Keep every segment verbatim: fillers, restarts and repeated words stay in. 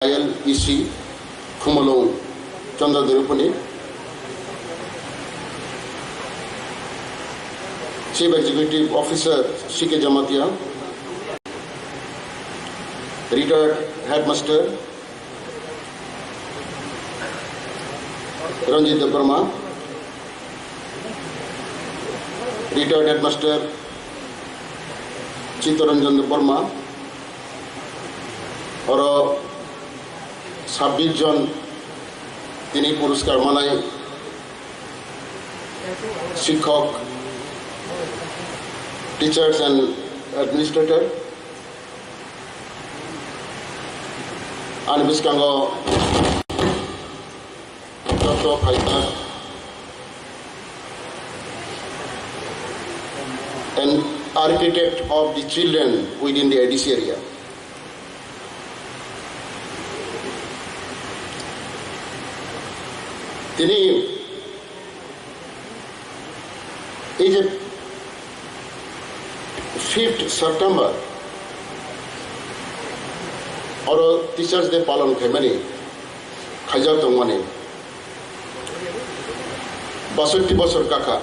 I L E C, Khumulwng Chandra Debbarma, Chief Executive Officer C K Jamatia, Retired Headmaster Ranjit Debbarma, Retired Headmaster Chittaranjan Debbarma, oro sabbish jon tini puruskar manai sikhok, teachers and administrator, ani bwskango Doctor Phaikar, an architect of the children within the A D C area. Tini ei je fifth September oro Teachers Day palon khaimani, khaijak tongmani basotti bosor kakha.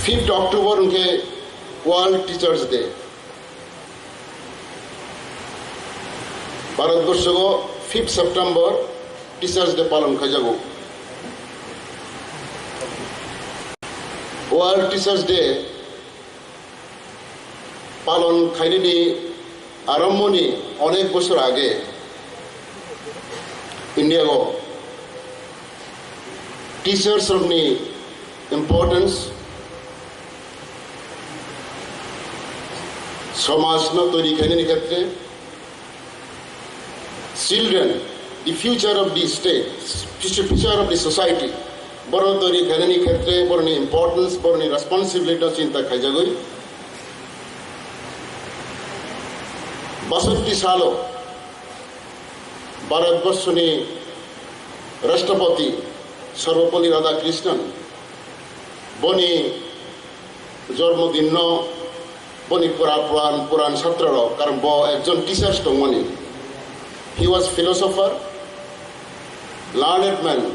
Fifth October hwnkhe World Teachers Day. Bharatborshogo fifth September Teachers Day palon khaijago. World Teachers Day palon khainani arambhoni onek bosor age India o teachers rokni importance, somaj no toiri khainani khetre, children, the future of the state, future, future of the society, borok toiri khainani khetre, borokni importance, borokni responsibility no chinta khaijagwi. Basotti salo Bharatborsoni Rashtrapati Sarvepalli Radhakrishnan boni jormo dinno boni pura puran, puran chhatrarok, karon bo ekjon teachers tongmani. He was philosopher, learned man.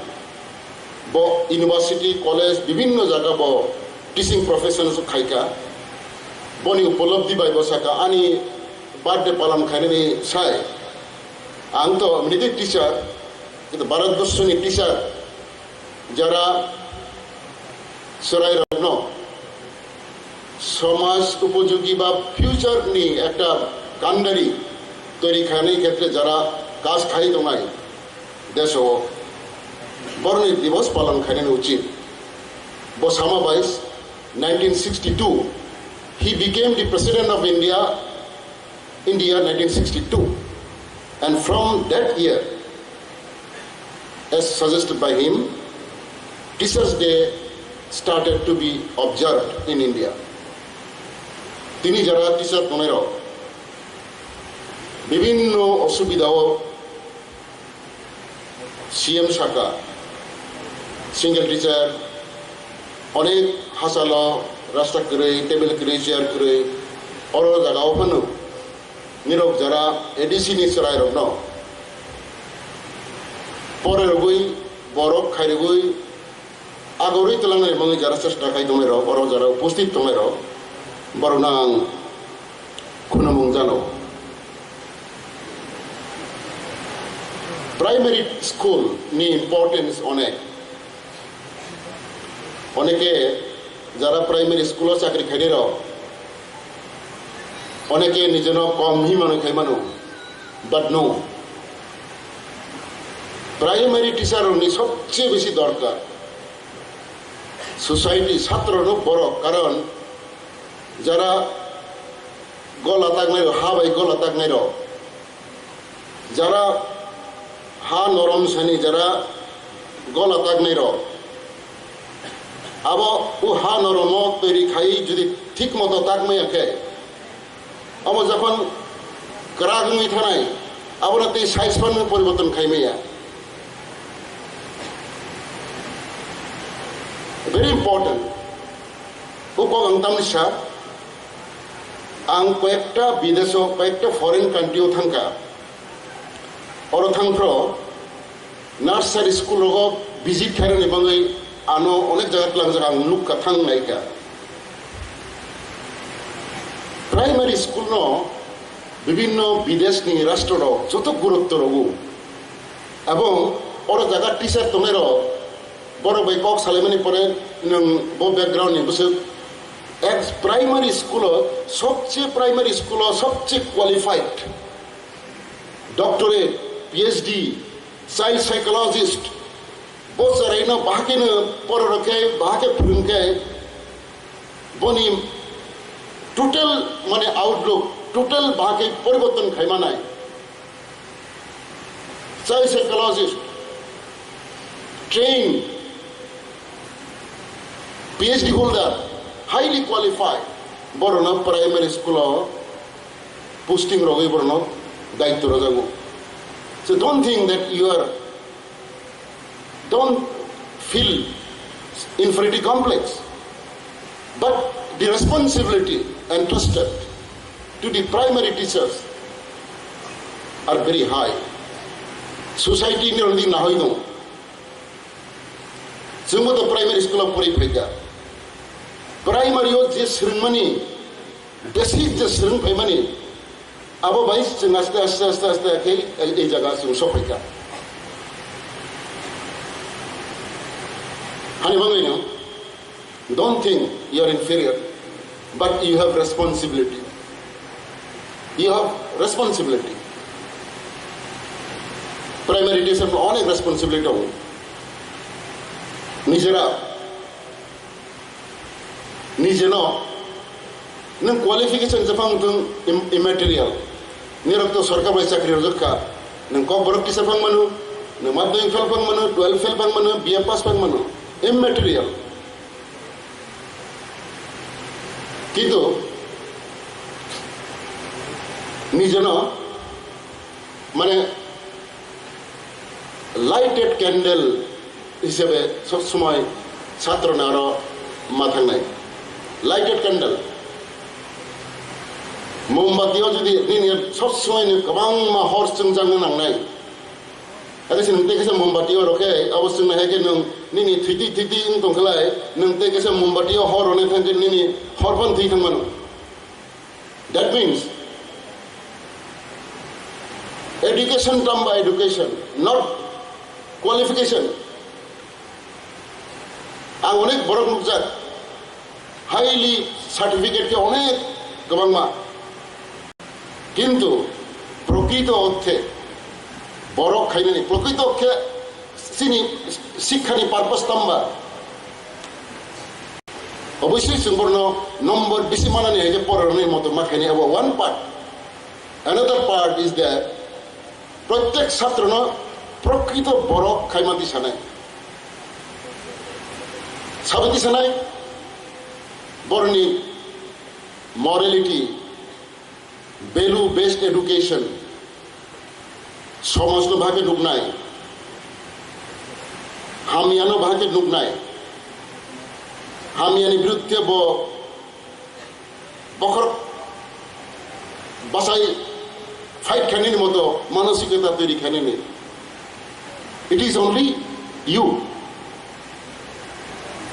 Bo university, college, bibinno jaga bo teaching profession khaika. Boni upolobdhi bai bo saka, ani birthday palon khainani sai. Ang to eminity teacher, kintu Bharatborsoni teacher, jara chwrairokno somaj upojogi ba future ni ekta kandari toiri khainani khetre jara kaj khai tongnai, deso borni divos palon khainani uchit. Bo sama bai nineteen sixty-two, he became the President of India in the year nineteen sixty-two. And from that year, as suggested by him, Teachers' Day started to be observed in India. Tini jara teacher tongnairok bibinno osubidao C M saka, single teacher, onek hachalo rasta kwrwi, table kwrwi, chair kwrwi, oro jagao phano nirok jara A D C ni chwrairokno porerogwi, borok khairogwi, agorwi twlangnai mangwi jara chesta khai tongnairok, oro jara upasthit tongnairok, borokno ang khunumung jano. Primary school ni importance onek. Oneke jara primary school o chakri khainai rok, oneke nijeno kom hi mano khai mano, but no. Primary teacher rokni sobse besi dorkar. Society, chhatro no borok, karon jara gola taknai rok, ha bai gola taknai rok, jara ha norom sani, jara gola taknai rok, abo o ha noromo toiri khai jodi thik moto takmaya khe, abo jokhon kwrak wngwi thanai, abono tei size phano poriborton khai maya. Very important. O kok ang tamni sa, Ang koyekta bideso, koyekta foreign country o thangkha. Oro thangphro nursery school rogo visit khairokni bagwi ano onek jaga tlangjak ang nukha, thang naikha. Primary school no bibinno bideshni rastro rok joto gurutto rogo. Ebong oro jaga teacher tongnai rok borok bai kok salaimani pore nwng bo background ni bwswk ek primary school o sobche primary school o sobche qualified doctorate, P H D, child psychologist, bo chwraino bahai kheno pororok khe, bahai khe phwrwng khe, boni total mane outlook, total bahai khe poriborton khai manai. Child psychologist, trained, P H D holder, highly qualified, borokno primary school o posting rogwi borokno daityo rwjago. So don't think that you are, don't feel inferiority complex, but the responsibility entrusted to the primary teachers are very high. Society ni rwngdi nahoi dong. Chwngbo to primary school o pori phaikha. Primary o je swrwngmani, basic je swrwng phaimani, abo bai chwng aste aste aste aste khe ei, ei jaga chwng sok phaikha. Hani bagwi no, don't think you are inferior, but you have responsibility. You have responsibility. Primary teacher no onek responsibility tongo. Nijera, nijeno nwng qualification jephang thung im-, immaterial. Nirok to sorkar bai chakri rwjak kha. Nwng kokborok kisa phang mano, nwng madhyamik fail phang mano, twelve fail phang mano, B A pass phang mano. Immaterial. Kintu nijeno mane lighted candle hisabe sob somoi chhatroni aro ma thangnai. Lighted candle. Mombati o jodi nini sob somoi ni kwbangma hor chwngjagna nangnai. Ate se nwng tei kaisa mombati oro khe, abo chwngno hai khe nwng nini thwitwi thwitwi wng tong khlai, nwng tei kaisa mombati o hor rwna thang khe nini hor phano thwi thang mano. That means, education term by education, not qualification. Ang onek borok nukjak, highly certificate khe onek kwbangma. Kintu prokrito orthe borok khainani, prokrito khe chini sikhani purpose tamba? Obviously chwng borokno number bisi manani hai khe porarokni moto ma khainai, abo one part. Another part is that prottek chatrono prokrito borok khaima tisanai. Sabo tisanai borokni morality, value based education, somajno bahai khe nuknai, hamyano bahai khe nuknai, hamyani biruddhe bo bokhorok bachai fight khainani moto manosikota toiri khainani. It is only you.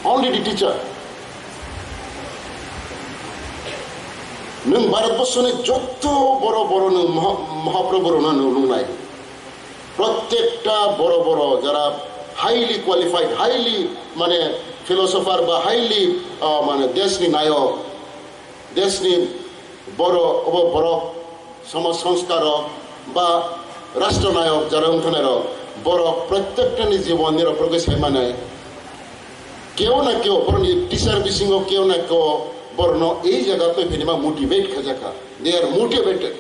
Only the teacher. Nwng Bharatborsoni jotto boro boro nwng maha-, mahaprabhu rokno nwng nungnai. Prottekta boro boro jara highly qualified, highly mane philosopher ba highly, ah, mane deshni nayok, deshni boro obo borok somaj songskaro ba rashtra nayok jara wngthanairok, borok prottektani jibon nirok progoi saimanai. Keo na keo borokni teacher bisingo keo na keo borokno ei jaga twi phinima motivate khajakha. They are motivated.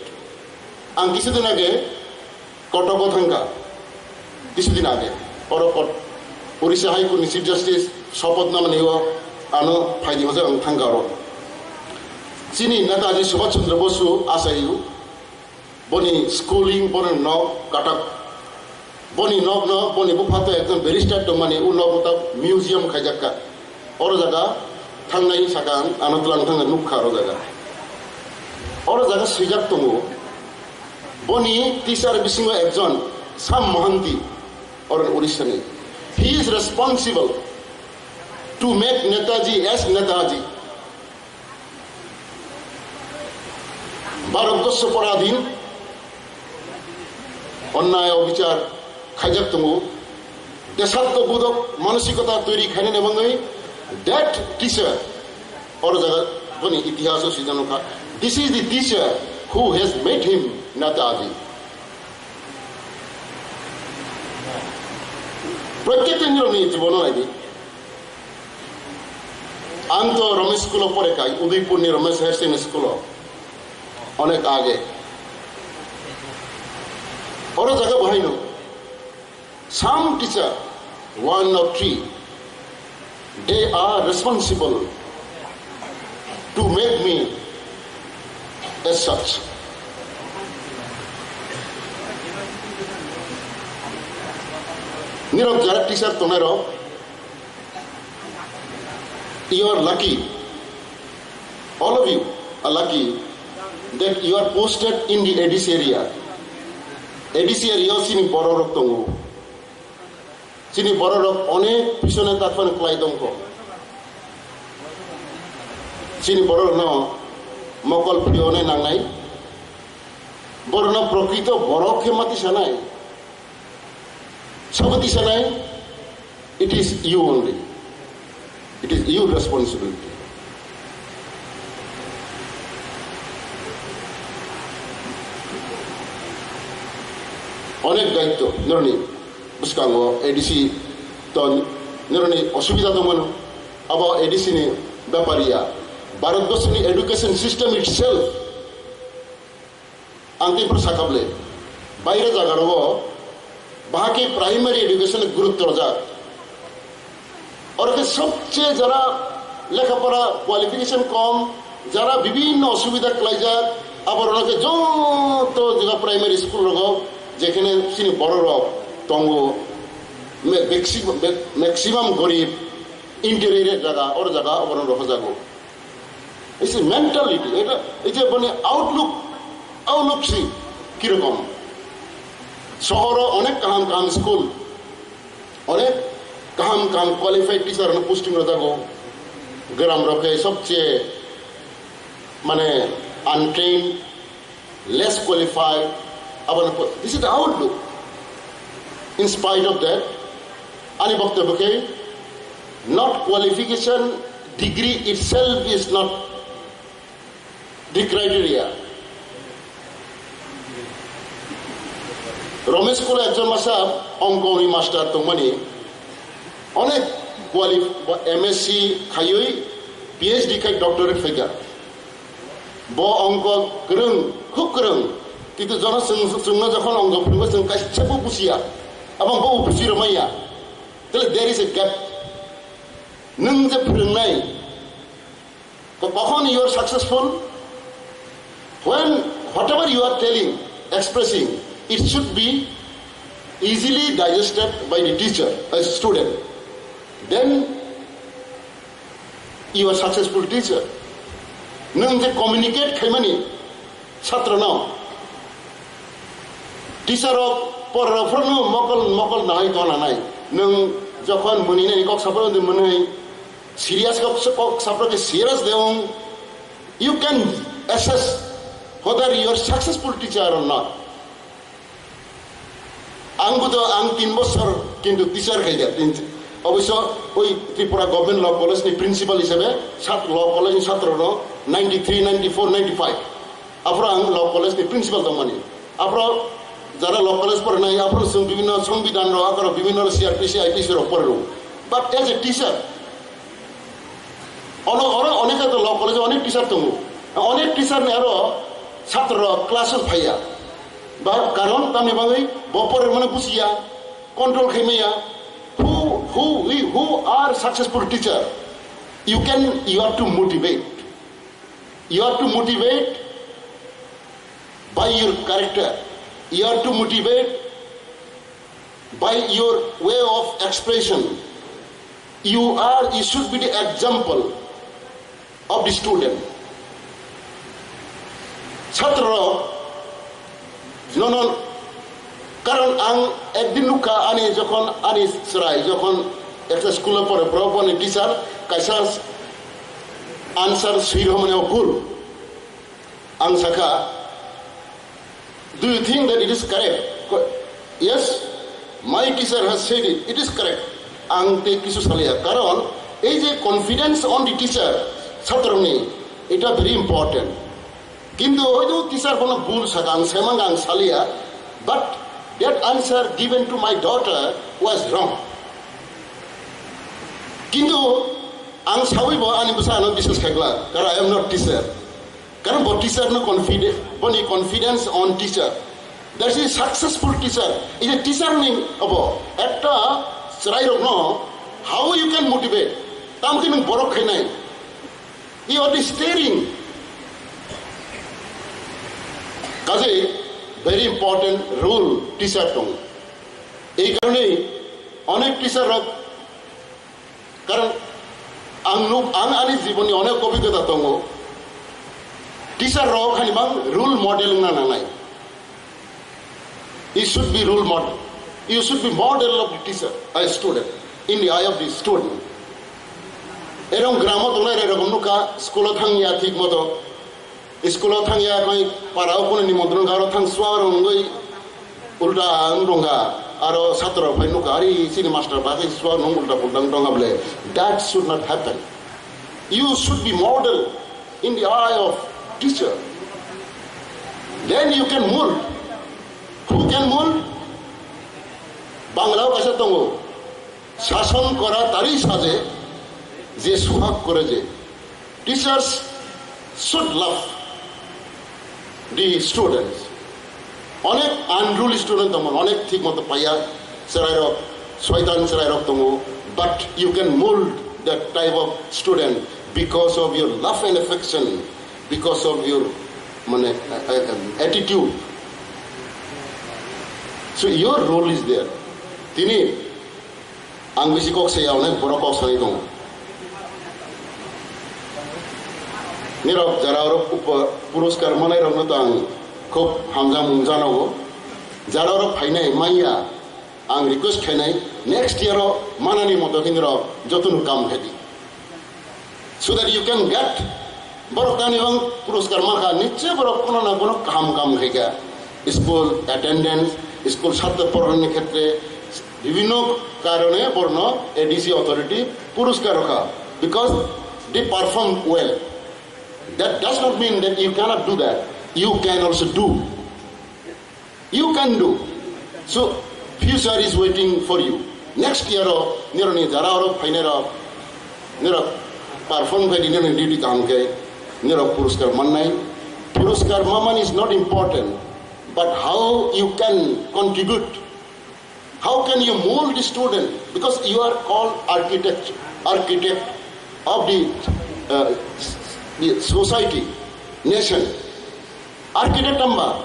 Ang kisa din age Kotogo thangkha, kisa din age. Oro kot-, Orissa High Court ni Chief Justice sopoth namani o ano phaidi hojak ang thangkha oro. Chini Netaji Subhash Chandra Bosu achaio, boni schooling, boni nok katak, boni nok no, boni bupha to ekjon barrister tongmani, o nok ta museum khaijakka. Oro jaga thangnai saka ang ano tlang thangna nukha oro jaga. Oro jaga swijak tongo, boni teacher bisingo ekjon Sam Mohanty, oro Odisha ni. He is responsible to make Netaji as Netaji. Bharatbosho poradhin, onnay obichar khaijak tongo. Deshatwbodhok manosikota toiri khainani bagwi that teacher, oro jaga boni itihaso swijak nukha. This is the teacher who has made him Netaji. Prottek din nirokni jibono naidi. Ang to Ramesh school-o pore kai, Udaipurni Ramesh Higher Secondary School-o. Onek age. Oro jaga bo haino. Some teacher, one or three, they are responsible to make me as such. Nirok jara teacher tongnai rok, you are lucky. All of you are lucky that you are posted in the A D C area. A D C area o chini borok rok tongo. Chini borok rok onek pisone takpan klai tongkho. Chini borok no mokol phiyone nangnai. Borok no prokrito borok khe mati sanai. Sabati sanai, it is you only. It is your responsibility. Onek daitto nironi bwskango A D C to nironi osubida tongmano. Abo A D C ni bepar ya. Bharatborsoni education system itself. Ang tei phuru sakha bwle, baire jaga rogo bahai khe primary education gurutto rwjak. Oro khe sobche jara lekha pora qualification kom, jara bibinno osubida klaijak, aborok khe joto jaga primary school rogo jekhene chini borok rok tongo, me-, maxi-, me-, maximum gorib interior jaga, oro jaga oborok rohojago. It's a mentality. Eta ei je boni outlook, outlook si kirokom. Sohoro onek kaham kaham school, onek kaham kaham qualified teacher no posting rwjago. Gram rok khe sobche mane untrained, less qualified, aboni po-, this is the outlook. In spite of that, ani boktobyo khe, not qualification, degree itself is not the criteria. Ramesh Kula ekjon masa ongkoni master tongmani, onek quali-, M S C khaiwi P H D khai doctorate phaikha. Bo ongko kwrwng, khub kwrwng. Kintu jono chwng, chwngno jokhon ongko phwrwngwi chwng kaisa bo bujiya. Abang bo buji rwmaiya. Tale there is a gap. Nwng je phwrwngnai, ko-, kokhon you are successful? When whatever you are telling, expressing, it should be easily digested by the teacher, a student. Then you are successful teacher. Nwng je communicate khaimani chhatro no, teacher rok porarok phano mokol mokol nahai tong nanai. Nwng jokhon mwnwi nai kok sapro de mwnwi serious kok kok sapro ke serious de ong, you can assess whether you are successful teacher or not. Ang bo to ang tin bosor kintu teacher khai ya, tin, oboisyo oi Tripura Government Law College ni principal hisabe sat Law College ni satro no ninety three, ninety four, ninety five. Aphro ang Law College ni principal tongmani. Aphro jara Law College pornai, aphro chwng bibhinno songbidhan rok, aphro bibhinno C R P C, I P C rok porno. But as a teacher, Ono, oro onek ta Law College onek teacher tongo. Onek teacher ni aro satro rok class o phaiya. Ba karon tamni bagwi bo pormani bujiya, control khaimaya. Who, who, we, who are successful teacher? You can, you have to motivate. You have to motivate by your character. You have to motivate by your way of expression. You are, you should be the example of the student. Chhatro rok nono, karon ang ekdin nukha ani jokhon ani chwrai jokhon ekta school o pore, borok boni teacher kaisa answer swi rwmani o bhul. Ang sakha, "Do you think that it is correct?" Ko-, "Yes, my teacher has said it, it is correct." Ang tei kisu salia, karon ei je confidence on the teacher, chhatroni, eta very important. Kintu hoito teacher bono bhul sakha, ang semang ang salia, but that answer given to my daughter was wrong. Kintu ang sawi bo ani bwsa ano biswas khaikla, karon I am not teacher. Karon bo teacher no confidence, boni confidence on teacher. That is successful teacher. Is a teacher ni abo ekta chwrai rok no how you can motivate? Tam khe nwng borok khainai. You are the steering. Kaje very important role teacher tong. Ei karone onek teacher rok, karon ang nuk, ang ani jiboni onek obhigota tongo. Teacher rok hani bang role model wngna nangnai. You should be role model. You should be model of the teacher, a student, in the eye of the student. Erong gramo tongnai rok nukha, school o thangya thik moto. School o thangya koi para o kunu nimontron karo thang suar wngwi ulta wng tongkha. Aro satro phai nukha, "Ari chini master ba khe suar nung ulta pulta wng tongkha bole." That should not happen. You should be model in the eye of teacher. Then you can mold. Who can mold? Bangla o kaisa tongo, "Sason kora tari saje, je suhag kore je." Teachers should love the students. Onek unruly student tongo, onek thik moto paiya chwrairok, soitan chwrairok tongo, but you can mold that type of student because of your love and affection, because of your, mane, uh, uh, attitude. So your role is there. Tini ang bisi kok saya, onek borok kok sanai tongo. Nirok jara orok upo-, puruskar manai rokno to ang khub hamjak mung janogo. Jara orok phainai manya, ang request khainai, next year o manani moto khe nirok jotono kam khaidi. So that you can get, borok tani bang puruskar mankha, niche borok kono na kono kaham kam khaikha. School attendance, school satro porani khetre, bibhinno karone borno A D C authority puruskar rokha, because they perform well. That does not mean that you cannot do that. You can also do. You can do. So, future is waiting for you. Next year o, nironi jara oro phainai rok, nirok perform khai di, nironi duty kaham khe, nirok puruskar mannai. Puruskar maman is not important, but how you can contribute, how can you mold the student, because you are called architect, architect of the, uh, the society, nation. Architect amba,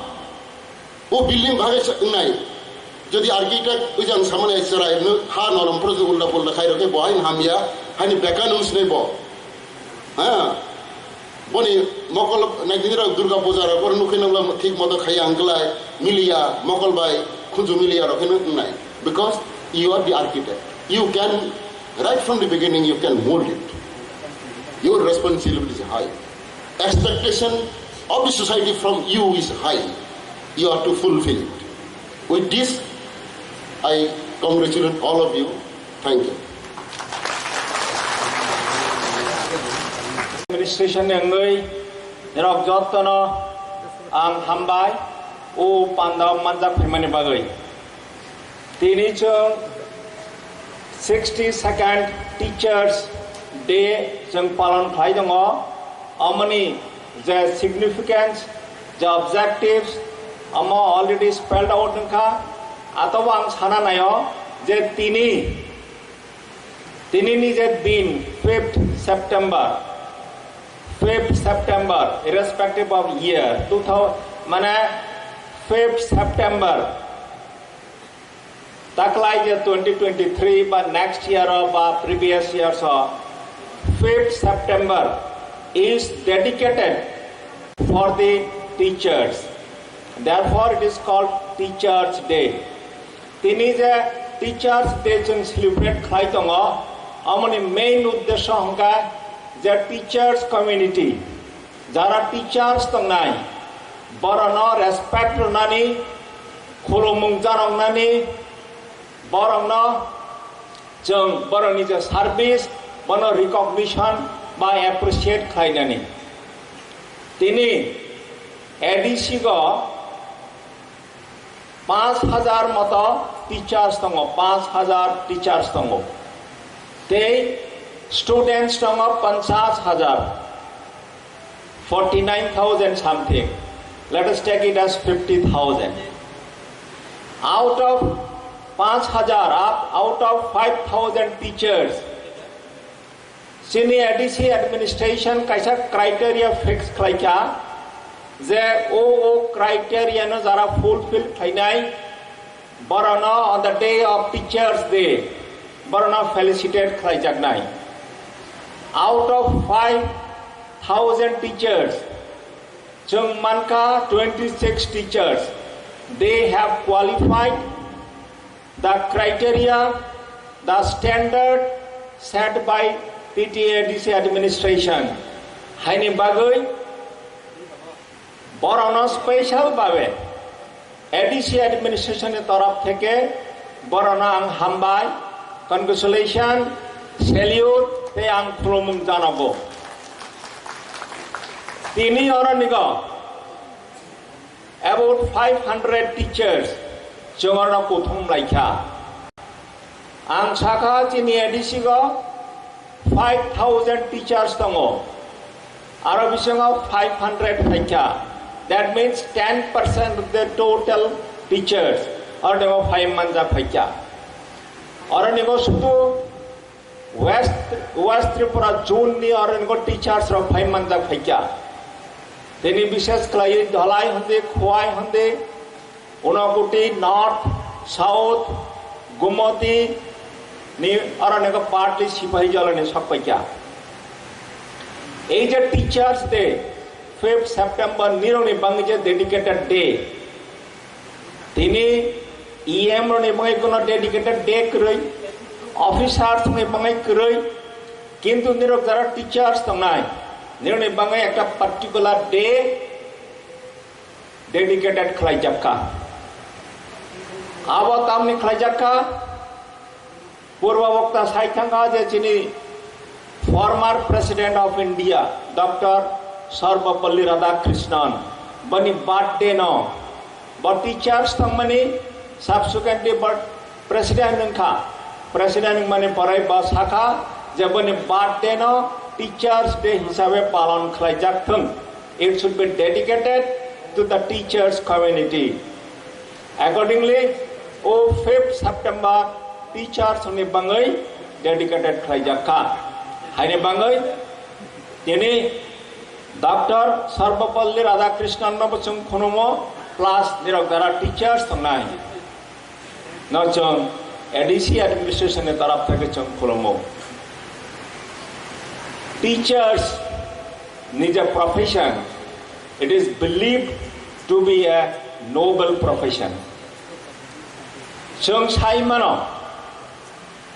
o building bhage sa-, wngnai. Jodi architect ujang samani chwrai no ha nolom pro ulda pulda khai rokhe bo hain hamya, hani beka nung sinai bo. Ha. Boni mokol naidini rok Durga Puja rok oro nukhi nangla thik moto khai ang klai miliya, mokol bai khunju miliya rok hino wngnai. Because you are the architect. You can, right from the beginning, you can mold it. Your responsibility is high. Expectation of the society from you is high. You are to fulfill it. With this, I congratulate all of you. Thank you. Administration ni wngwi norok jotono ang hambai o panda manjak phaimani bagwi. Tini chwng sixty second Teachers Day chwng palon khlai tongo. Omoni je significance, je objectives, omo already spelled out wngkha. Atobo ang sana naio je tini, tini ni je din, fifth September, fifth September, irrespective of year, two thousand, mane fifth September, taklai je twenty twenty-three ba next year o ba previous years o, fifth September is dedicated for the teachers. Therefore, it is called Teachers' Day. Tini je Teachers' Day chwng celebrate khlai tongo, amoni main uddesho hwnkhe je teachers community, jara teachers tongnai, borokno respect rwnani, khulumung janoknani, borokno chwng borokni je service, bono recognition ba appreciate khlainani. Tini A D C go panch hajar moto teachers tongo, panch hajar teachers tongo. Tei students tongo panchas hajar, forty-nine thousand something. Let us take it as fifty thousand. Out of panch hajar, out of five thousand teachers, chini A D C administration kaisa criteria fix khlaikha je o o criteria no jara fulfill khlainai, borokno on the day of Teachers' Day, borokno felicitate khlaijaknai. Out of five thousand teachers, chwng mankha twenty-six teachers, they have qualified the criteria, the standard set by T T A D C administration. Haini bagwi borokno special babe A D C administration ni torop theke borokno ang hambai, congratulation, salute tei ang khulumung janago. Tini oro nigo about five hundred teachers chwng oro kuthum laikha. Ang sakha chini A D C go five thousand teachers tongo, aro bisingo five hundred phaikha. That means ten percent of the total teachers oro nigo phai manjak phaikha. Oro nigo sudu West, West Tripura zone ni oro nigo teachers rok phai manjak phaikha. Tini bishes khlaiwi Dhalai hwnde, Khowai hwnde, Unakoti, North, South, Gumoti ni oro nigo partly Sipahi Jala ni sok phaikha. Ei je Teachers' Day, fifth September nirokni bangwi je dedicated day. Tini E M rokni bangwi kuno dedicated day kwrwi, officers ni bangwi kwrwi, kintu nirok jara teachers tongnai, nirokni bangwi ekta particular day dedicated khlaijak kha. Abo tamni khlaijak kha? Purba bokta sai thangkha je chini former President of India, Doctor Sarvepalli Radhakrishnan, boni birthday no, bo teachers thangmani, subsequently bo President wngkha. President wngmani pore bo sakha je boni birthday no Teachers' Day hisabe palon khlaijak thung. It should be dedicated to the teachers community. Accordingly, o fifth September teachers ni bangwi dedicated khlaijak kha. Haini bangwi tini Doctor Sarvepalli Radhakrishnan no bo chwng khulumo, plus nirok jara teachers tongnai no chwng A D C administration ni taraf theke chwng khulumo. Teachers ni je profession, it is believed to be a noble profession. Chwng sai mano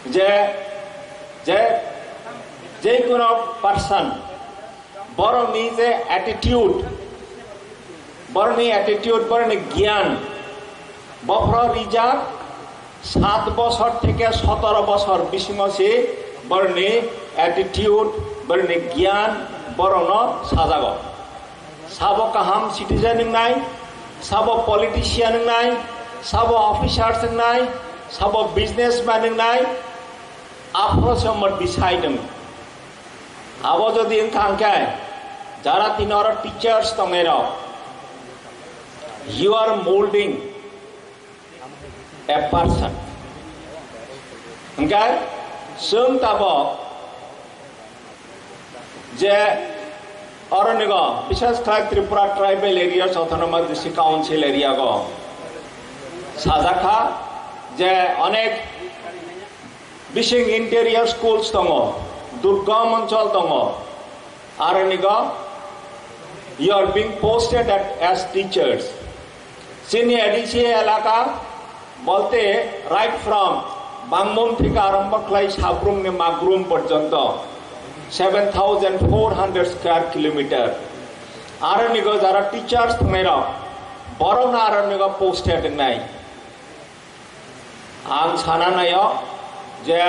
je, je, je kuno person, borokni je attitude, borokni attitude, borokni giyan, bophro rijak, sat bosor theke sotoro bosor bisingo se borokni attitude, borokni giyan borokno sajago. Sabo kaham citizen wngnai, sabo politician wngnai, sabo officers wngnai, sabo businessman wngnai, aphro se omo decide wng. Abo jodi wngkha hwnkhe, jara tini oro teachers tongnairok, you are molding a person. Hwnkhe chwng tabok je oronigo, bises khlai Tripura Tribal Areas Autonomous District Council area go sajakha je onek bising interior schools tongo, durgom onchol tongo, aronigo You are being posted at, as teachers. Chini A D C elaka bolte right from Bangmung theke arombo khlai Sabrumni Magrum porjonto seven thousand four hundred square kilometer. Aronigo jara teachers thangnairok, borokno aronigo posted wngnai. Ang sana naio je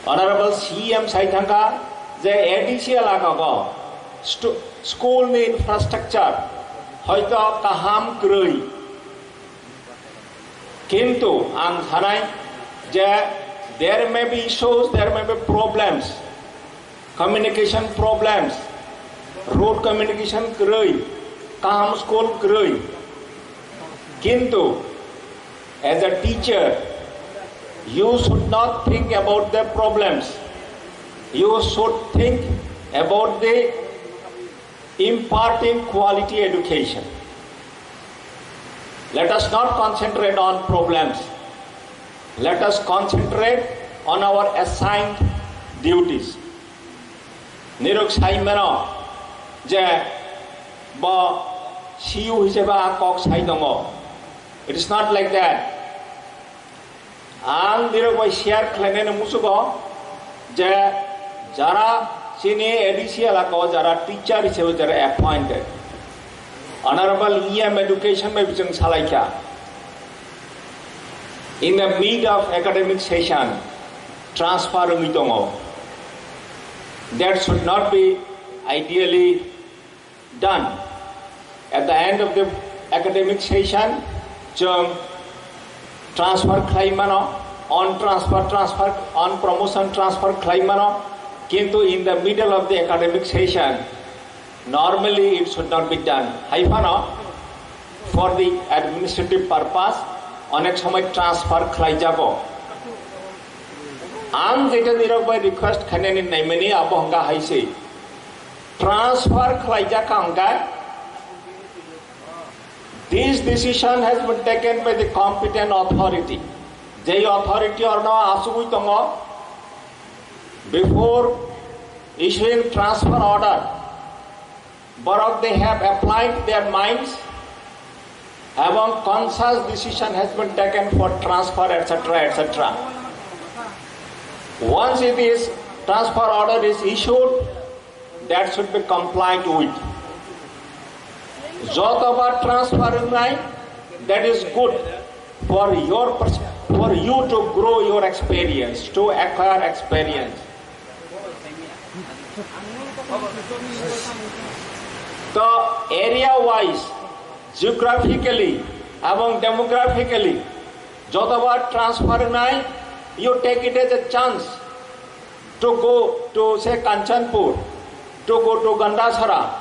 Honorable C M sai thangkha je A D C elakago stu-, school ni infrastructure hoito kaham kwrwi, kintu ang sanai je there may be issues, there may be problems, communication problems, road communication kwrwi, kaham school kwrwi. Kintu, as a teacher, you should not think about the problems. You should think about the imparting quality education. Let us not concentrate on problems. Let us concentrate on our assigned duties. Nirok sai mano je bo C U hisabe a kok sai tongo. It is not like that. Ang nirok bai share khlainani musugo je jara chini A D C elaka o jara teacher hisabe jara appointed, Honorable E M Education bai bichwng salaikha, in the mid of academic session transfer wngwi tongo. That should not be ideally done. At the end of the academic session, chwng transfer khlai mano, on transfer, transfer, on promotion transfer khlai mano, kintu in the middle of the academic session, normally it should not be done. Hai phano, for the administrative purpose, onek somoi transfer khlai jago. Ang jeta nirok bai request khainani naimani abo hwnkha hai se. Transfer khlaijak kha hwnkhe, this decision has been taken by the competent authority. Jei authority orno asugwi tongo, before issuing transfer order, borok they have applied their minds, ebong conscious decision has been taken for transfer, et cetera, et cetera. Once it is transfer order is issued, that should be complied with. Jotobar transfer wngnai, that is good for your pers-, for you to grow your experience, to acquire experience. To area wise, geographically ebong demographically jotobar transfer wngnai, you take it as a chance to go to, say, Kanchanpur, to go to Gandasara,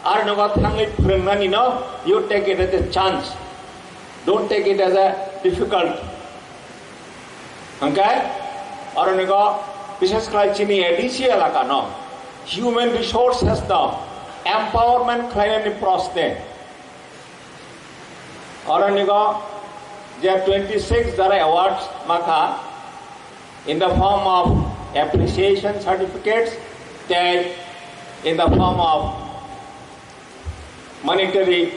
ar nogo thangwi phwrwngnani no, you take it as a chance. Don't take it as a difficult. Hwnkhe, aro nogo, bishes khlai chini A D C elaka no, human resources no, empowerment khlainani prosne. Oro nigo je twenty six jara awards makha in the form of appreciation certificates tei in the form of monetary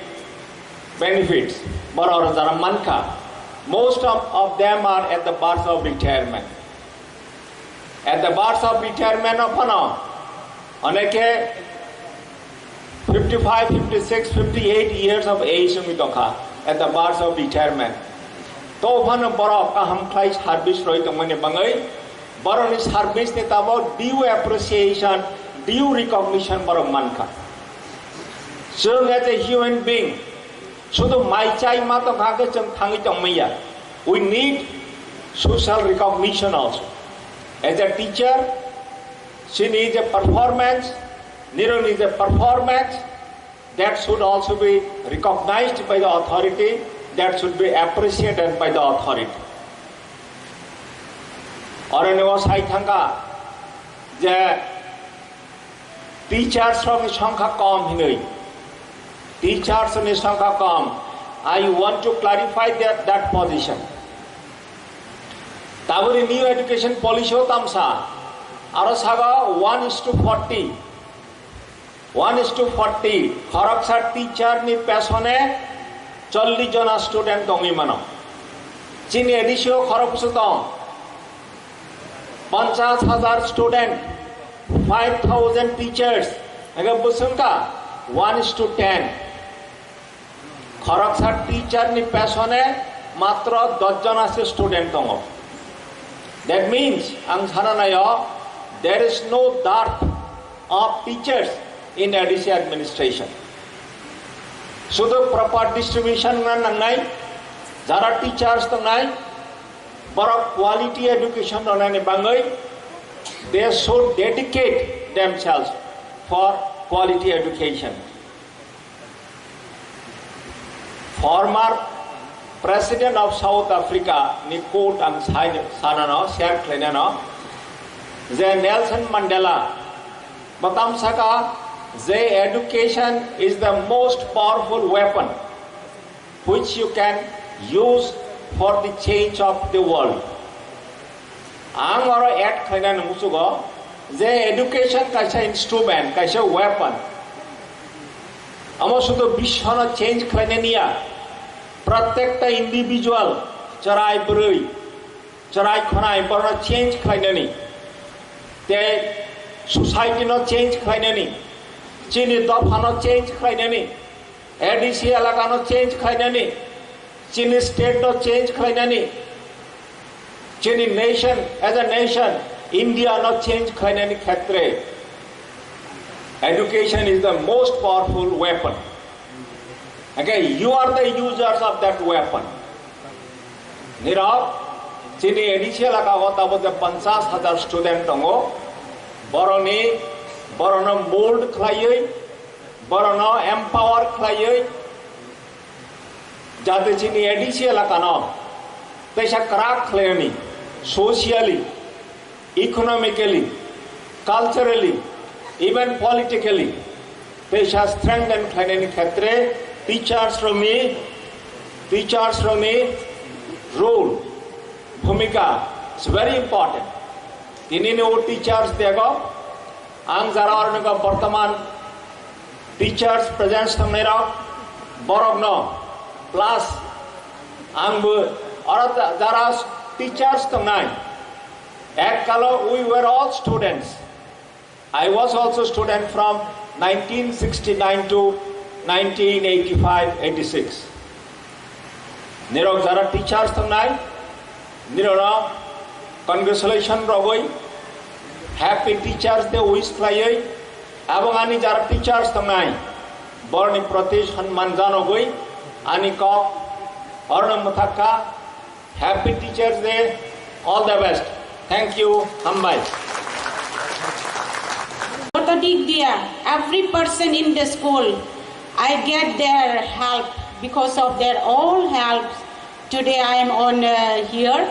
benefits borok jara mankha. Most of, of them are at the verge of retirement. At the verge of retirement o phano oneke fifty five, fifty six, fifty eight years of age wngwi tongkha at the verge of retirement. To phano borok kaham khlai service rwi tongmani bagwi borokni service ni tabok due appreciation, due recognition borok mankha. Chwng as a human being, sudu mai chai ma tongkha khe chwng thangwi tongmaya. We need social recognition also. As a teacher, she needs a performance, Nirok needs a performance that should also be recognized by the authority, that should be appreciated by the authority. Oro ni o sai thangkha je teachers rok ni songkha kom hinwi. Teachers ni songkha kom. I want to clarify that, that position. Taboni new education policy o tamsa, aro sago one is to forty. One is to forty, khoroksa teacher ni pesone chollish jona student tongwi mano. Chini A D C o khoroksa tong, ponchash hajar student, five thousand teachers, ega bwswngkha one is to ten. Khoroksa teacher ni pesone matro dosh jona se student tongo. That means, ang sana nayo, there is no dearth of teachers in A D C administration. Sudu proper distribution na nangnai, jara teachers tongnai, borok quality education ronani bangwi, they should dedicate themselves for quality education. Former President of South Africa ni quote ang sai sanano, share khlainano, je Nelson Mandela bo tam saka je education is the most powerful weapon which you can use for the change of the world. Ang oro add khlainani muchugo je education kaisa instrument, kaisa weapon. Amo sudu biswano change khlainani ya, protekta individual, chwrai bwrwi, chwrai khwnai, borno change khlainani, tei society no change khlainani, chini dophano change khlainani, A D C elakano change khlainani, chini state no change khlainani, chini nation, as a nation, India no change khlainani khetre education is the most powerful weapon. Okay, you are the users of that weapon. Nirok, chini A D C elaka o tabo je ponchash hajar student tongo, boroni, borono mold khlaiwi, borono empower khlaiwi, jate chini A D C elakano teisa kwrak khlainani, socially, economically, culturally, even politically, teisa strengthen khlainani khetre teachers rokni, teachers rokni role, bhumika is very important. Tinini o teachers dego, ang jara orniko bortoman teachers presence tongnai rok, borok no plus ang bo oro jara teachers tongnai, ek kalo we were all students. I was also student from nineteen sixty-nine to nineteen eighty-five eighty-six. Nirok jara teachers tongnai, nirok congratulation rogoi, happy teachers day wish khlaioi, abong ani jara teachers tongnai, borni proti sanman janogoi, ani kok, orno muthakka, Happy Teachers Day. All the best. Thank you. Hambai. Koto dik diya, every person in the school, I get their help. Because of their all help, today I am on, uh, here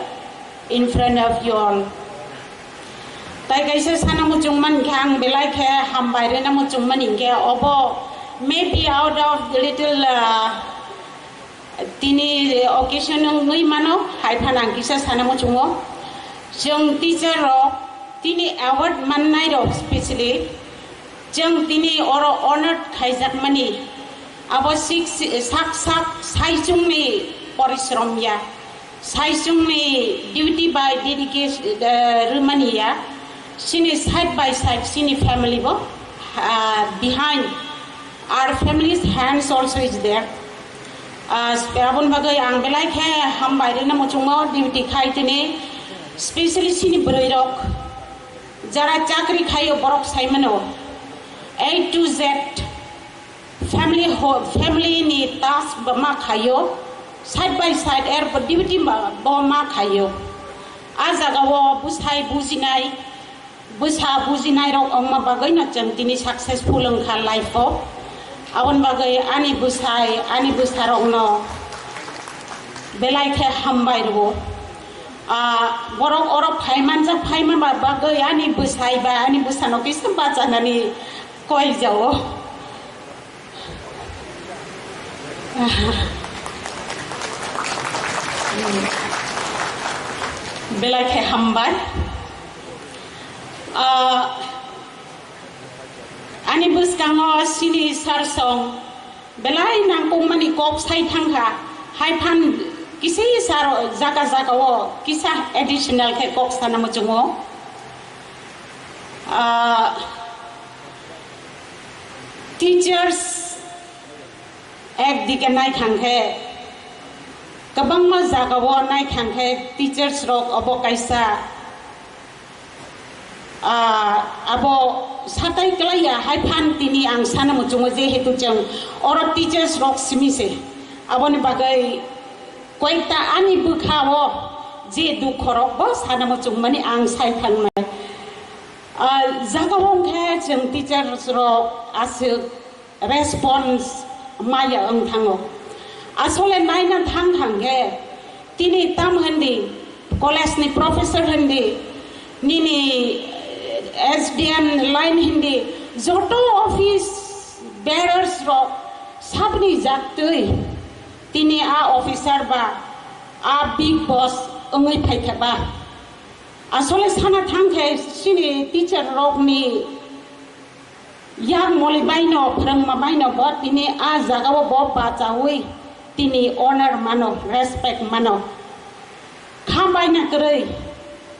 in front of you all. Tai kaisa sana muchung man khe ang belai khe hambai rena muchung mani khe obo maybe out of the little, uh, Tini occasion wngwi mano, hai phano ang kisa sana muchungo. Chwng teacher rok tini award mannai rok specially chwng tini oro honored khaijakmani abo sik-, sak sak saichungni porishrom ya, saichungni duty by dedication, eh, rwmani ya. Chini side by side chini family bo, ah, behind our family's hands also is there. Ah, aboni bagwi ang belai khe hambai rina muchungo duty khai tini, specially chini bwrwi rok jara chakri khaio borok sai mano A to Z. Family ho-, family ni task bo ma khaio, side by side er bo duty ma, bo ma khaio. A jaga o bwsai bujinai, bwsa bujinai rok wngma bagwi no chwng tini successful wngkha life o. Aboni bagwi ani bwsai, ani bwsa rok no belai khe hambai rwo. Ah, borok oro phai manjak, phai manma bagwi ani bwsai ba ani bwsa no kisa bachanani koi jao. Belai khe hambai. Ah, Ani bwskango sini sir song belai nangkukmani kok sai thangkha, hai phan kisi sir jaga jaga o kisa additional khe kok sana muchungo. Ah, teachers ekdike nai thang khe, kwbangma jaga o nai thang khe teachers rok obo kaisa Ah, abo satai klaiya hai phan tini ang sana muchungo, jehetu chwng oro teachers rok simi se. Aboni bagwi koyekta ani bwkha o je dukho rok bo sana muchungmani ang sai thangnai. Ah, jaga o hwnkhe chwng teachers rok aswk response maya wng thango. Asole naina thang thang khe tini tam hindi, college ni professor hindi, nini S D M line hindi, joto office bearers rok sabni jaktwi tini a officer ba a big boss wngwi phaikha ba. Asole sana thang khe sini teacher rokni yak moli baino, phrwngma baino bo tini a jagao bo bachaui tini honor mano, respect mano. Kha baina kwrwi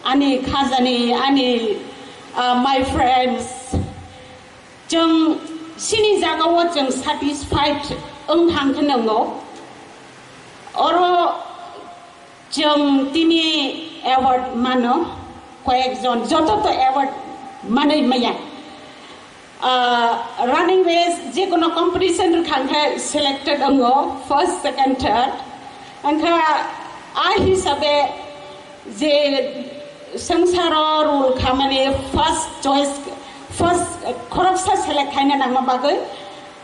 ani khajani, ani, ah, my friends, chwng sini jagao chwng satisfied wng thang khe nwngo. Oro Chwng tini award mano, koyekjon, joto to award manwi maya. Ah, running race, jekono competition rwkha hwnkhe selected wngo, first, second, third. Wngkha a hisabe je swngcharo rule khamani first choice, first khoroksa select khaina nangma bagwi,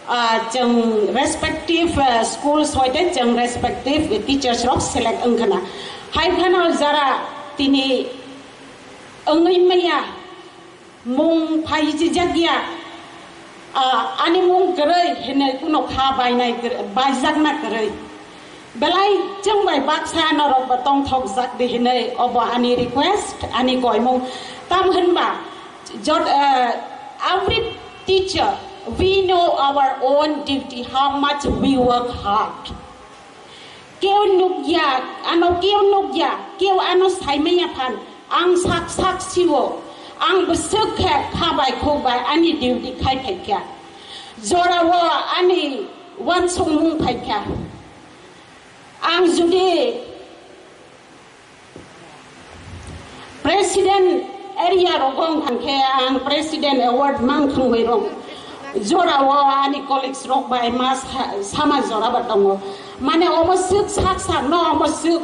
Ah, chwng respective, ah, schools hoite chwng respective teachers rok select wngkhana. Hai phano jara tini wngwi maya mung phai chijak ya, ah, ani mung kwrwi hinwi kuno kha bainai kwrwi, baijakna kwrwi. Belai chwng bai baksa norok bo tongthok jak di hinwi obo ani request, ani koimung. Tam hinba, jot-, eh, every teacher, we know our own duty, how much we work hard. Keu nukya, ano keu nukya, keu ano saimaya phan, ang sak sak siwo, ang bwswk khe kha bai khuk bai ani duty khai phaikha. Jorao ani wansukmung phaikha. Ang jodi president area rogo wngkha khe ang president award mang thangwi rong. Jorao ani colleagues rok bai ma sa-, sama jora ba tongo. Mane omo swk sak sak no omo swk.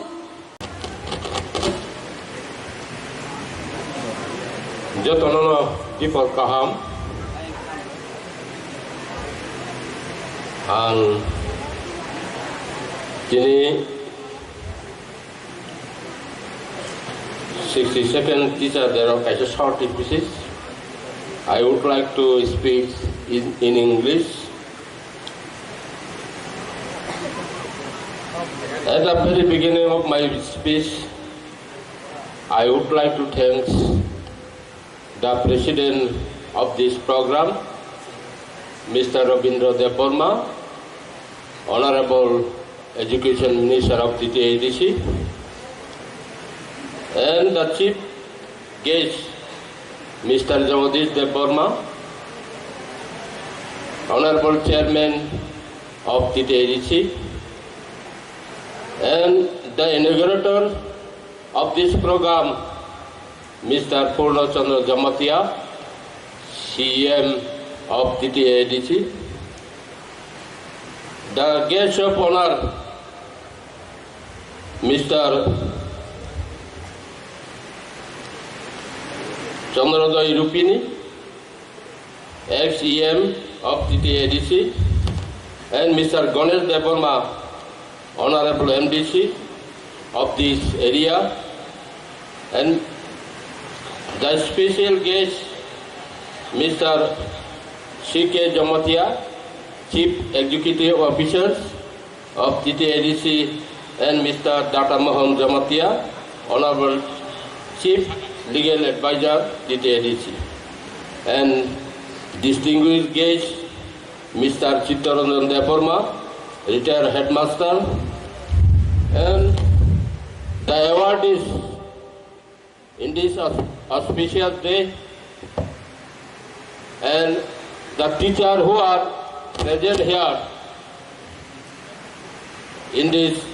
Jotono no dipor kaham. Ang tini sixty-second Teacher Day o kaisa short speech. I would like to speak in, in English. At the very beginning of my speech, I would like to thank the president of this program, Mister Rabindra Debbarma, Honorable Education Minister of T T A D C, and the chief guest, Mister Jagadish Debbarma, Honorable Chairman of T T A D C, and the inaugurator of this program, Mister Purno Chandra Jamatia, C E M of T T A D C, the guest of honor, Mister Chandrodoy Rupini, ex E M of T T A D C, and Mister Ganesh Debbarma, Honorable M D C of this area, and the special guest, Mister C K Jamatia, Chief Executive Officer of T T A D C, and Mister Data Mohan Jamatia, Honorable Chief Legal Advisor, T T A D C, and Distinguished guest, Mister Chittaranjan Debbarma, retired headmaster, and the awardees in this aus-, auspicious day, and the teacher who are present here in this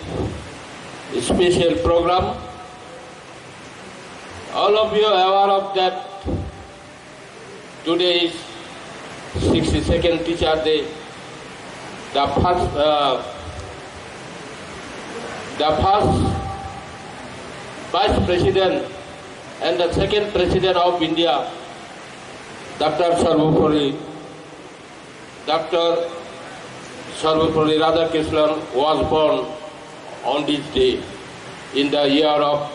special program. All of you are aware of that today is sixty-second Teacher Day. The first, uh, the first Vice President and the second President of India, Doctor Sarvepalli, Doctor Sarvepalli Radhakrishnan was born on this day in the year of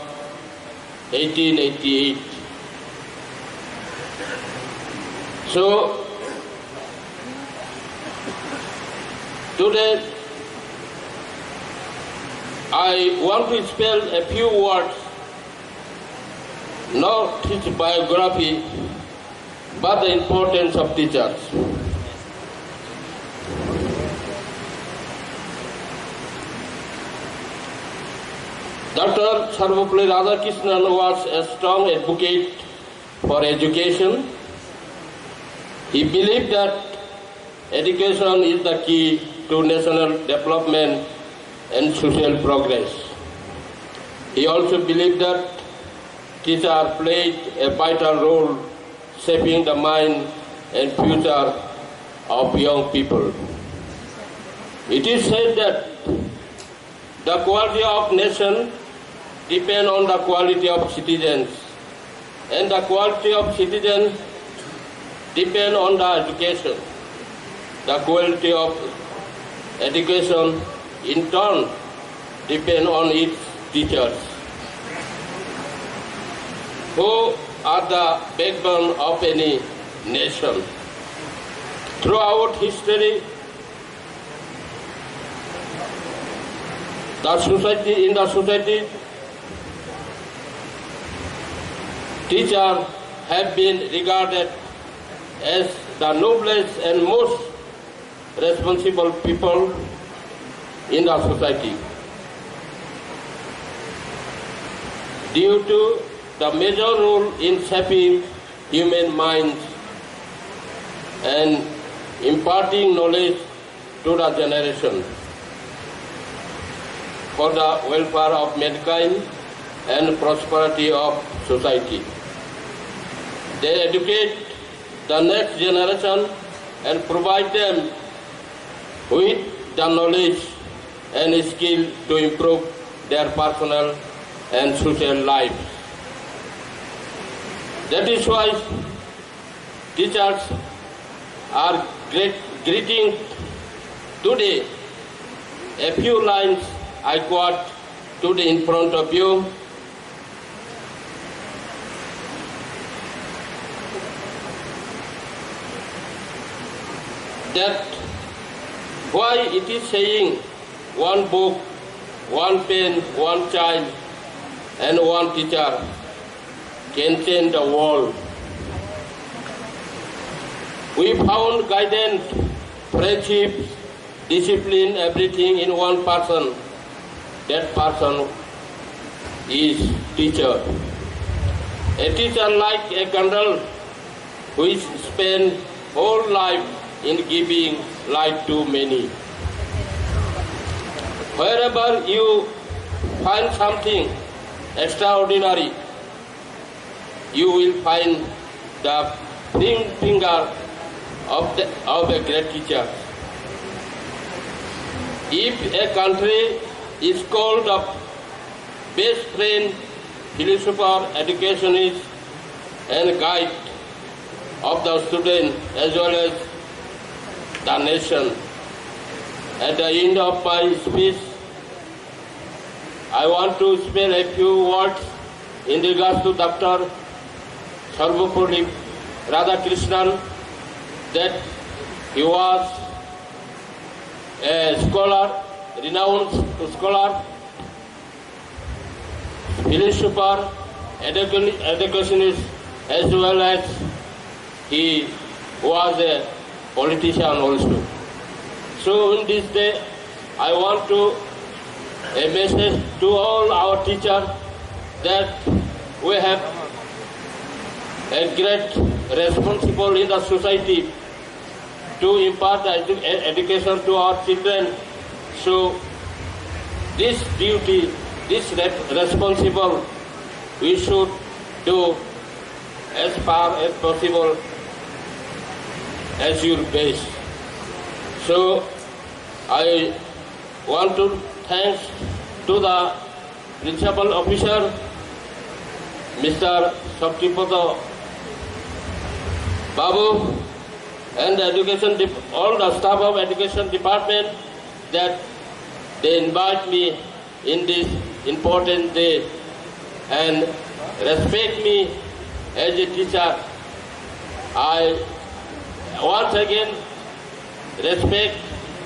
eighteen eighty-eight. So, today I want to spell a few words, not his biography, but the importance of teachers. Doctor Sarvepalli Radhakrishnan was a strong advocate for education. He believed that education is the key to national development and social progress. He also believed that teachers played a vital role shaping the mind and future of young people. It is said that the quality of nation depend on the quality of citizens, and the quality of citizens depend on the education. The quality of education, in turn, depend on its teachers, who are the backbone of any nation. Throughout history, the society, in the society, teachers have been regarded as the noblest and most responsible people in the society. Due to the major role in shaping human minds and imparting knowledge to the generation for the welfare of mankind and prosperity of society. They educate the next generation and provide them with the knowledge and skill to improve their personal and social lives. That is why teachers are great, greeting today. A few lines I quote today in front of you. That why it is saying, "One book, one pen, one child, and one teacher can change the world." We found guidance, friendship, discipline, everything in one person. That person is teacher. A teacher like a candle which spend whole life in giving light to many. Wherever you find something extraordinary, you will find the pink finger of the, of a great teacher. If a country is called the best friend, philosopher, educationist, and guide of the student as well as the nation, at the end of my speech, I want to spell a few words in regards to Doctor Sarvepalli Radhakrishnan, that he was a scholar, renowned scholar, philosopher, education-, educationist, as well as he was a politician also. So in this day, I want to a message to all our teachers that we have a great responsible in the society to impart the edu- e- education to our children. So this duty, this re- responsible, we should do as far as possible as your best. So I want to thanks to the principal officer, Mister Shaktipada Babu, and the education dep- all the staff of education department that they invite me in this important day and respect me as a teacher. I once again respect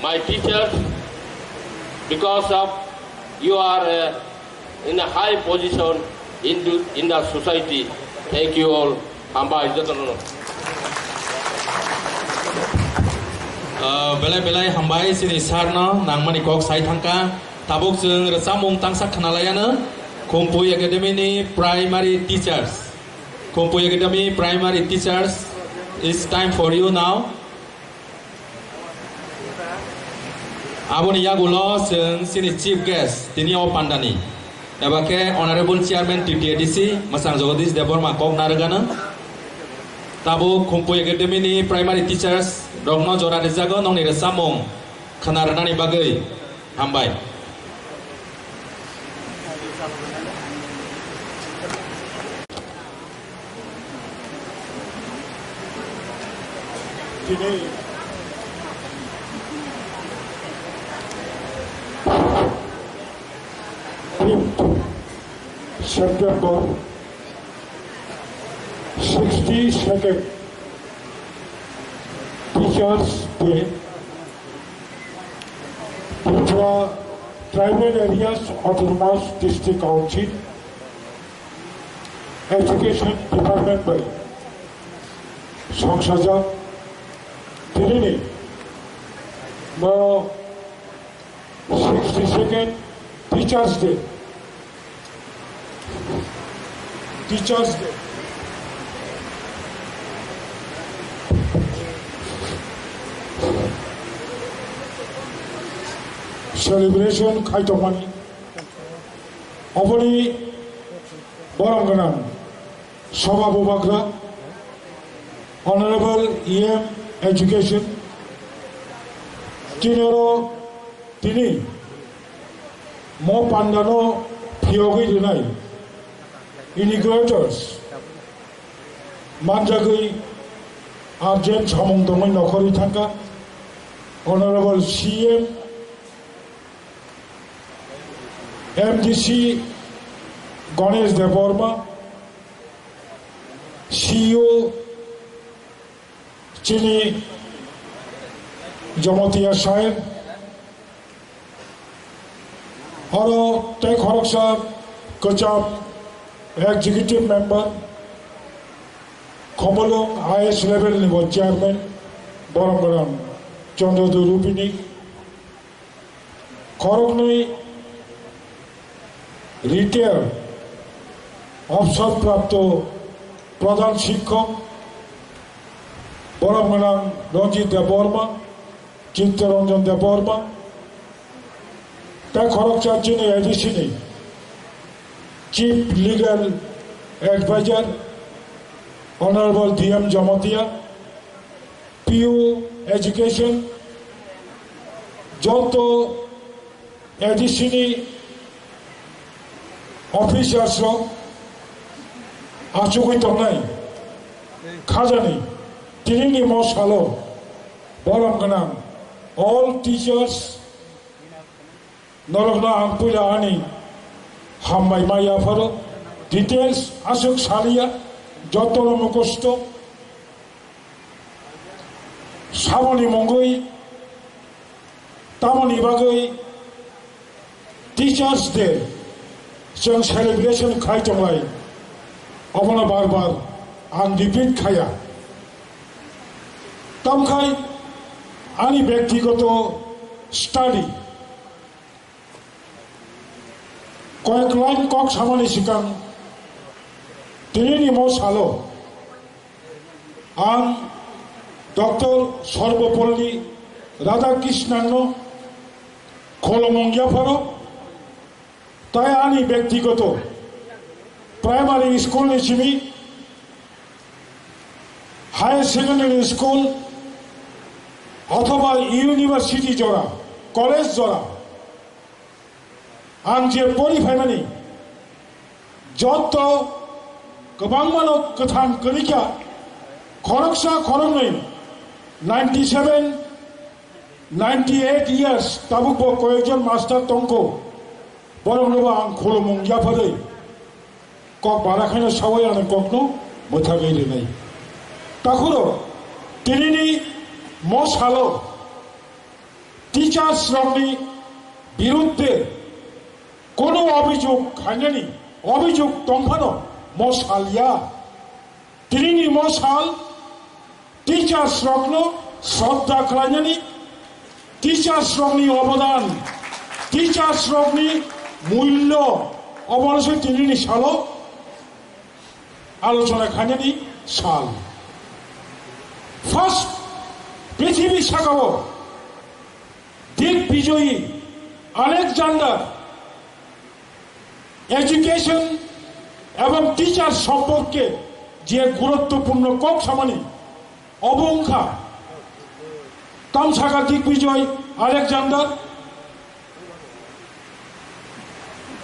my teachers because of you are uh, in a high position in the, in the society. Thank you all. Hambai jotono. Ah, belai belai hambai chini sir no nangmani kok sai thangka. Tabuk chwng rwchapmung tangsa khwnalaiano. Khumpui Academy ni primary teachers. Khumpui Academy primary teachers, it's time for you now. Aboni yagulo chwng chini chief guest tini o pandani eba khe honorable chairman T T A D C Mwsang Jagadish Debbarma kok narwgano. Tabuk Khumpui Academy ni primary teachers rokno jora rijago nongni rwchapmung khwnarwnani bagwi. Hambai. Tini fifth September, sixty-second Teachers' Day, Tripura Tribal Areas Autonomous District Council, Education Department bai songsajak tinini mo sixty-second Teachers' Day, Teachers' Day celebration khaitokmani. Oboni borom gwnang Sabha Bubagra, Honorable E M Education, tinoro tini mo pandano phiyogwi rwnai inaugurators manjagwi urgent samung tongwi nokhorwi thangkha Honorable C M, M D C Ganesh Debbarma, C E O chini Jamatia Saheb, oro tei khoroksa kwcham executive member, Khumulwng highest level ni bo chairman, borom gwnang Chandra Rupini, khoroknwi retired obsor prapto pradhan shikkok, borom gwnang Ranjit Debbarma, Chittaranjan Debbarma, tei khoroksa chini A D C ni Chief Legal Advisor, Honorable D M Jamatia, P U Education, joto A D C ni officers rok achugwi tongnai khajani tinini mo salo borom gwnang all teachers norokno ang puila ani hambai ma yapharo details aswk saliya jotono mukhusto. Samoni mungwi tamoni bagwi Teachers' Day chwng celebration khai tonglai, obono bar bar ang repeat khaya. Tamkhai ani byaktigoto study, koyek line kok samani sikang tinini mo salo ang Doctor Sarvepalli Radhakrishnan no kholomung yapharo, tai ani byaktigoto primary school ni simi higher secondary school othoba university jora, college jora ang je pori phaimani jotto kwbangmano kwthang kwrwikha, khoroksa khoroknwi ninety seven, ninety eight years tabukbo koyekjon master tongkho, boroknobo ang khulumung yapharwi kok bara khaino sawi ani kokno mwthagwi rinai. Takhuro tinini mo salo teachers rokni birudde kono obhijog khainani obhijog tongphano mo salya. Tinini mo sal teachers rokno shraddha khlainani, teachers rokni obodan, teachers rokni mullo, obono se tinini salo alochona khainani sal. First, prithibi sakao Digbijoyi Alexander education ebong teacher somporke je guruttopurno kok samani, obo wngkha tamsaka Digbijoy Alexander.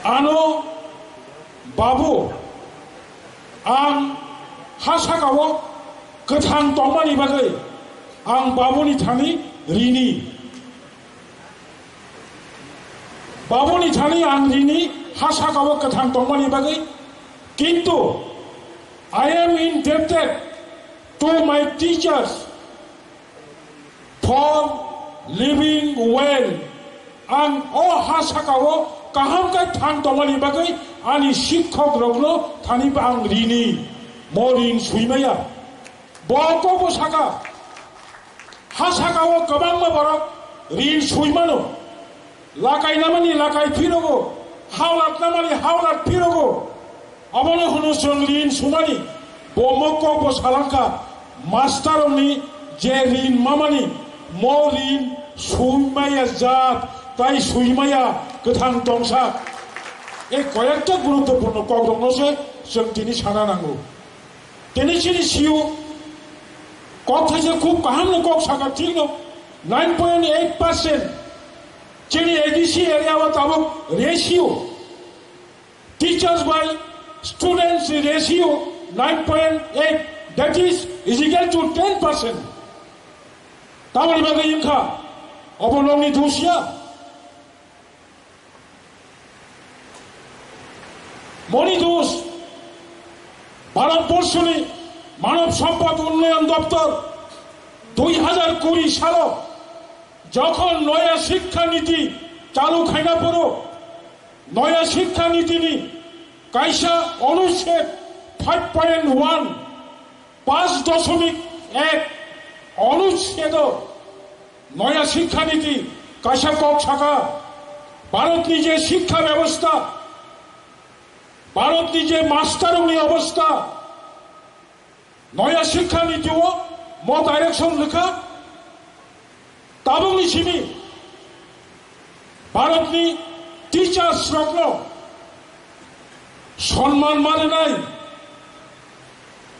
Ano babu, ang ha sakao kwthang tongmani bagwi ang babuni thani rini. Babuni thani ang rini ha sakao kwthang tongmani bagwi. Kintu I am indebted to my teachers for living well. Ang o ha sakao kaham khe thang tongmani bagwi ani sikhok rokno thani ang rini, mo rin suimaya. Bo kokbo saka, ha sakao kwbangma borok rin suimano, lakai namani lakai phirogo, haulat namani haulat phirogo. Obono hwno chwng rin sumani, bo mo kokbo salangkha, master rokni je rin mamani, mo rin suimaya jat, tai suimaya kwthang tongsa. E koyekta guruttopurno kokrokno se chwng tini sana nango. Tini chini C E O kok thaisa khub kaham no kok saka, thik no, nine point eight percent chini A D C area o tabuk ratio, teachers by students ratio nine point eight, that is, is equal to ten percent. Tamoni bagwi wngkha, obo nokni dos ya. Moni dos, Bharatborsoni Manav Sampad Unnayan Doptor dui hazar kuri salo jokhon noya shikkha niti chalu khaina poro, noya shikkha nitini kaisa onuched five point one, panch doshomik ek onuchedo noya shikkha niti kaisa kok saka, Bharatni je shikkha bebosta, Bharatni je master rokni obosta, noya shikkha niti o mo direction rwkha. Tabukni simi Bharatni teachers rokno sonman ma rwnai,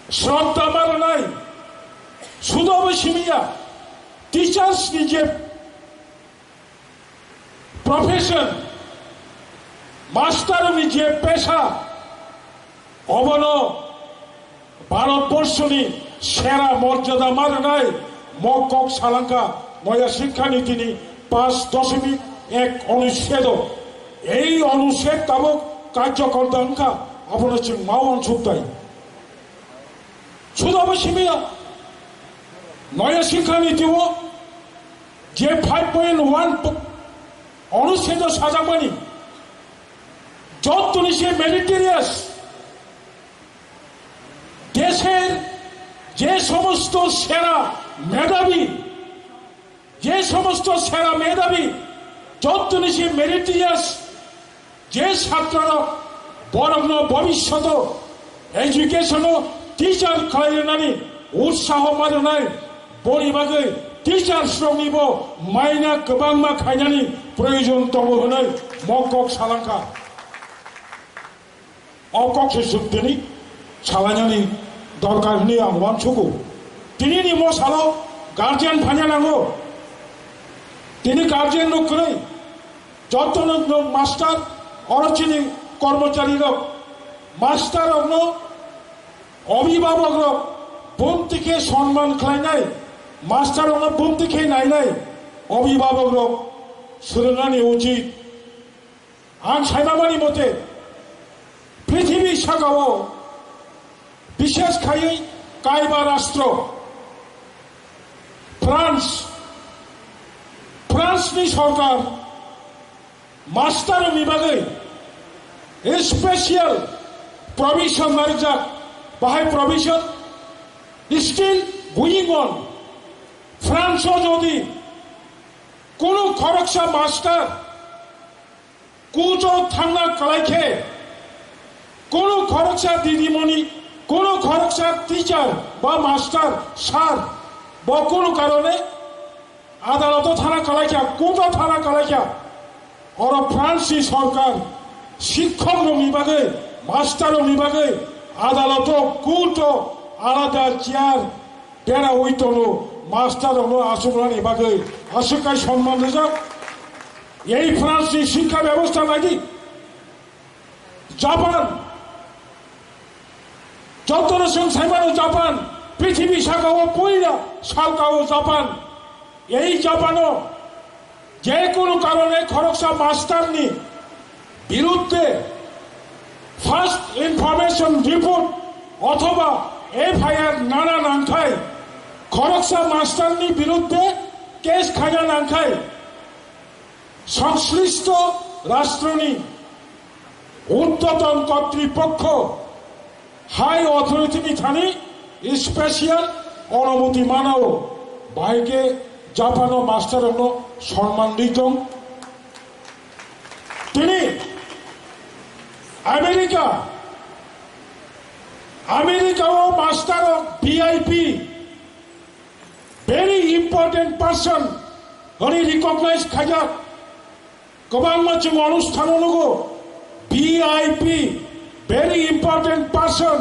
shraddha ma rwnai, sudobo simi ya, teachers ni je profession, master ni je pesa, obono Bharatborsoni sera morjada ma rwnai mo kok salangkha noya shikkha nitini panch doshomik ek onuchedo. Ei onuched tabuk karjokor da wngkha, abono chwng ma uansuk tai. Sudobo simi ya, noya shikkha niti o je five point one onuchedo sajakmani, jottoni se meritorious, desher je somosto sera Medhabi, je somosto sera medhabi, jottoni se meritorious, je chatrorok borokno bobishoto education-o teacher khlai rwnani utsaho ma rwnai, boni bagwi teachers-roknibo maina kwbangma khainani proyojon tongo hwnwi mo kok salangkha. O kok se chwng tini salainani dorkar hwnwi ang uansugo. Tinini mo salo guardian phanya nango. Tini guardian rok kwrwi, jotono nwng master, oro chini kormochari rok, master rokno, obhibhabok rok bumti khe sonman khlainai, master rokno bumti khe nainai, obhibhabok rok swrwngnani uchit. Ang saimamani mote, prithibi sakao, bishes khaiwi kaiba rastro, France, France ni sorkar master ni bagwi special provision narjak, bahai provision still going on. France o jodi kunu khoroksa master kucho thangna kwlai khe, kunu khoroksa didimoni, kunu khoroksa teacher ba master, sir, bo kunu karone adaloto thana kwlai kha, kucho thana kwlai kha. Oro France ni sorkar sikkhokrokni bagwi, masterrokni bagwi adaloto, kucho alada chair bera oi tongo, master rokno aswk rani bagwi aswk kai sonman rijak. Ei France ni sikha bebosta naidi. Japan, jotono chwng saimano Japan, prithibi sakao puila salkao Japan. Ei Japano je kunu karone khoroksa masterni birudde first information report othoba F I R nana nangkhai, khoroksa masterni birudde case khaina nangkhai, সংশ্লিষ্ট রাষ্ট্রনি ঊর্ধ্বতন কর্তৃপক্ষ, হাই অথরিটিনি thani special অনুমতি manao, bahai khe Japano master rokno sonman rijak. Tini America, America o master rok V I P, very important person hwnwi recognize khaijak. Kwbangma chwng onusthano nugo, V I P, very important person,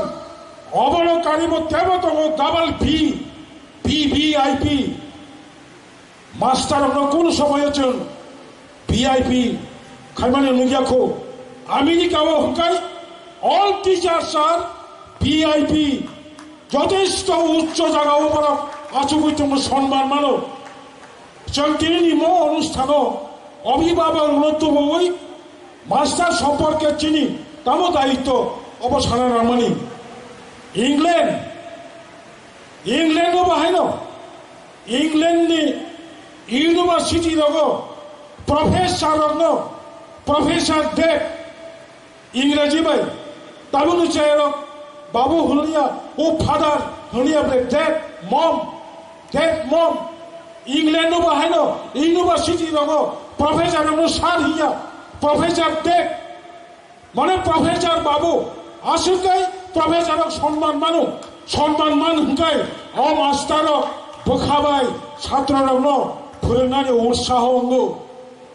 obono karibo tebo tongo double V, V V I P. Master rokno kunu somoyo chwng V I P khaimani nukya kho. America o hwnkhe all teachers are V I P. Jotesto uccho jagao borok achugwi tongo, sonman mano. Chwng tinini mo onusthano obhibhabok rokno tubuwi master somporke chini tamo daitto obo sana nangmani. England, England o bahaino, England ni university rogo professor rokno, Professor Dad, Ingreji bai, tabukni chayarok babu hwnliya, o father hwnliya ble dad, mom, dad, mom. England o bahaino university rogo professor rokno sir hiya, Professor Dad. Mane professor babu, aswk kai professor rok sonman mano, sonman man hwnkhe o master rok bwkha bai chhatro rokno phwrwngnani utsaho wngo.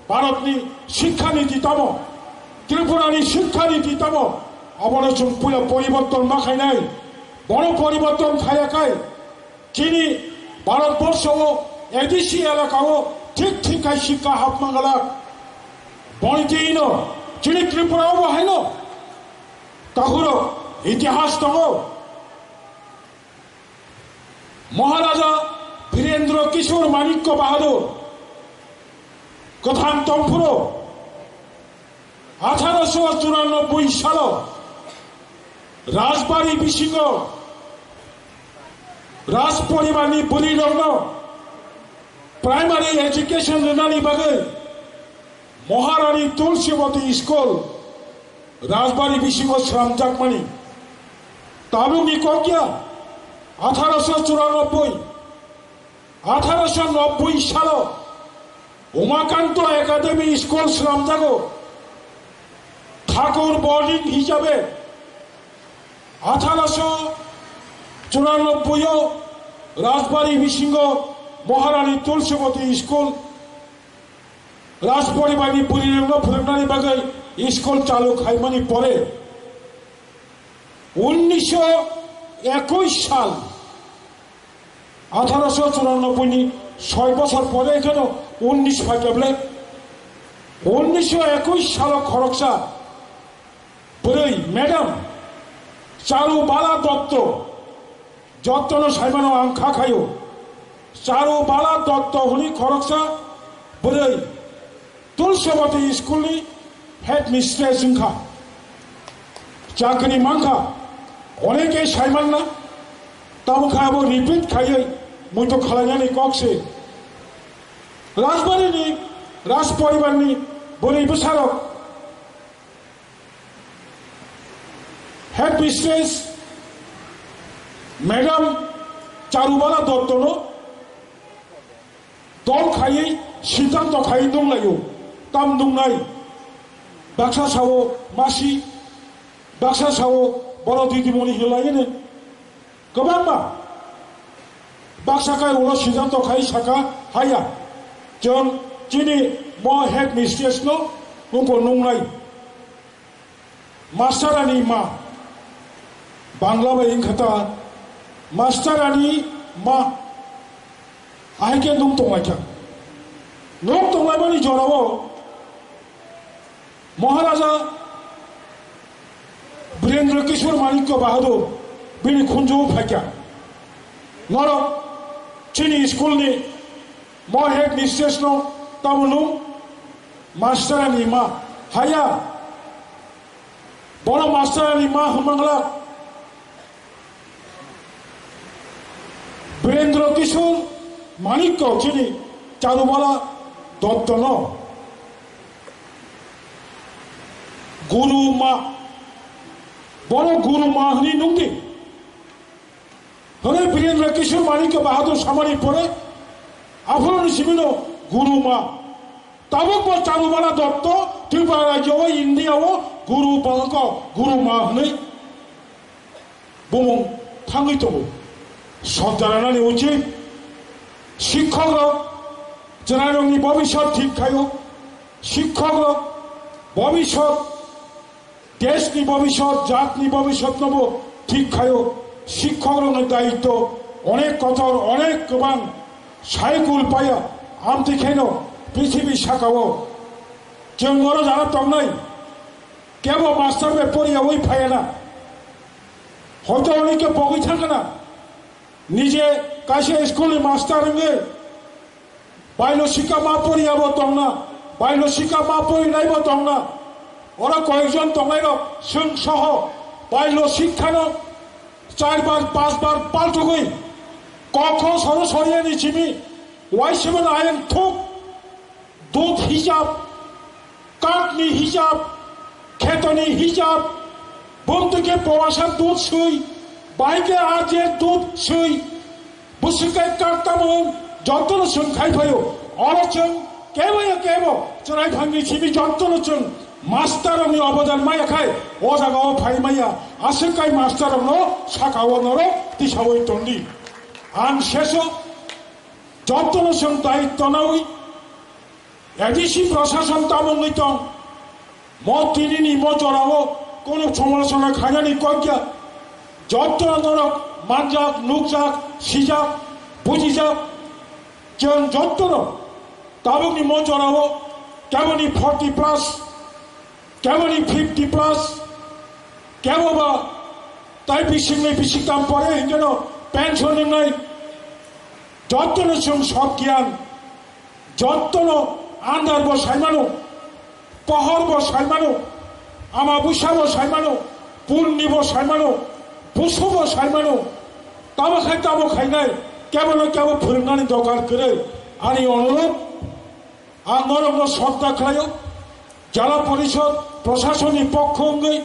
Bharatni Shikkha Niti tamo, Tripurani Shikkha Niti tamo, abono chwng puila poriborton ma khainai. Bono poriborton khaya khai chini Bharatborsho o A D C elaka o thik thik khai Shikkha hapma glak. Boni twi no chini Tripura o bo haino tahuro itihas tongo. Maharaja Birendra Kishore Manikya Bahadur kwthang tongphuru atharo sho churanobboi salo Rajbari bisingo Raj poribarni bwrwirokno primary education rwnani bagwi Maharani Tulsibati School Rajbari bisingo swnamjakmani. Tabukni kokya atharo sho churanobboi Atharo sho nobboi salo Umakanto Academy School slamjago. Thakur boarding hisabe atharo sho churanobboi o Rajbari bisingo Maharani Tulsibati School, Rajporibarni bwrwirokno phwrwngnani bagwi school chalu khaimani pore, unnisho ekush sal, atharo sho churanobboi ni soi bosor pore ekheno unnish phaikable, unnisho ekush salo khoroksa bwrwi, madam Charubala Dotto, jottono saimano ang kha khayo. Charubala Dotto hwnwi khoroksa bwrwi Tulsibati school ni headmistress wngkha. Chakri mankha, oneke saimanna, tamo kha abo repeat khaiwi muitu khalainani kok se. Rajbari ni, Rajporibar ni bwrwi bwsarok headmistress madam Charubala Dottono dol khaiwi siddhanto khaiwi nunglaio. Tam nungnai, baksa sao masi, baksa sao boro didimoni hinlaini. Kwbangma baksa kai ulo siddhanto khai saka haya. Chwng chini mo headmistress no wngkho nungnai. Master ani ma, Bangla bai wngkha ta, master ani ma, ahai khe nuk tonglaikha. Nuk tonglaimani jorao Maharaja Birendra Kishore Manikya Bahadur bini khunju phaikha. Norok chini school ni mo headmistress no tamo nung master ani ma haya. Bono master ani ma hwnmangla Birendra Kishore Manikya chini Charubala Dottono guru ma, bono guru ma hwnwi nungdi. Hwnwi Birendra Kishore Manikya Bahadur samani pore aphuru ni simino guru ma. Tabuk bo Charubala Dotto Tripura rajyo o India o guru bangko guru ma hwnwi bumung thangwi tongo. Sodda ranani uchit, shikkok rok chwrairokni bobisot thik khaio, shikkok rok bobisot Deshni bobisot, jatni bobisotnobo thik khaio. Sikhokrokni daitto onek kotor, onek kwbang saikul paya. Amtwi kheno prithibi sakao chwng oro jara tongnai kebo master bai poriyawi phaiya na. Hoito onike pogwi thangkha na. Nije kaisa school ni master wngwi Bailo sika ma poriya bo tongna, bailo sika ma porinai bo tongna. Oro koyekjon tongnairok, chwng soho, bailo sikhano char bar, panch bar paltugwi, kokho soro soriyani chimi, waisima ayang thuk, dud hijab, Katni hijab, khetoni hijab, bumtwi khe powasa dud swi, bai khe ajer dud swi, bwswk khe kat tamo jotono chwng khai phaio. Oro chwng kebo ya kebo chwrai phangni simi jotono chwng master rokni obodan maya khai o jaga o phai maya. Aswk kai master rokno saka o norok tisawi tondi. Ang seso jotono chwng daitto nawi A D C prashason tamo wngwi tong? Mo tinini mo jorao kono somalochona khainani kok ya. Jotto norok manjak, nukjak, sijak, bujijak. Chwng jottono tabukni mo jorao keboni forty plus, keboni fifty plus, kebo ba tai bisingni bisingtam pore hinjeno pension wngnai. Jottono chwng sob giyan Jottono andar bo saimano, pohor bo saimano, ama busa bo saimano, purni bo saimano, busu bo saimano. Tamo khai tamo khainai, kebono kebo phwrwngnani dokar kwrwi. Ani onurod, ang norokno sodda khlaio. Jala porishod, proshasonni pokho wngwi,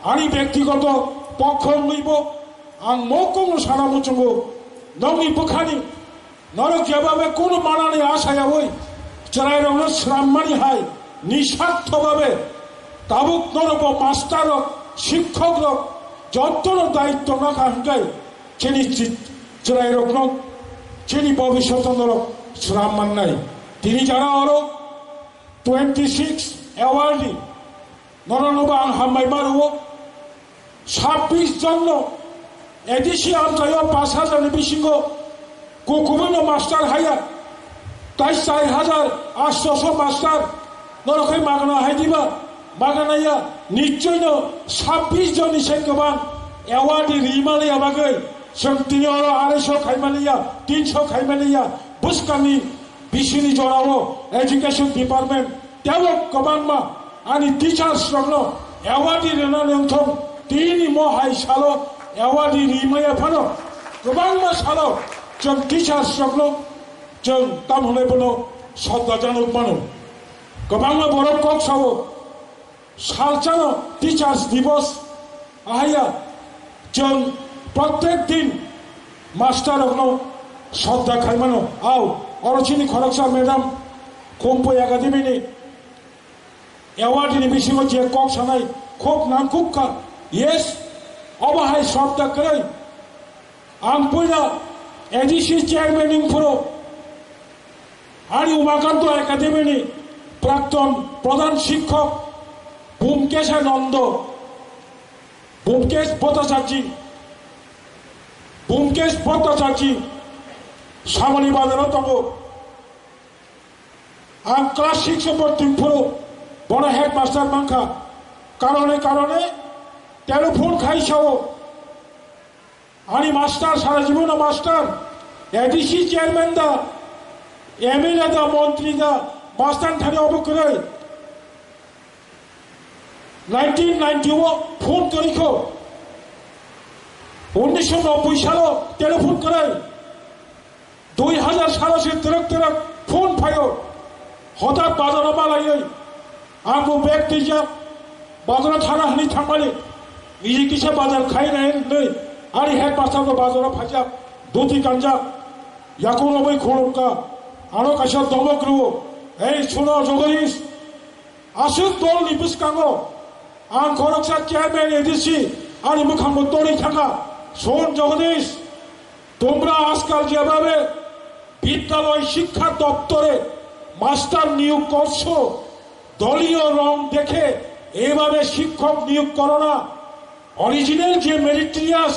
ani bektigoto pokho wngwibo ang mokongno sana muchungo, nokni bwkhani Norok jeba be kunu manani asayawi chwrairokno swrammani hai nisartho babe tabuk norokbo master rok, shikkok rok jottono daitto nakha hwnkhe chini chi-, chwrairokno chini bobishoto norok swrammannai. Tini jara oro twenty six awardee noroknobo ang hambai ma rwo. Sabbish jonno A D C amchaio pash hajar ni bisingo kukubuino master haya, tai char hajar atsho master norok hai magana hai diba, magana ya, nichoi no sabbish jonni se kwbang awardee rimani ya bagwi chwng tini oro arai sho khaimani ya, tin sho khaimani ya, bwskangni bisini jorao education department teibo kwbangma ani teachers rokno awardee rwna nangthong. Tini mo hai salo awardee rimaya phano kwbangma salo chwng teachers rokno chwng tam hwnwi bono sodda janok mano. Kwbangma borok kok sao, salchano Teachers Divos ahaya chwng protek din master rokno sodda khaimano. Au, oro chini khoroksa madam Khumpui Academy ni award ni bisingo je kok sanai khub nangkuk kha. Yes, obo hai sodda kwrwi. Ang puila A D C chairman wngphuru ani Umakanto Academy ni prakton pradhan shikkok Bhumkesh Nando, Bhumkesh Bhattacharjee, Bhumkesh Bhattacharjee Samani Bazar o tongo. Ang class six o porti phuru bono headmaster mankha. Karone karone telephone khai sao. Ani master, sara jibono master, A D C chairman da, M L A da, montri da, master thani obo kwrwi. Nineteen ninety o phone kwrwi kho. Unnisho nobboi salo telephone kwrwi. Dui hajar salo se twrwk twrwk phone phaio. Hothat bazaro malaiwi ang bo bag twijak, bazaro thana hwnwi thangmani. Niji kisa bazar khai nai hwnwi ani headmaster bo bazaro phaijak, dhuti kanjak, yakung romwi khulumkha. Ano kaisa domok rwo, "Ei, suno Jagadish, aswk dolni bwskango ang khoroksa chairman A D C ani mwkhangbo torwi thangkha. Sun Jagadish, তোমরা আজকাল যেভাবে বিদ্যালয় শিক্ষা দপ্তরে মাস্টার নিয়োগ করছো, দলীয় রং দেখে এভাবে শিক্ষক নিয়োগ করো না। অরিজিনাল যে মেরিটরিয়াস,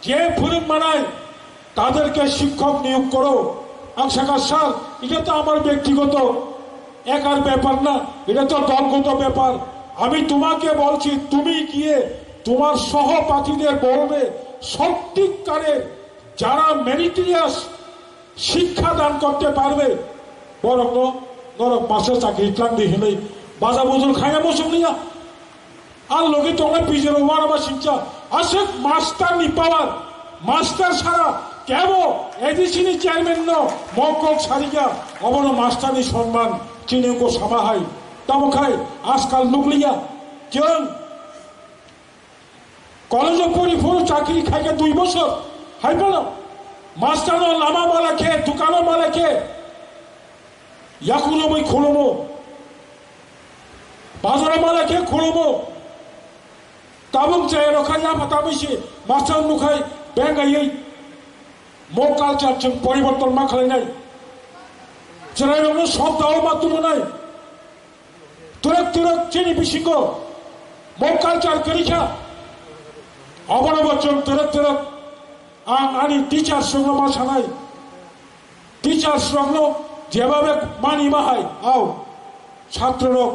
যে ফরম বানায়, তাদেরকে শিক্ষক নিয়োগ করো।" Ang sakha, "Sir, এটা তো আমার ব্যক্তিগত একার ব্যাপার না, এটা তো দলগত ব্যাপার। আমি তোমাকে বলছি, তুমি গিয়ে তোমার সহপাঠীদের বলবে, সত্যিকারের যারা মেরিটরিয়াস শিক্ষা দান করতে পারবে, বরং ন-, নরক মাসে চাকরি ক্লান্তি হলেই বাজা বুজুর খাইয়া বসুন নিয়া।" Ang logi tongnai pijero warama singcha, aswk master ni power, master sara kebo A D C ni chairman no mokok sarikya, obono master ni sonman chini wngkha sama hai. Tamo khai ajkal nukliya, chwng college o pori phuru chakri khaikha dui bosor, hai phano master no lama mala khe, dukano mala khe, yakuno bai khulumo. Bazaro mala khe khulumo. Tabuk chaya rokha yapha tabui se master nukhai bengaiwi mo culture chwng poriborton ma khlainai. Chwrairokno sop dao ma tumunai. Turuk turuk chini bisingo mo culture kwrwi kha. Obono bo chwng turuk turuk ang ani teachers rokno ma sanai. Teachers rokno jebabe mani ma hai, au, chhatro rok,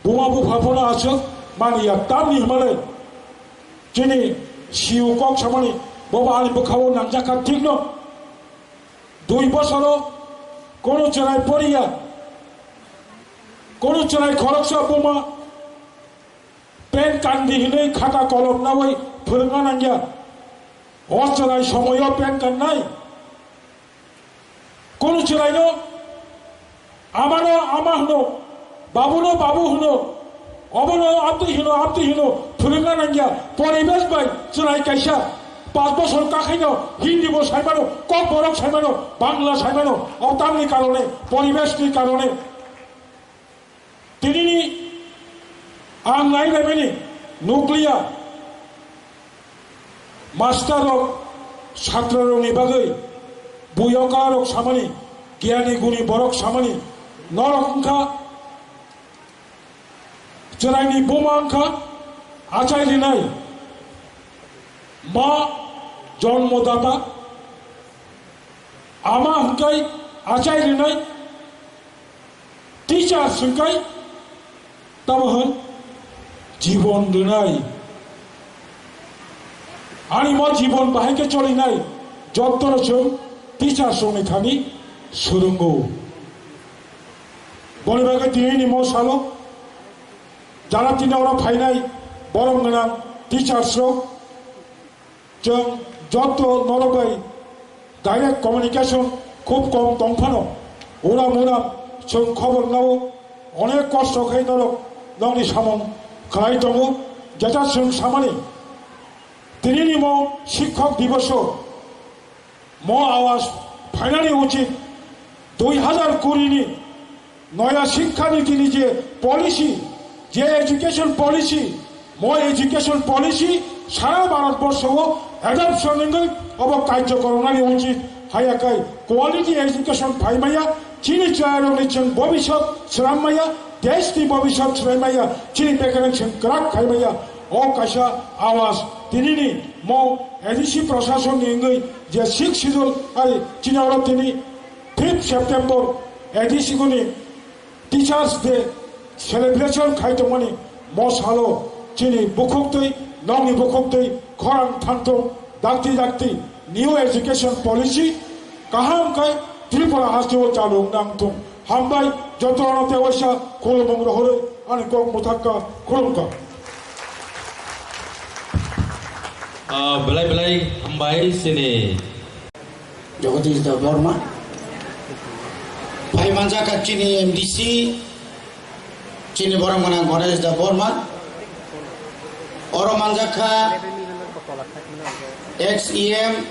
buma bupha phano aswk mani ya, tamni hwnmale chini C E O kok samani, bobo ani bwkhao nangjakha, thikno. Dui bosoro kono chwrai poriya, kono chwrai khoroksa buma pen kandi hinwi khata kolom nawi phwrwngna nangya. O chwrai somoyo pen kannai. Kunu chwraino amano ama hwno, babuno babu hwno, obono amtwi hwno, amtwi hwno phwrwngna nangya. Poribesh bai chwrai kaisa Panch bochor kakhaino Hindi bo saimano, Kokborok saimano, Bangla saimano, o tamni karone, poribeshni karone. Tinini ang nai naimani nukliya master rok, chatra rokni bagwi buyoka rok samani, giyani guni borok samani, norok wngkha Chwraini buma wngkha achai rinai, ma jonmodata, ama hwnkhe achai rinai, teacher hwnkhe tamo hwn jibon rinai. Ani mo jibon bahai khe cholinai, jottono chwng teacher rokni thani swrwngo. Boni bagwi tinini mo salo jara tini oro phainai borom gwnang teachers rok, chwng jotto norok bai direct communication khub kom tong phano, uram uram chwng khobor nao, onek kosto khe norok nokni samung khlai tongo, jeta chwng samani tinini mo shikhok diboso. Mo awas phainani uchit dui hazar kuri ni noya shikkha niti ni je policy, je education policy, mo education policy sara Bharat borsho o adoption wngwi obo karjo koronani uchit haya kai quality education phaimaya, chini chwrairokni chwng bobisot swrammaya, desh ni bobisot swraimaya, chini bekereng chwng kwrak khaimaya. O kaisa awas tinini mo A D C prasasonni wngwi je six schedule ari chini oro tini fifth September A D C guni Teachers Day celebration khai tongmani mo salo chini bukhuktwi, nokni bukhuktwi khorang thangthung dakti dakti new education policy kaham khai Tripura hasteo chalu wngna wngthung. Hambai jotono tewaisa khulumung rohorwi ani kok muthakka khulumkha. Ah, belai belai hambai sini. Jagadish Debbarma. Phai manjakha chini M D C, chini borok gwnang Ganesh Debbarma. Oro manjakha ex E M,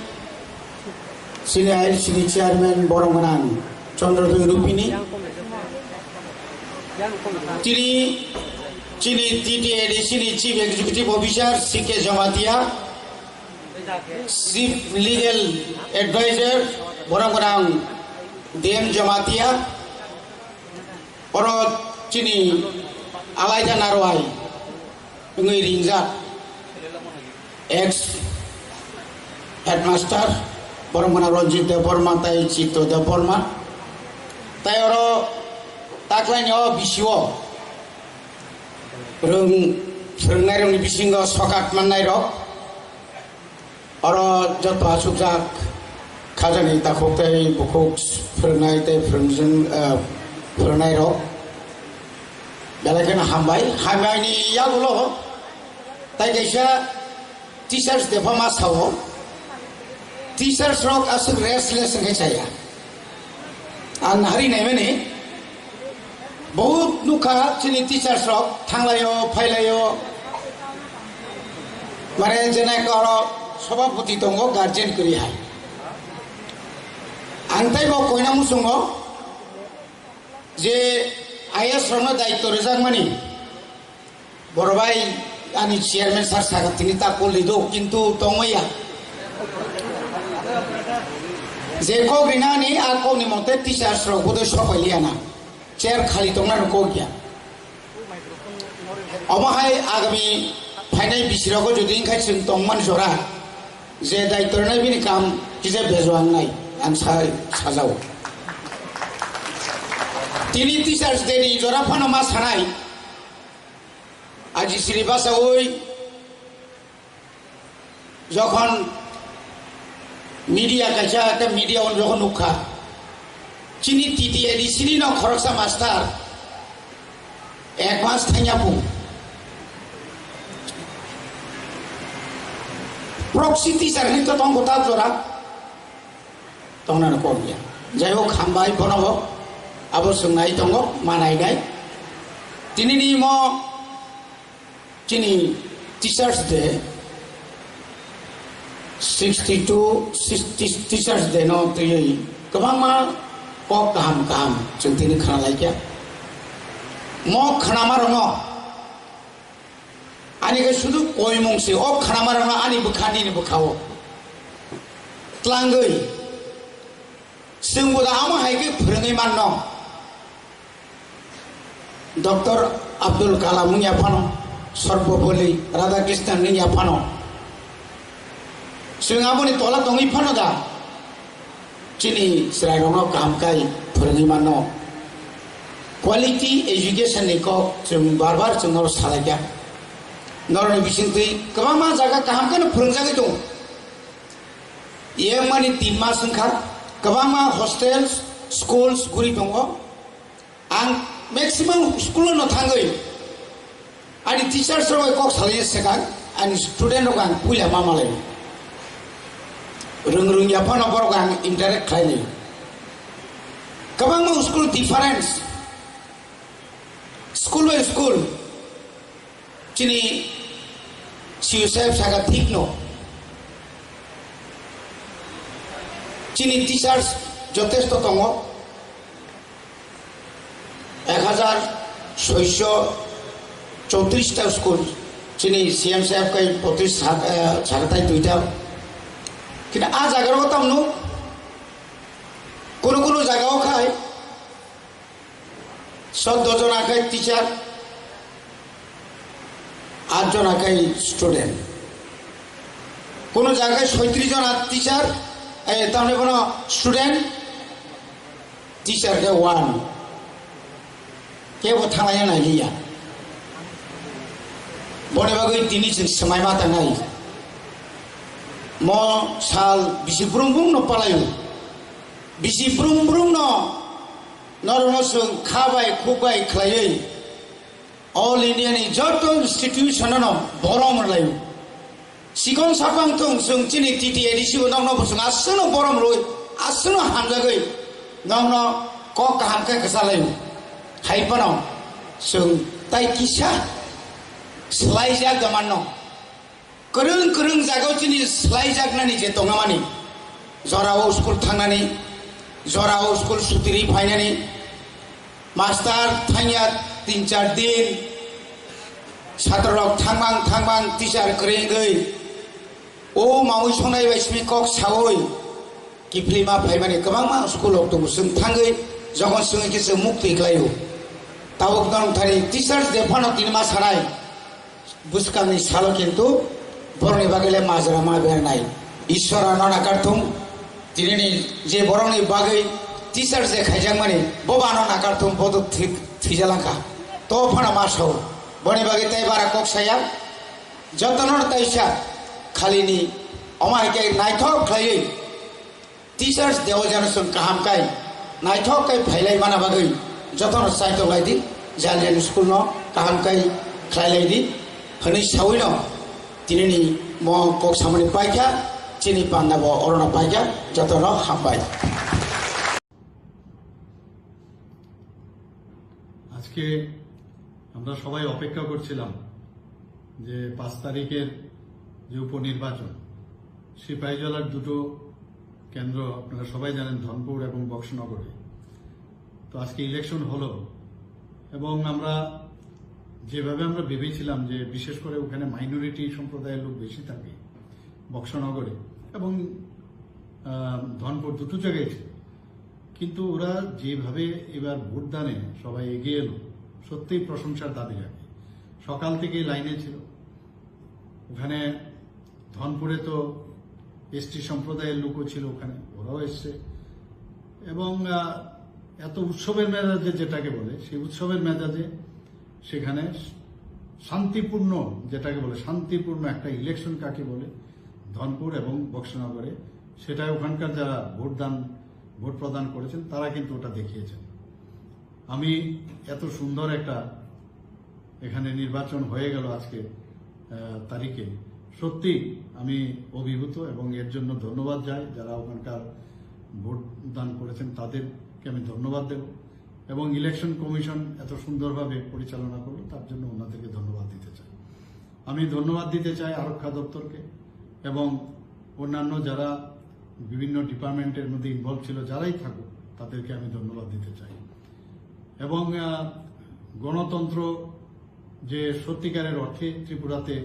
chini I L C ni chairman borok gwnang Chandra Rupini. Chini, chini T T A D C ni chief executive officer C K Jamatia. Chief Legal Advisor borok gwnang D M Jamatia, oro chini Alaida Narwai wngwi ringjak, ex headmaster borok gwnang Ranjit Debbarma tai Chitto Debbarma, tai oro taklaini o B C O rwng, phwrwngnairokni bisingo sokat mannairok. Oro joto achukjak khajani takhuk tei bukhuk phwrwngnai tei phwrwngjwng, eh, phwrwngnairok belai kheno hambai. Hambaini yagulo tai kaisa Teachers Day pha ma sao. Teachers rok aswk restless wngkhe chaya. Ang hari naimani, bahut nukha chini teachers rok thanglaio, phailaio. Mane jenai oro sobhapoti tongo, guardian kwrwi hai. Ang tei bo koina muchungo je I A S rokno daityo rwjakmani. Boro bai, ani chairman sir saka tini ta kol rido, kintu tongmaya. Je kok rinani, a kokni mote teachers rok bodoi sopai liya na. Chair khali tongna rok kok ya. Omo hai agami phainai bisirok o jodi wngkha chwng tongmani jora, je daityo rwnai bini kam kisa bejo ang nai, ang sa-, sajao. Tini Teachers Day ni jora phano ma sanai, Aji siri basaui jokhon media kaisa ekta media on jokhon nukha, chini T T A D C ni no khoroksa master ek mas thangya bu proxy teacher ni to tong kota jora. Tongnani kok ya. Jai hok, hambai bono bo. Abo swngnai tongo, manai nai. Tini ni mo chini Teachers Day. Sixty two Teachers Day no twiwi kwbangma kok kaham kaham chwng tini khna laikha. Mo khnamarokno ani khe sudu koimung se, o khnamarokno ani bwkha nini bwkhao tlangwi chwngbo da amo hai khe phwrwngwi manno. Doctor Abdul Kalam wngya phano, Sarvapalli Radhakrishnan wngya phano, chwng aboni tola tongwi phano da chini chwrairokno kaham kai phwrwngwi manno. Quality education ni kok chwng bar bar chwng norok salaikha. Norokni bisingtwi kwbangma jaga kaham kheno phwrwngjagwi tongo. Yengmani tin mas wngkha, kwbangma hostels, schools guri tongo. Ang maximum school-o no thangwi ani teachers rok bai kok salai swkang, ani student rok ang puila ma malai. Rwng rwngya phano borok ang interact khlainai. Kwbangma school difference, school by school. Chini C U saheb saka thik no. Chini teachers jotesto tongo. Ek hajar soiso chowtris ta school. Chini C M saheb kai potrish sak-, eh, sakatai duita. Kintu a jaga o tamno kono kono jaga o khai Soddo jona khai teacher, at jona khai student. Kono jaga khai soitris jona teacher, eh, tamni bono student, teacher khe one. Kebo thanglaiya nailiya. Boni bagwi tini chwng swmai ma tangnai. Mo sal bisi brum brum no palaio. Bisi brum brum no norokno chwng kha bai khuk bai khlaiwi All India ni joto institution no borom rwlaio. Sikon sapang thung chwng chini T T A D C bo nokno bo chwng aswkno borom rwi, aswkno hamjagwi nokno kok kaham khe kwchalaio. Hai phano chwng tai kisa swlaijak da manno. Kwrwng kwrwng jagao chini swlaijaknani je tongmani, jorao school thangnani, jorao school sutiri phainani, master thangya tin char din, satrorok thangmang thangmang teacher kwrwngwi, o mawi songnai bai simi kok sawi, kiphilima phaimani kwbangma school rok tongo. Chwng thangwi jokhon swngwi khe chwng muktwi khlaio. Tabuk nong thani Teachers Day phano tini ma sanai. Bwskangni salo kintu borokni bagwi le majra ma bernai. Ishwar ano nakarthung, tinini je borokni bagwi teacher je khaijakmani, bo bo ano nakarthung, bo to thwi-, thwijalangkha. To phano ma sao. Boni bagwi tei bara kok saya, jotono taisa khalini omo hai khe naithok khlaiwi Teachers Day o jano chwng kaham kai, naithok kai phailai mana bagwi jotono chaitok lai di, jani jani school no kaham kai khlai lai di, hwnwi sawi no tinini mo kok samani paikha, chini panda bo orono paikha, jotono hambai. আজকে আমরা সবাই অপেক্ষা করছিলাম যে পাঁচ তারিখের যে উপনির্বাচন, সিপাহীজলার দুটো কেন্দ্র আপনারা সবাই জানেন, ধনপুর এবং বক্সনগরে। তো আজকে ইলেকশন হলো এবং আমরা যেভাবে আমরা ভেবেছিলাম যে বিশেষ করে ওখানে মাইনরিটি সম্প্রদায়ের লোক বেশি থাকে বক্সনগরে এবং, আহ, ধনপুর দুটো জায়গায় ছিল, কিন্তু ওরা যেভাবে এবার ভোটদানে সবাই এগিয়ে এলো, সত্যিই প্রশংসার দাবি রাখে। সকাল থেকেই লাইনে ছিল। ওখানে ধনপুরে তো এসটি সম্প্রদায়ের লোকও ছিল ওখানে, ওরাও এসছে। এবং, আহ, এত উৎসবের মেজাজে যেটাকে বলে, সেই উৎসবের মেজাজে সেখানে শান্তিপূর্ণ, যেটাকে বলে শান্তিপূর্ণ একটা ইলেকশন কাকে বলে, ধনপুর এবং বক্সনগরে, সেটা ওখানকার যারা ভোটদান, ভোট প্রদান করেছেন, তারা কিন্তু ওটা দেখিয়েছেন। আমি এত সুন্দর একটা এখানে নির্বাচন হয়ে গেল আজকে, আহ, তারিখে, সত্যি আমি অভিভূত এবং এর জন্য ধন্যবাদ জানাই যারা ওখানকার ভোট দান করেছেন, তাদেরকে আমি ধন্যবাদ দেব। এবং ইলেকশন কমিশন এত সুন্দরভাবে পরিচালনা করলো, তার জন্য ওনাদেরকে ধন্যবাদ দিতে চাই। আমি ধন্যবাদ দিতে চাই আরক্ষা দপ্তরকে এবং অন্যান্য যারা বিভিন্ন ডিপার্টমেন্টের মধ্যে ইনভলভ ছিল, যারাই থাকুক, তাদেরকে আমি ধন্যবাদ দিতে চাই। এবং আহ, গণতন্ত্র যে সত্যিকারের অর্থে ত্রিপুরাতে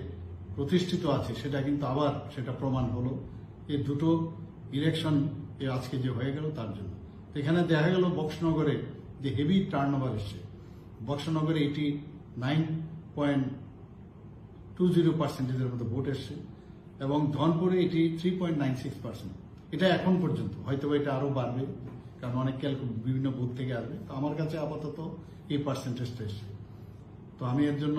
প্রতিষ্ঠিত আছে, সেটা কিন্তু আবার সেটা প্রমাণ হলো এই দুটো ইলেকশন, এ আজকে যে হয়ে গেল, তার জন্য। তো এখানে দেখা গেল বক্সনগরে যে হেভি টার্ন ওভার এসছে, বক্সনগরে eighty nine point two zero পার্সেন্টেজের মতো ভোট এসছে এবং ধনপুরে eighty three point nine six percent. এটা এখন পর্যন্ত, হয়তো বা এটা আরও বাড়বে, কারণ অনেক ক্যালকু বিভিন্ন বুথ থেকে আসবে। তো আমার কাছে আপাতত এই পার্সেন্টেজটা এসছে। তো আমি এর জন্য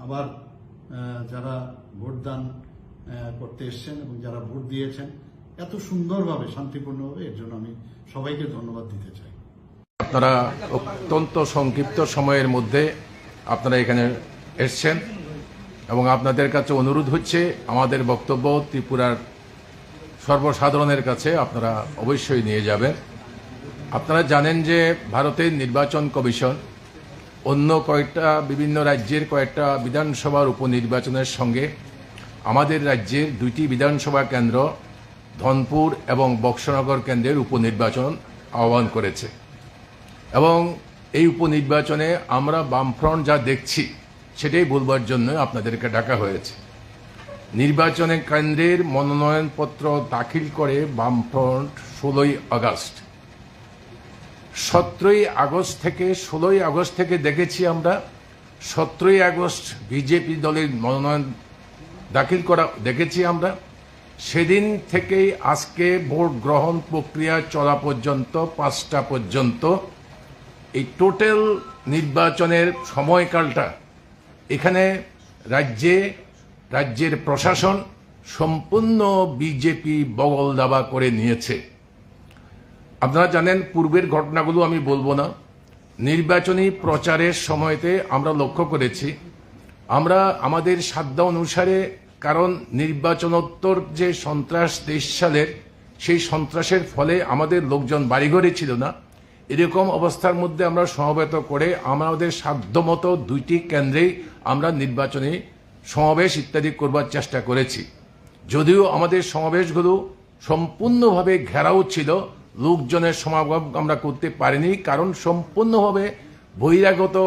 আবার আহ, যারা ভোটদান আহ, করতে এসছেন এবং যারা ভোট দিয়েছেন এত সুন্দরভাবে, শান্তিপূর্ণভাবে, এর জন্য আমি সবাইকে ধন্যবাদ দিতে চাই। আপনারা অত্যন্ত সংক্ষিপ্ত সময়ের মধ্যে আপনারা এখানে এসছেন এবং আপনাদের কাছে অনুরোধ হচ্ছে আমাদের বক্তব্য ত্রিপুরার সর্বসাধারণের কাছে আপনারা অবশ্যই নিয়ে যাবেন। আপনারা জানেন যে ভারতের নির্বাচন কমিশন অন্য কয়েকটা, বিভিন্ন রাজ্যের কয়েকটা বিধানসভার উপনির্বাচনের সঙ্গে আমাদের রাজ্যের দুইটি বিধানসভা কেন্দ্র ধনপুর এবং বক্সনগর কেন্দ্রের উপনির্বাচন আহ্বান করেছে এবং এই উপনির্বাচনে আমরা বামফ্রন্ট যা দেখছি সেটাই বলবার জন্য আপনাদেরকে ডাকা হয়েছে। নির্বাচনের কেন্দ্রের মনোনয়নপত্র দাখিল করে বামফ্রন্ট ষোলোই আগস্ট। সতেরোই আগস্ট থেকে, ষোলোই আগস্ট থেকে দেখেছি আমরা, সতেরোই আগস্ট বিজেপি দলের মনোনয়ন দাখিল করা দেখেছি আমরা। সেদিন থেকেই আজকে ভোট গ্রহণ প্রক্রিয়া চলা পর্যন্ত, পাঁচটা পর্যন্ত, এই টোটাল নির্বাচনের সময়কালটা এখানে রাজ্যে, রাজ্যের প্রশাসন সম্পূর্ণ বিজেপি বগল দাবা করে নিয়েছে। আপনারা জানেন, পূর্বের ঘটনাগুলো আমি বলবো না। নির্বাচনী প্রচারের সময়তে আমরা লক্ষ্য করেছি, আমরা আমাদের সাধ্য অনুসারে, কারণ নির্বাচনোত্তর যে সন্ত্রাস তেইশ সালের, সেই সন্ত্রাসের ফলে আমাদের লোকজন বাড়িঘরে ছিল না। এরকম অবস্থার মধ্যে আমরা সমবেত করে আমাদের সাধ্যমতো দুইটি কেন্দ্রেই আমরা নির্বাচনী সমাবেশ ইত্যাদি করবার চেষ্টা করেছি। যদিও আমাদের সমাবেশগুলো সম্পূর্ণভাবে ঘেরাও ছিল, লোকজনের সমাগম আমরা করতে পারিনি, কারণ সম্পূর্ণভাবে বহিরাগত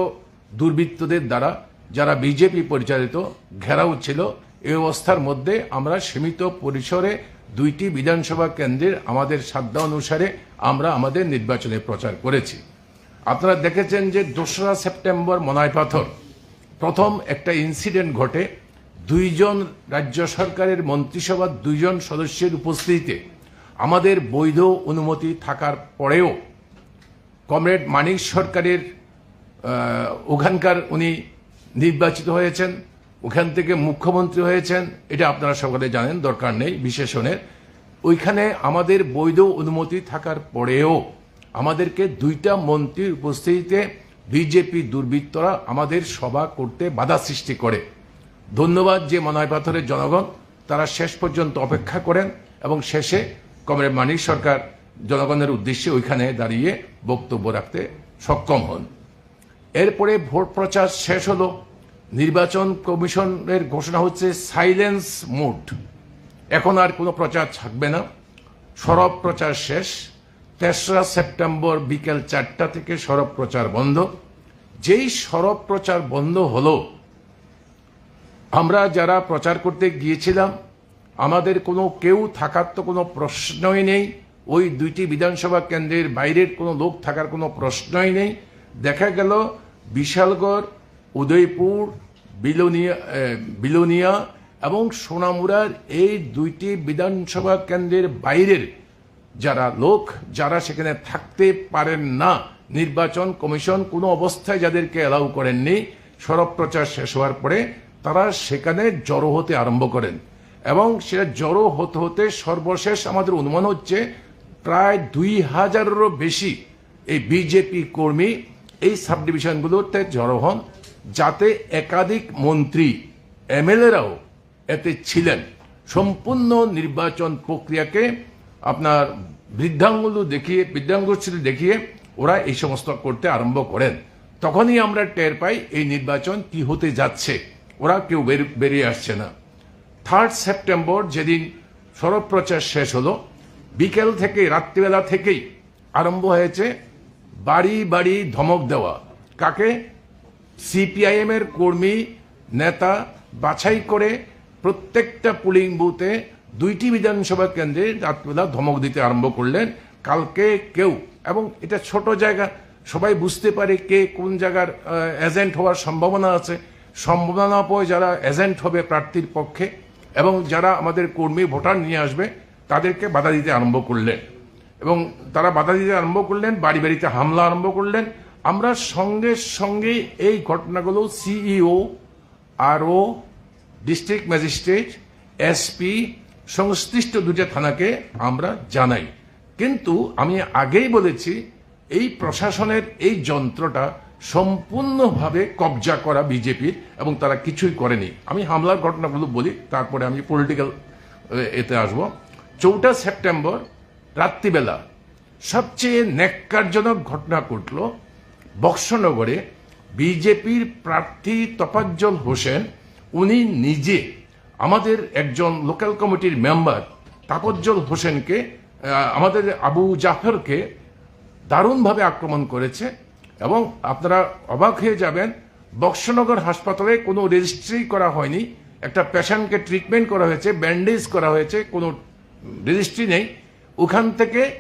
দুর্বৃত্তদের দ্বারা, যারা বিজেপি পরিচালিত, ঘেরাও ছিল। এই অবস্থার মধ্যে আমরা সীমিত পরিসরে দুইটি বিধানসভা কেন্দ্রের আমাদের সাধ্য অনুসারে আমরা আমাদের নির্বাচনী প্রচার করেছি। আপনারা দেখেছেন যে দোসরা সেপ্টেম্বর মনাইপাথর প্রথম একটা ইনসিডেন্ট ঘটে। দুইজন রাজ্য সরকারের মন্ত্রিসভার দুইজন সদস্যের উপস্থিতিতে আমাদের বৈধ অনুমতি থাকার পরেও কমরেড মানিক সরকারের, আহ, ওখানকার উনি নির্বাচিত হয়েছেন, ওখান থেকে মুখ্যমন্ত্রী হয়েছেন, এটা আপনারা সকলে জানেন, দরকার নেই বিশেষণের। ওইখানে আমাদের বৈধ অনুমতি থাকার পরেও আমাদেরকে দুইটা মন্ত্রীর উপস্থিতিতে বিজেপি দুর্বৃত্তরা আমাদের সভা করতে বাধা সৃষ্টি করে। ধন্যবাদ যে মনাইপাথরের জনগণ, তারা শেষ পর্যন্ত অপেক্ষা করেন এবং শেষে কমরেড মানিক সরকার জনগণের উদ্দেশ্যে ওইখানে দাঁড়িয়ে বক্তব্য রাখতে সক্ষম হন। এরপরে ভোট প্রচার শেষ হলো, নির্বাচন কমিশনের ঘোষণা হচ্ছে সাইলেন্স মোড, এখন আর কোনো প্রচার থাকবে না, সরব প্রচার শেষ। তেসরা সেপ্টেম্বর বিকেল চারটা থেকে সরব প্রচার বন্ধ। যেই সরব প্রচার বন্ধ হলো, আমরা যারা প্রচার করতে গিয়েছিলাম, আমাদের কোনো কেউ থাকার তো কোনো প্রশ্নই নেই। ওই দুইটি বিধানসভা কেন্দ্রের বাইরের কোনো লোক থাকার কোনো প্রশ্নই নেই। দেখা গেল বিশালগড়, উদয়পুর, বিলোনিয়া, এ, বিলোনিয়া এবং সোনামুড়ার এই দুইটি বিধানসভা কেন্দ্রের বাইরের যারা লোক, যারা সেখানে থাকতে পারেন না, নির্বাচন কমিশন কোনো অবস্থায় যাদেরকে অ্যালাউ করেননি, সরব প্রচার শেষ হওয়ার পরে তারা সেখানে জড়ো হতে আরম্ভ করেন এবং সেটা জড়ো হতে হতে সর্বশেষ আমাদের অনুমান হচ্ছে প্রায় দুই হাজারেরও বেশি এই বিজেপি কর্মী এই সাবডিভিশনগুলোতে জড়ো হন, যাতে একাধিক মন্ত্রী, এমএলএরাও এতে ছিলেন। সম্পূর্ণ নির্বাচন প্রক্রিয়াকে আপনার বৃদ্ধাঙ্গুল দেখিয়ে, বৃদ্ধাঙ্গুষ্ঠী দেখিয়ে ওরা এই সমস্ত করতে আরম্ভ করেন। তখনই আমরা টের পাই এই নির্বাচন কি হতে যাচ্ছে, ওরা কেউ বের-, বেরিয়ে আসছে না। থার্ড সেপ্টেম্বর যেদিন সড়ক প্রচার শেষ হলো। বিকেল থেকে, রাত্রিবেলা থেকেই আরম্ভ হয়েছে বাড়ি বাড়ি ধমক দেওয়া। কাকে? সিপিআইএম এর কর্মী, নেতা বাছাই করে প্রত্যেকটা পোলিং বুথে দুইটি বিধানসভা কেন্দ্রে রাত্রিবেলা ধমক দিতে আরম্ভ করলেন। কালকে কেউ, এবং এটা ছোট জায়গা, সবাই বুঝতে পারে কে কোন জায়গার এজেন্ট হওয়ার সম্ভাবনা আছে। সম্ভাবনা পায় যারা এজেন্ট হবে প্রার্থীর পক্ষে এবং যারা আমাদের কর্মী ভোটার নিয়ে আসবে, তাদেরকে বাধা দিতে আরম্ভ করলেন। এবং তারা বাধা দিতে আরম্ভ করলেন, বাড়ি বাড়িতে হামলা আরম্ভ করলেন। আমরা সঙ্গে সঙ্গে এই ঘটনাগুলো সিইও, আরও, ডিস্ট্রিক্ট ম্যাজিস্ট্রেট, এসপি, সংশ্লিষ্ট দুইটা থানাকে আমরা জানাই। কিন্তু আমি আগেই বলেছি, এই প্রশাসনের এই যন্ত্রটা সম্পূর্ণভাবে কবজা করা বিজেপির, এবং তারা কিছুই করেনি। আমি হামলার ঘটনাগুলো বলি, তারপরে আমি পলিটিক্যাল এতে আসব। চৌঠা সেপ্টেম্বর রাত্রিবেলা সবচেয়ে ন্যাক্কারজনক ঘটনা ঘটল বক্সনগরে। বিজেপির প্রার্থী তফাজ্জল হোসেন, উনি নিজে আমাদের একজন লোকাল কমিটির মেম্বার তাপজ্জল হোসেনকে, আহ, আমাদের আবু জাফরকে দারুণভাবে আক্রমণ করেছে। এবং আপনারা অবাক হয়ে যাবেন, বক্সনগর হাসপাতালে কোনো রেজিস্ট্রি করা হয়নি। একটা পেশেন্টকে ট্রিটমেন্ট করা হয়েছে, ব্যান্ডেজ করা হয়েছে, কোনো রেজিস্ট্রি নেই। ওখান থেকে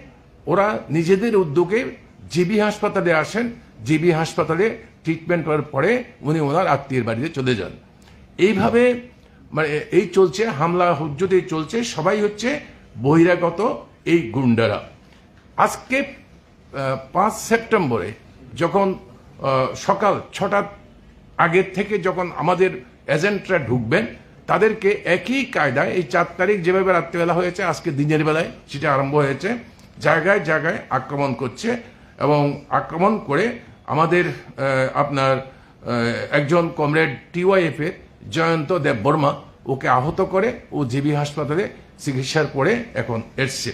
ওরা নিজেদের উদ্যোগে জিবি হাসপাতালে আসেন। জিবি হাসপাতালে ট্রিটমেন্ট করার পরে উনি ওনার আত্মীয়ের বাড়িতে চলে যান। এইভাবে, মানে, এই চলছে, হামলা হুজ্জুতি চলছে, সবাই হচ্ছে বহিরাগত এই গুন্ডারা। আজকে, আহ, পাঁচ সেপ্টেম্বরে যখন, আহ, সকাল ছটার আগের থেকে যখন আমাদের এজেন্টরা ঢুকবেন, তাদেরকে একই কায়দায়, এই চার তারিখ যেভাবে রাত্রিবেলা হয়েছে, আজকে দিনের বেলায় সেটা আরম্ভ হয়েছে, জায়গায় জায়গায় আক্রমণ করছে। এবং আক্রমণ করে আমাদের, আহ, আপনার, আহ, একজন কমরেড টিওয়াইএফ এর, জয়ন্ত দেববর্মা, ওকে আহত করে ও জিবি হাসপাতালে চিকিৎসার পরে এখন এসছে।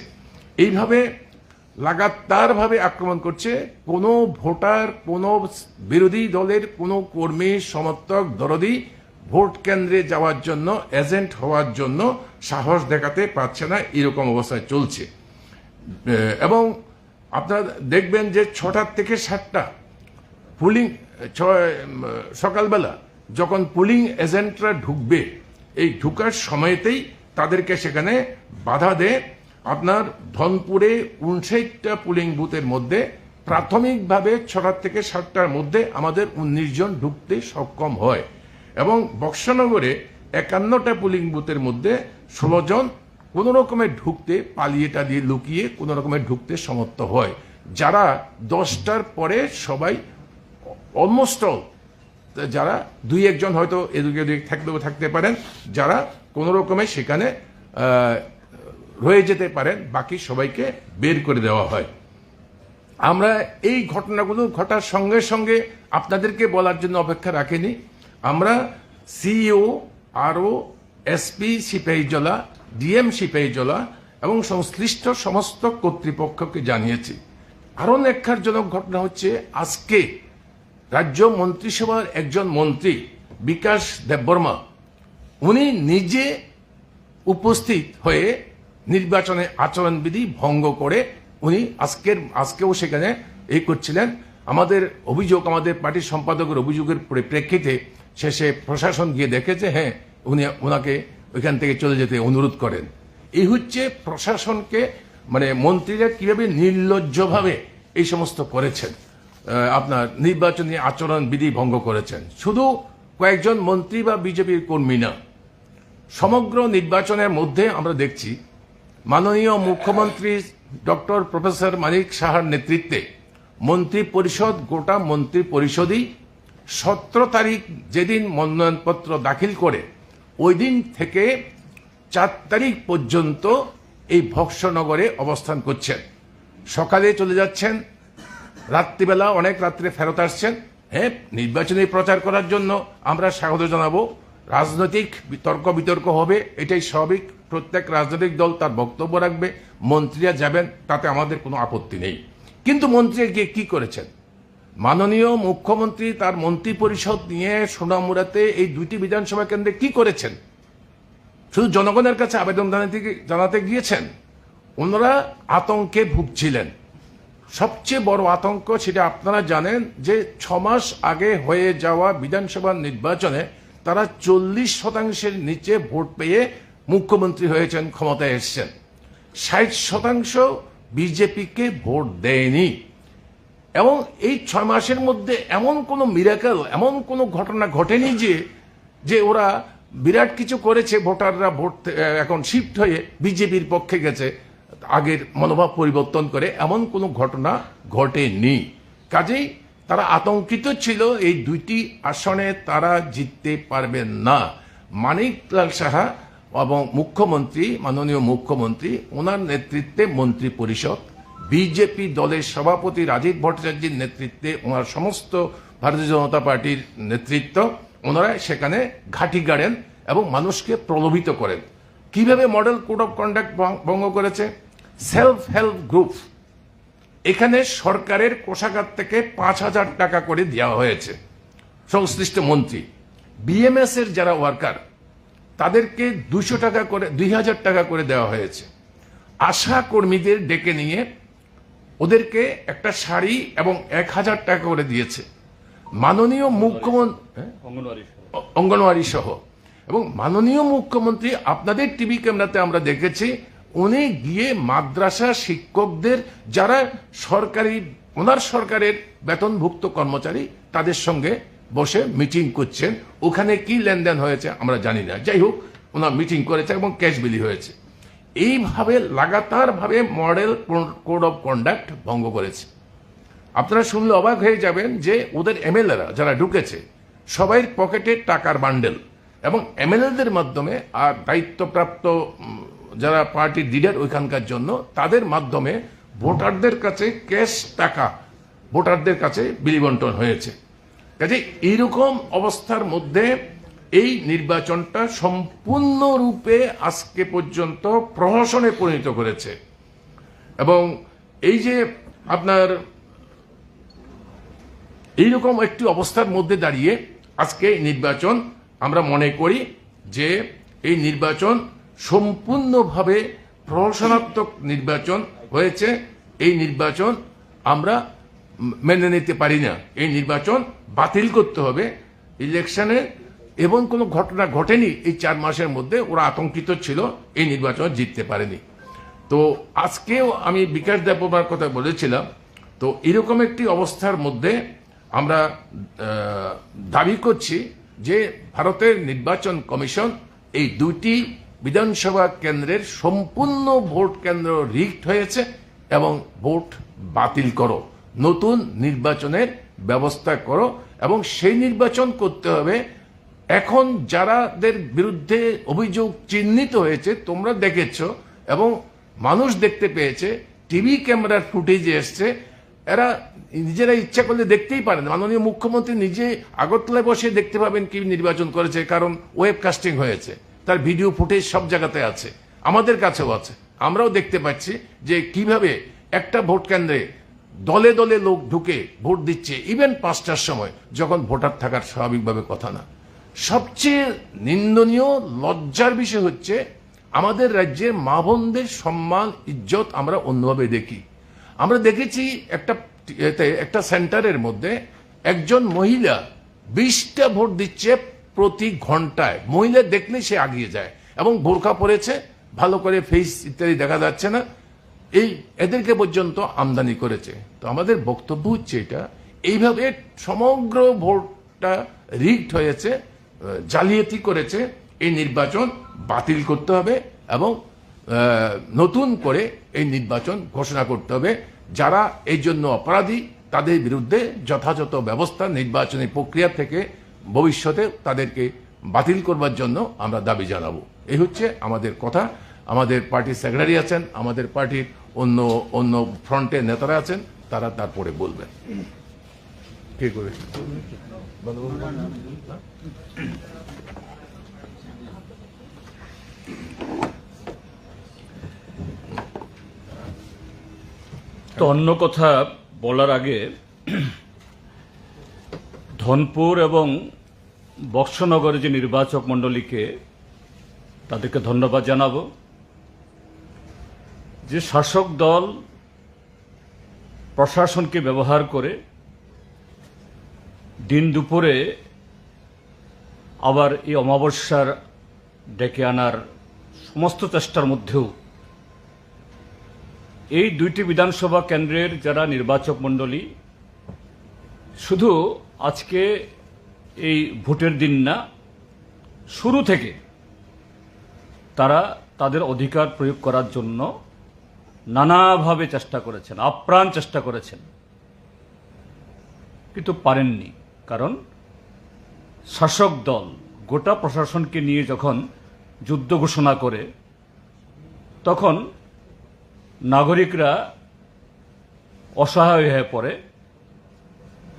এইভাবে লাগাতারভাবে আক্রমণ করছে। কোনো ভোটার, কোনো বিরোধী দলের কোনো কর্মী, সমর্থক, দরদি ভোট কেন্দ্রে যাওয়ার জন্য, এজেন্ট হওয়ার জন্য সাহস দেখাতে পারছে না, এরকম অবস্থায় চলছে। এ, এবং আপনারা দেখবেন যে ছটার থেকে সাতটা পোলিং, ছয়, উম, সকালবেলা যখন পোলিং এজেন্টরা ঢুকবে, এই ঢুকার সময়তেই তাদেরকে সেখানে বাধা দেয়। আপনার ধনপুরে উনষাটটা পোলিং বুথের মধ্যে প্রাথমিকভাবে ছটার থেকে সাতটার মধ্যে আমাদের উনিশ জন ঢুকতে সক্ষম হয় এবং বক্সনগরে একান্নটা পোলিং বুথের মধ্যে ষোলো জন কোনো রকমে ঢুকতে, পালিয়ে টালিয়ে লুকিয়ে কোনো রকমে ঢুকতে সমর্থ হয়। যারা দশটার পরে সবাই, অলমোস্ট অল, যারা দুই একজন হয়তো এদিকে ওদিকে থাকলেও থাকতে পারেন, যারা কোনো রকমে সেখানে, আহ, রয়ে যেতে পারেন, বাকি সবাইকে বের করে দেওয়া হয়। আমরা এই ঘটনাগুলো ঘটার সঙ্গে সঙ্গে আপনাদেরকে বলার জন্য অপেক্ষা রাখিনি। আমরা সিইও, আরও, এসপি সিপাহীজলা, ডিএম সিপাহীজলা এবং সংশ্লিষ্ট সমস্ত কর্তৃপক্ষকে জানিয়েছি। আরও ন্যাক্কারজনক ঘটনা হচ্ছে, আজকে রাজ্য মন্ত্রিসভার একজন মন্ত্রী বিকাশ দেববর্মা, উনি নিজে উপস্থিত হয়ে নির্বাচনে আচরণবিধি ভঙ্গ করে উনি আজকের, আজকেও সেখানে এই করছিলেন। আমাদের অভিযোগ, আমাদের পার্টির সম্পাদকের অভিযোগের পরিপ্রেক্ষিতে শেষে প্রশাসন গিয়ে দেখে যে হ্যাঁ, উনি, ওনাকে ওইখান থেকে চলে যেতে অনুরোধ করেন। এই হচ্ছে প্রশাসনকে, মানে, মন্ত্রীরা কিভাবে নির্লজ্জভাবে এই সমস্ত করেছেন, আহ, আপনার নির্বাচনী আচরণ বিধি ভঙ্গ করেছেন। শুধু কয়েকজন মন্ত্রী বা বিজেপির কর্মী না, সমগ্র নির্বাচনের মধ্যে আমরা দেখছি মাননীয় মুখ্যমন্ত্রী ডক্টর প্রফেসর মানিক সাহার নেতৃত্বে মন্ত্রী পরিষদ, গোটা মন্ত্রী পরিষদই সতেরো তারিখ যেদিন মনোনয়নপত্র দাখিল করে, ওই দিন থেকে চার তারিখ পর্যন্ত এই ভক্সনগরে অবস্থান করছেন। সকালে চলে যাচ্ছেন, রাত্রিবেলা অনেক রাত্রে ফেরত আসছেন। হ্যাঁ, নির্বাচনী প্রচার করার জন্য আমরা স্বাগত জানাবো। রাজনৈতিক বি-, তর্ক বিতর্ক হবে, এটাই স্বাভাবিক। প্রত্যেক রাজনৈতিক দল তার বক্তব্য রাখবে, মন্ত্রীরা যাবেন, তাতে আমাদের কোনো আপত্তি নেই। কিন্তু মন্ত্রীরা গিয়ে কি করেছেন? মাননীয় মুখ্যমন্ত্রী তার মন্ত্রী পরিষদ নিয়ে সোনামুড়াতে এই দুইটি বিধানসভা কেন্দ্রে কি করেছেন? শুধু জনগণের কাছে আবেদন জানাতে গি-, জানাতে গিয়েছেন, ওনারা আতঙ্কে ভুগছিলেন। সবচেয়ে বড় আতঙ্ক, সেটা আপনারা জানেন, যে ছ মাস আগে হয়ে যাওয়া বিধানসভা নির্বাচনে তারা চল্লিশ শতাংশের নিচে ভোট পেয়ে মুখ্যমন্ত্রী হয়েছেন, ক্ষমতায় এসেছেন। ষাট শতাংশ বিজেপিকে ভোট দেয়নি। এবং এই ছয় মাসের মধ্যে এমন কোনো মিরাকল, এমন কোনো ঘটনা ঘটেনি যে, যে ওরা বিরাট কিছু করেছে, ভোটাররা ভোট থে-, এখন শিফট হয়ে বিজেপির পক্ষে গেছে, আগের মনোভাব পরিবর্তন করে, এমন কোনো ঘটনা ঘটেনি। কাজেই তারা আতঙ্কিত ছিল এই দুইটি আসনে তারা জিততে পারবেন না। মানিক লাল সাহা এবং মুখ্যমন্ত্রী, মাননীয় মুখ্যমন্ত্রী, ওনার নেতৃত্বে মন্ত্রী পরিষদ, বিজেপি দলের সভাপতি রাজীব ভট্টাচার্যের নেতৃত্বে ওনার সমস্ত ভারতীয় জনতা পার্টির নেতৃত্ব, ওনারা সেখানে ঘাঁটি গাড়েন এবং মানুষকে প্রলোভিত করেন। কিভাবে মডেল কোড অফ কন্ডাক্ট ভঙ্গ করেছে? সেলফ হেল্প গ্রুপ, এখানে সরকারের কোষাগার থেকে পাঁচ হাজার টাকা করে দেওয়া হয়েছে সংশ্লিষ্ট মন্ত্রী। বিএমএস এর যারা ওয়ার্কার, তাদেরকে দুশো টাকা করে, দুই হাজার টাকা করে দেওয়া হয়েছে। আশা কর্মীদের ডেকে নিয়ে ওদেরকে একটা শাড়ি এবং এক হাজার টাকা করে দিয়েছে। মাননীয় মুখ্যমন্ত্রী, হ্যাঁ? অঙ্গনওয়াড়ি সহ। অ-, অঙ্গনওয়াড়ি সহ। এবং মাননীয় মুখ্যমন্ত্রী, আপনাদের টিভি ক্যামেরাতে আমরা দেখেছি, উনি গিয়ে মাদ্রাসা শিক্ষকদের, যারা সরকারি, ওনার সরকারের বেতনভুক্ত কর্মচারী, তাদের সঙ্গে বসে মিটিং করছেন। ওখানে কি লেনদেন হয়েছে আমরা জানি না, যাই হোক, ওনার মিটিং করেছে এবং ক্যাশ বিলি হয়েছে। এইভাবে লাগাতারভাবে মডেল কোড অফ কন্ডাক্ট ভঙ্গ করেছে। আপনারা শুনলে অবাক হয়ে যাবেন যে ওদের এমএলএরা যারা ঢুকেছে, সবাই পকেটে টাকার বান্ডেল, এবং এমএলএদের মাধ্যমে আর দায়িত্বপ্রাপ্ত, উম, যারা পার্টির লিডার ওইখানকার জন্য, তাদের মাধ্যমে ভোটারদের কাছে ক্যাশ টাকা ভোটারদের কাছে বিলি বন্টন হয়েছে। কাজে এইরকম অবস্থার মধ্যে এই নির্বাচনটা সম্পূর্ণরূপে আজকে পর্যন্ত প্রহসনে পরিণত করেছে। এবং এই যে আপনার এইরকম একটি অবস্থার মধ্যে দাঁড়িয়ে আজকে এই নির্বাচন, আমরা মনে করি যে এই নির্বাচন সম্পূর্ণভাবে প্রহসনাত্মক নির্বাচন হয়েছে। এই নির্বাচন আমরা মেনে নিতে পারি না। এই নির্বাচন বাতিল করতে হবে। ইলেকশনে এমন কোনো ঘটনা ঘটেনি এই চার মাসের মধ্যে ওরা আতঙ্কিত ছিল এই নির্বাচনে জিততে পারেনি। তো আজকেও আমি বিকাশ দেববর্মার কথা বলেছিলাম। তো এরকম একটি অবস্থার মধ্যে আমরা, আহ, দাবি করছি যে ভারতের নির্বাচন কমিশন এই দুইটি বিধানসভা কেন্দ্রের সম্পূর্ণ ভোট কেন্দ্র রিগড হয়েছে এবং ভোট বাতিল করো, নতুন নির্বাচনের ব্যবস্থা করো। এবং সেই নির্বাচন করতে হবে। এখন যারাদের বিরুদ্ধে অভিযোগ চিহ্নিত হয়েছে, তোমরা দেখেছ এবং মানুষ দেখতে পেয়েছে, টিভি ক্যামেরার ফুটেজে এসছে, এরা নিজেরা ইচ্ছা করলে দেখতেই পারেন। মাননীয় মুখ্যমন্ত্রী নিজে আগরতলায় বসে দেখতে পাবেন কি নির্বাচন করেছে, কারণ ওয়েব কাস্টিং হয়েছে, তার ভিডিও ফুটেজ সব জায়গাতে আছে, আমাদের কাছেও আছে। আমরাও দেখতে পাচ্ছি যে কিভাবে একটা ভোট কেন্দ্রে দলে দলে লোক ঢুকে ভোট দিচ্ছে, ইভেন পাঁচটার সময়, যখন ভোটার থাকার স্বাভাবিকভাবে কথা না। সবচেয়ে নিন্দনীয়, লজ্জার বিষয় হচ্ছে আমাদের রাজ্যে মা বোনদের সম্মান, ইজ্জত আমরা অন্যভাবে দেখি। আমরা দেখেছি একটা, এতে একটা সেন্টারের মধ্যে একজন মহিলা বিশটা ভোট দিচ্ছে প্রতি ঘন্টায়। মহিলা দেখলে সে এগিয়ে যায় এবং বোরকা পরেছে, ভালো করে ফেস ইত্যাদি দেখা যাচ্ছে না। এই এদেরকে পর্যন্ত আমদানি করেছে। তো আমাদের বক্তব্য হচ্ছে এটা, এইভাবে সমগ্র ভোটটা রিগড হয়েছে, আহ, জালিয়াতি করেছে। এই নির্বাচন বাতিল করতে হবে এবং, আহ, নতুন করে এই নির্বাচন ঘোষণা করতে হবে। যারা এই জন্য অপরাধী, তাদের বিরুদ্ধে যথাযথ ব্যবস্থা নির্বাচনী প্রক্রিয়া থেকে ভবিষ্যতে তাদেরকে বাতিল করবার জন্য আমরা দাবি জানাবো। এই হচ্ছে আমাদের কথা। আমাদের পার্টির সেক্রেটারি আছেন, আমাদের পার্টির অন্য, অন্য ফ্রন্টের নেতারা আছেন, তারা তারপরে বলবেন। কে করে? তো অন্য কথা বলার আগে ধনপুর এবং বক্সনগরে যে নির্বাচক মণ্ডলীকে তাদেরকে ধন্যবাদ জানাবো যে শাসক দল প্রশাসনকে ব্যবহার করে দিন দুপুরে আবার এই অমাবস্যার ডেকে আনার সমস্ত চেষ্টার মধ্যেও এই দুইটি বিধানসভা কেন্দ্রের যারা নির্বাচক মণ্ডলী, শুধু আজকে এই ভোটের দিন না, শুরু থেকে তারা তাদের অধিকার প্রয়োগ করার জন্য নানাভাবে চেষ্টা করেছেন, আপ্রাণ চেষ্টা করেছেন, কিন্তু পারেননি। কারণ শাসক দল গোটা প্রশাসনকে নিয়ে যখন যুদ্ধ ঘোষণা করে, তখন নাগরিকরা অসহায় হয়ে পড়ে।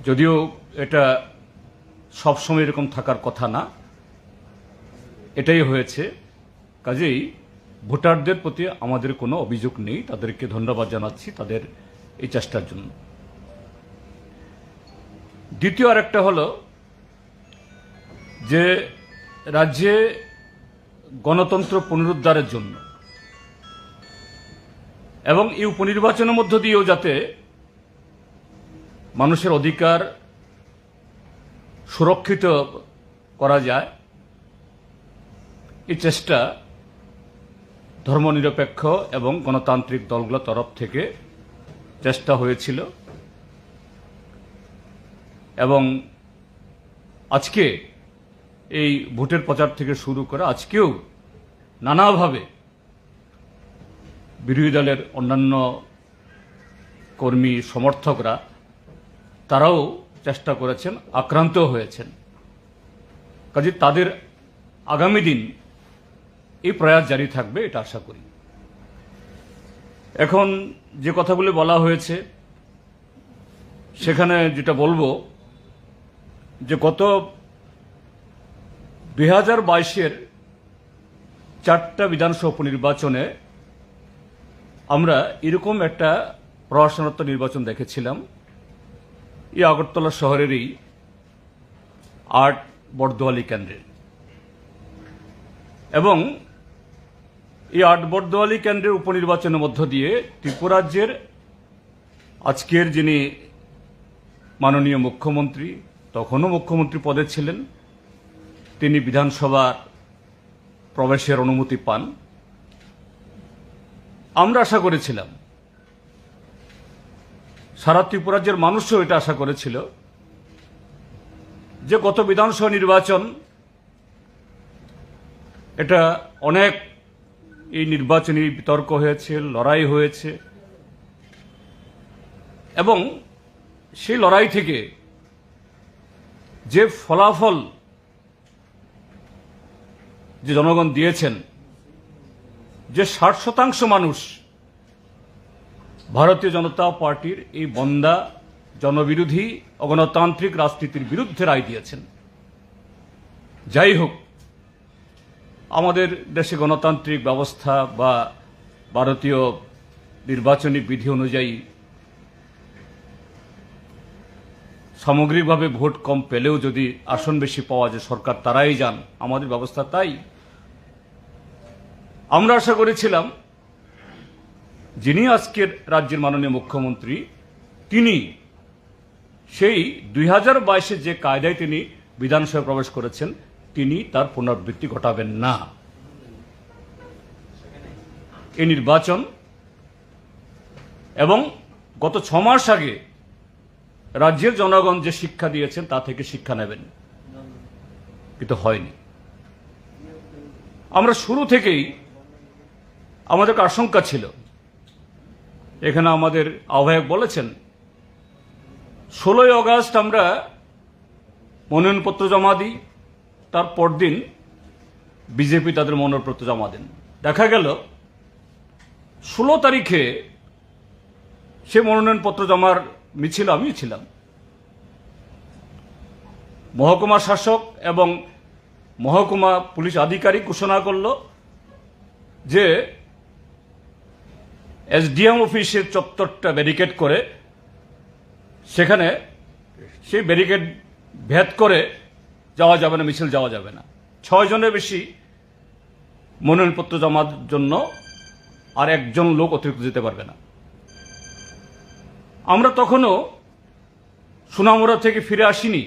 যদিও এটা সবসময় এরকম থাকার কথা না, এটাই হয়েছে। কাজেই ভোটারদের প্রতি আমাদের কোনো অভিযোগ নেই, তাদেরকে ধন্যবাদ জানাচ্ছি তাদের এই চেষ্টার জন্য। দ্বিতীয় আরেকটা হলো যে রাজ্যে গণতন্ত্র পুনরুদ্ধারের জন্য এবং এই উপনির্বাচনের মধ্য দিয়েও যাতে মানুষের অধিকার সুরক্ষিত করা যায়, এই চেষ্টা ধর্মনিরপেক্ষ এবং গণতান্ত্রিক দলগুলোর তরফ থেকে চেষ্টা হয়েছিল। এবং আজকে এই ভোটের প্রচার থেকে শুরু করে আজকেও নানাভাবে বিরোধী দলের অন্যান্য কর্মী সমর্থকরা, তারাও চেষ্টা করেছেন, আক্রান্ত হয়েছেন। কাজে তাদের আগামী দিন এই প্রয়াস জারি থাকবে, এটা আশা করি। এখন যে কথাগুলি বলা হয়েছে, সেখানে যেটা বলবো যে গত দুই হাজার বাইশের চারটা বিধানসভা উপনির্বাচনে আমরা এরকম একটা প্রহসনরত নির্বাচন দেখেছিলাম এই আগরতলা শহরেরই আট বর্দোয়ালি কেন্দ্রে। এবং এই আট বর্দোয়ালি কেন্দ্রের উপনির্বাচনের মধ্য দিয়ে ত্রিপুরা রাজ্যের আজকের যিনি মাননীয় মুখ্যমন্ত্রী, তখনও মুখ্যমন্ত্রী পদে ছিলেন, তিনি বিধানসভার প্রবেশের অনুমতি পান। আমরা আশা করেছিলাম, সারা ত্রিপুরা রাজ্যের মানুষও এটা আশা করেছিল যে গত বিধানসভা নির্বাচন, এটা অনেক, এই নির্বাচনী বিতর্ক হয়েছে, লড়াই হয়েছে, এবং সেই লড়াই থেকে যে ফলাফল যে জনগণ দিয়েছেন, যে ষাট শতাংশ মানুষ ভারতীয় জনতা পার্টির এই বন্দা, জনবিরোধী, অগণতান্ত্রিক রাজনীতির বিরুদ্ধে রায় দিয়েছেন। যাই হোক, আমাদের দেশে গণতান্ত্রিক ব্যবস্থা বা ভারতীয় নির্বাচনী বিধি অনুযায়ী সামগ্রিকভাবে ভোট কম পেলেও যদি আসন বেশি পাওয়া যায়, সরকার তারাই যান, আমাদের ব্যবস্থা তাই। আমরা আশা করেছিলাম যিনি আজকের রাজ্যের মাননীয় মুখ্যমন্ত্রী, তিনি সেই দুই হাজার বাইশে যে কায়দায় তিনি বিধানসভায় প্রবেশ করেছেন, তিনি তার পুনরাবৃত্তি ঘটাবেন না। এই নির্বাচন এবং গত ছ মাস আগে রাজ্যের জনগণ যে শিক্ষা দিয়েছেন, তা থেকে শিক্ষা নেবেন, কিন্তু হয়নি। আমরা শুরু থেকেই, আমাদের একটা আশঙ্কা ছিল, এখানে আমাদের আহ্বায়ক বলেছেন, ষোলোই অগাস্ট আমরা মনোনয়নপত্র জমা দিই, তার পরদিন বিজেপি তাদের মনোনয়নপত্র জমা দেন। দেখা গেল ষোলো তারিখে সে মনোনয়নপত্র জমার মিছিল আমিও ছিলাম। মহকুমা শাসক এবং মহকুমা পুলিশ আধিকারিক ঘোষণা করল যে এসডিএম অফিসের চত্বরটা ব্যারিকেড করে, সেখানে সেই ব্যারিকেড ভেদ করে যাওয়া যাবে না, মিছিল যাওয়া যাবে না। ছয় জনের বেশি মনোনয়নপত্র জমার জন্য আর একজন লোক অতিরিক্ত যেতে পারবে না। আমরা তখনও সোনামুড়া থেকে ফিরে আসিনি,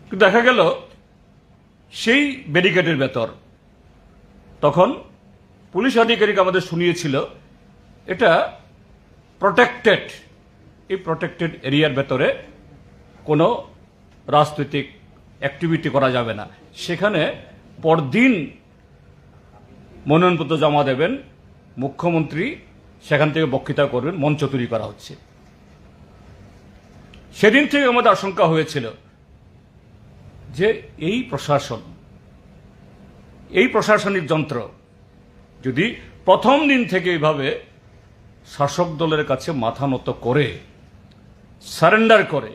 কিন্তু দেখা গেল সেই ব্যারিকেডের ভেতর। তখন পুলিশ আধিকারিক আমাদের শুনিয়েছিল, এটা প্রোটেক্টেড, এই প্রোটেক্টেড এরিয়ার ভেতরে কোনো রাজনৈতিক অ্যাক্টিভিটি করা যাবে না। সেখানে পরদিন মনোনয়নপত্র জমা দেবেন মুখ্যমন্ত্রী, সেখান থেকে বক্তৃতা করবেন, মঞ্চ তৈরি করা হচ্ছে। সেদিন থেকে আমাদের আশঙ্কা হয়েছিল যে এই প্রশাসন, এই প্রশাসনিক যন্ত্র যদি প্রথম দিন থেকে এইভাবে শাসক দলের কাছে মাথা নত করে, সারেন্ডার করে,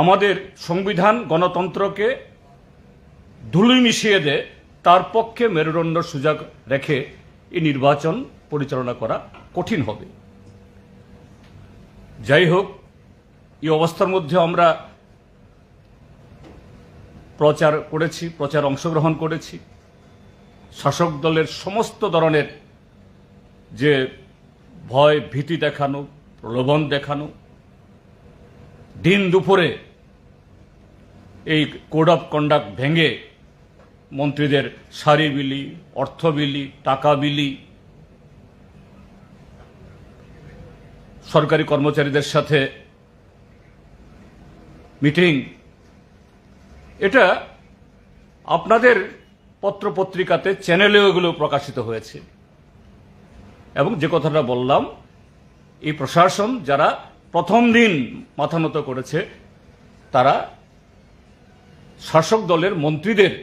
আমাদের সংবিধান গণতন্ত্রকে ধুলোয় মিশিয়ে দেয়, তার পক্ষে মেরুদণ্ড সোজা রেখে এই নির্বাচন পরিচালনা করা কঠিন হবে। যাই হোক, এই অবস্থার মধ্যে আমরা প্রচার করেছি, প্রচার অংশগ্রহণ করেছি। শাসক দলের সমস্ত ধরনের যে ভয় ভীতি দেখানো, প্রলোভন দেখানো, দিন দুপুরে এই কোড অফ কন্ডাক্ট ভেঙে মন্ত্রীদের শাড়ি বিলি, অর্থ বিলি, টাকা বিলি, সরকারি কর্মচারীদের সাথে মিটিং, এটা আপনাদের পত্রপত্রিকাতে, চ্যানেলেও এগুলো প্রকাশিত হয়েছে। এবং যে কথাটা বললাম, এই প্রশাসন যারা প্রথম দিন মাথা নত করেছে, তারা শাসক দলের মন্ত্রীদের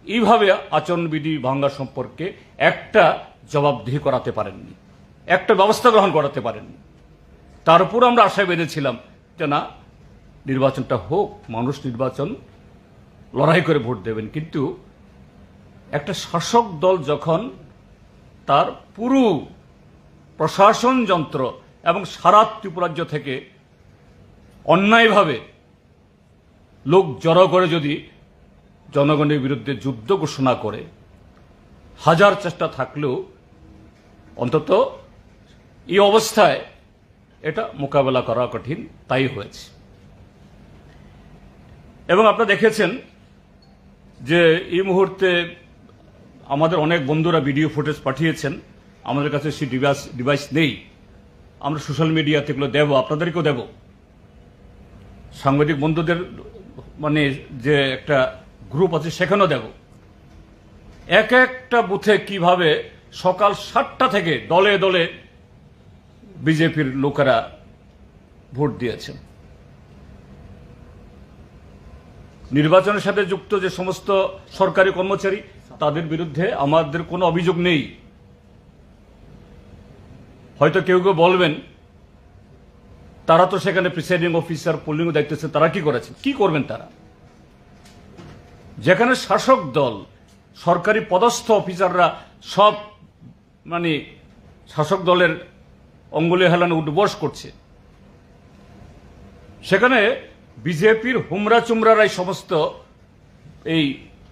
এইভাবে আচরণবিধি ভাঙা সম্পর্কে একটা জবাবদিহি করাতে পারেননি, একটা ব্যবস্থা গ্রহণ করাতে পারেননি। তার উপর আমরা আশা বেঁধেছিলাম যে না, নির্বাচনটা হোক, মানুষ নির্বাচন লড়াই করে ভোট দেবেন, কিন্তু একটা শাসক দল যখন তার পুরো প্রশাসন যন্ত্র এবং সারা ত্রিপুরাজ্য থেকে অন্যায়ভাবে লোক জড়ো করে যদি জনগণের বিরুদ্ধে যুদ্ধ ঘোষণা করে, হাজার চেষ্টা থাকলেও অন্তত এই অবস্থায় এটা মোকাবেলা করা কঠিন, তাই হয়েছে। এবং আপনারা দেখেছেন যে এই মুহূর্তে আমাদের অনেক বন্ধুরা ভিডিও ফুটেজ পাঠিয়েছেন, আমাদের কাছে সেই ডিভাইস, ডিভাইস নেই। আমরা সোশ্যাল মিডিয়াতে এগুলো দেব, আপনাদেরকেও দেব, সাংবাদিক বন্ধুদের মানে যে একটা গ্রুপ আছে সেখানেও দেব। এক একটা বুথে কিভাবে সকাল সাতটা থেকে দলে দলে বিজেপির লোকেরা ভোট দিয়েছেন। নির্বাচনের সাথে যুক্ত যে সমস্ত সরকারি কর্মচারী, তাদের বিরুদ্ধে আমাদের কোনো অভিযোগ নেই। হয়তো কেউ কেউ বলবেন, তারা তো সেখানে প্রিসাইডিং অফিসার, পোলিং দায়িত্ব আছে, তারা কি করেছেন, কি করবেন তারা? যেখানে শাসক দল, সরকারি পদস্থ অফিসাররা সব মানে শাসক দলের অঙ্গুলি হেলানো উঠবস করছে, সেখানে বিজেপির হুমরা চুমরারাই সমস্ত এই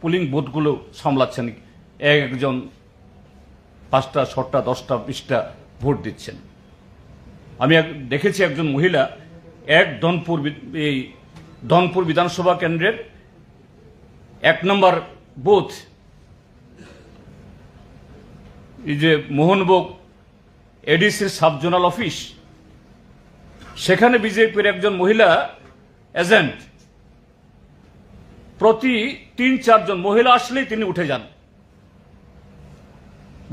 পোলিং বুথগুলো সামলাচ্ছেন, এক একজন পাঁচটা, ছটা, দশটা, বিশটা ভোট দিচ্ছেন। আমি এক, দেখেছি একজন মহিলা এক ধনপুর বি-, এই ধনপুর বিধানসভা কেন্দ্রের এক নম্বর বুথ, এই যে মোহনভোগ এডিসির সাব জোনাল অফিস, সেখানে বিজেপির একজন মহিলা এজেন্ট, প্রতি তিন চারজন মহিলা আসলেই তিনি উঠে যান।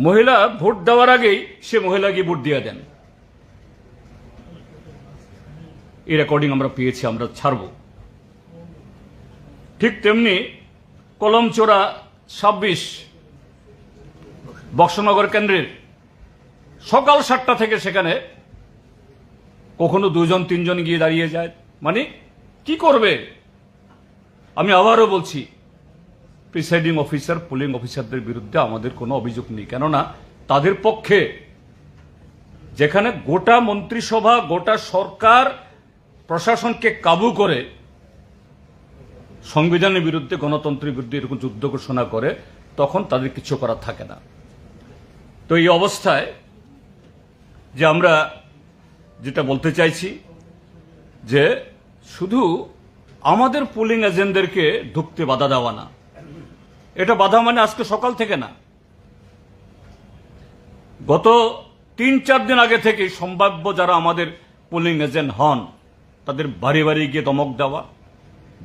মহিলা ভোট দেওয়ার আগেই সে মহিলাকে ভোট দিয়ে দেন। এই রেকর্ডিং আমরা পেয়েছি, আমরা ছাড়ব। ঠিক তেমনি কলমচোরা ছাব্বিশ বক্সনগর কেন্দ্রের সকাল সাতটা থেকে সেখানে কখনো দুজন তিনজন গিয়ে দাঁড়িয়ে যায়। মানে, কি করবে? আমি আবারও বলছি, প্রিসাইডিং অফিসার, পোলিং অফিসারদের বিরুদ্ধে আমাদের কোনো অভিযোগ নেই, কেননা তাদের পক্ষে যেখানে গোটা মন্ত্রিসভা, গোটা সরকার প্রশাসনকে কাবু করে সংবিধানের বিরুদ্ধে, গণতন্ত্রের বিরুদ্ধে এরকম যুদ্ধ ঘোষণা করে, তখন তাদের কিছু করার থাকে না। তো এই অবস্থায় যে আমরা যেটা বলতে চাইছি, যে শুধু আমাদের পোলিং এজেন্টদেরকে ঢুকতে বাধা দেওয়া না, এটা বাধা মানে আজকে সকাল থেকে না, গত তিন চার দিন আগে থেকে সম্ভাব্য যারা আমাদের পোলিং এজেন্ট হন, তাদের বাড়ি বাড়ি গিয়ে ধমক দেওয়া,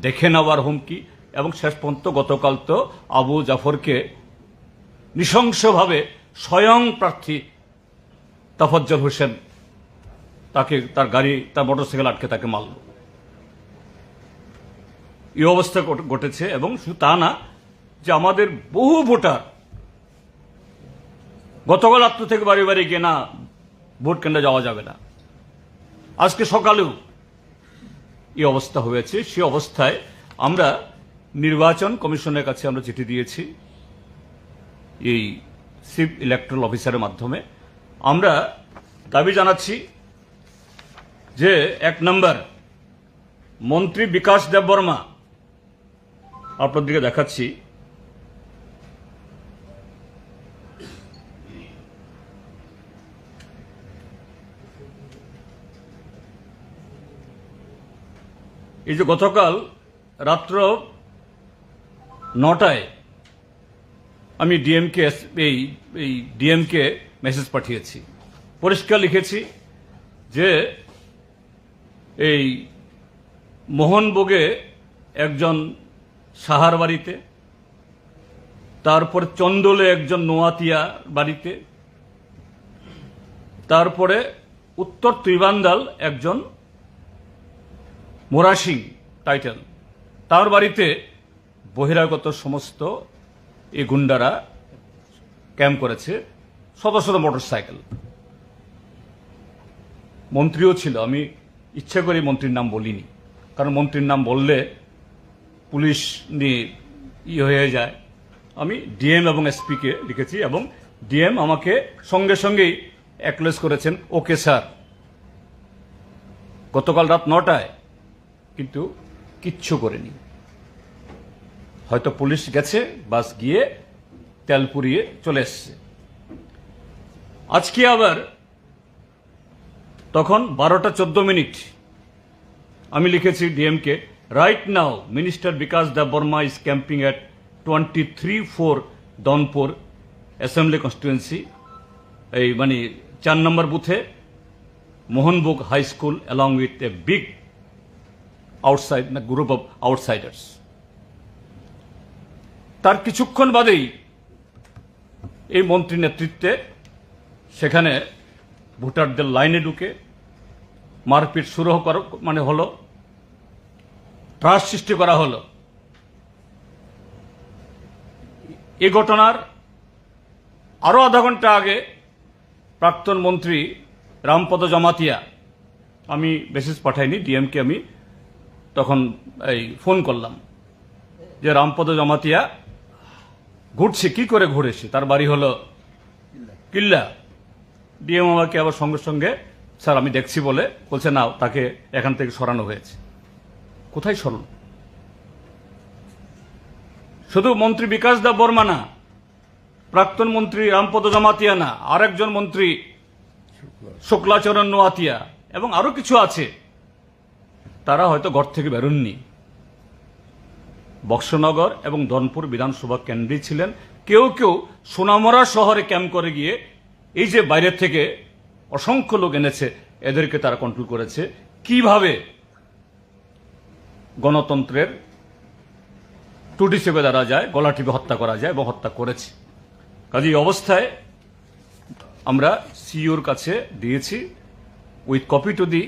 দেখে নেওয়ার হুমকি, এবং শেষ পর্যন্ত গতকাল তো আবু জাফরকে নৃশংসভাবে স্বয়ং প্রার্থী তাফাজ্জল হোসেন তাকে, তার গাড়ি, তার মোটরসাইকেল আটকে তাকে মারল। এই অবস্থা ঘট-, ঘটেছে। এবং শুধু তা না, যে আমাদের বহু ভোটার গতকাল রাত্র থেকে বাড়ি বাড়ি গিয়ে না, ভোট কেন্দ্রে যাওয়া যাবে না। আজকে সকালেও এই অবস্থা হয়েছে। সে অবস্থায় আমরা নির্বাচন কমিশনের কাছে আমরা চিঠি দিয়েছি, এই চিফ ইলেকটরাল অফিসারের মাধ্যমে। আমরা দাবি জানাচ্ছি যে এক নম্বর, মন্ত্রী বিকাশ দেববর্মা, আপনাদেরকে দেখাচ্ছি, এই যে গতকাল রাত্র নটায় আমি ডিএমকে, এই, এই ডিএমকে মেসেজ পাঠিয়েছি, পরিষ্কার লিখেছি যে এই মোহনভোগে একজন সাহার বাড়িতে, তারপর চন্দলে একজন নোয়াতিয়া বাড়িতে, তারপরে উত্তর তুইবান্দাল একজন মোরা সিং টাইটেল, তার বাড়িতে বহিরাগত সমস্ত এই গুন্ডারা ক্যাম্প করেছে, শত শত মোটরসাইকেল। মন্ত্রীও ছিল, আমি ইচ্ছে করে মন্ত্রীর নাম বলিনি, কারণ মন্ত্রীর নাম বললে পুলিশ নিয়ে ইয়ে হয়ে যায়। আমি ডিএম এবং এসপিকে লিখেছি এবং ডিএম আমাকে সঙ্গে সঙ্গেই অ্যাকনোলেজ করেছেন, "ওকে স্যার।" গতকাল রাত নটায় কিন্তু কিচ্ছু করেনি। হয়তো পুলিশ গেছে, বাস গিয়ে তেল পুড়িয়ে চলে এসছে। আজকে আবার তখন বারোটা চোদ্দ মিনিট আমি লিখেছি DMK, "Right now Minister Bikash Debbarma is camping at twenty three four Donpur assembly constituency, এই মানে চার নম্বর বুথে, Mohanbhog high school, along with a big outside, না, group of outsiders।" তার কিছুক্ষণ বাদেই এই মন্ত্রী নেতৃত্বে সেখানে ভোটারদের লাইনে ঢুকে মারপিট শুরু কর-, মানে হলো, ত্রাস সৃষ্টি করা হলো। এ ঘটনার আরও আধা ঘন্টা আগে প্রাক্তন মন্ত্রী রামপদ জমাতিয়া, আমি মেসেজ পাঠাইনি, ডিএমকে আমি তখন এই ফোন করলাম যে, "রামপদ জমাতিয়া ঘুরছে, কি করে ঘুরেছে? তার বাড়ি হলো কিল্লা।" ডিএম আমাকে আবার সঙ্গে সঙ্গে, "স্যার, আমি দেখছি," বলে বলছে, "না, তাকে এখান থেকে সরানো হয়েছে।" কোথায় সরানো? শুধু মন্ত্রী বিকাশ দেববর্মা না, প্রাক্তন মন্ত্রী রামপদ জমাতিয়া না, আরেকজন মন্ত্রী শুক্লাচরণ নোয়াতিয়া এবং আরো কিছু আছে, তারা হয়তো ঘর থেকে বেরোননি। বক্সনগর এবং ধনপুর বিধানসভা কেন্দ্রেই ছিলেন। কেউ কেউ সোনামুড়া শহরে ক্যাম্প করে গিয়ে এই যে বাইরে থেকে অসংখ্য লোক এনেছে, এদেরকে তারা কন্ট্রোল করেছে। কিভাবে গণতন্ত্রের টুটি চেপে ধরা যায়, গলা টিপে হত্যা করা যায় এবং হত্যা করেছে। কাজে এই অবস্থায় আমরা সিইউর কাছে দিয়েছি, with copy to the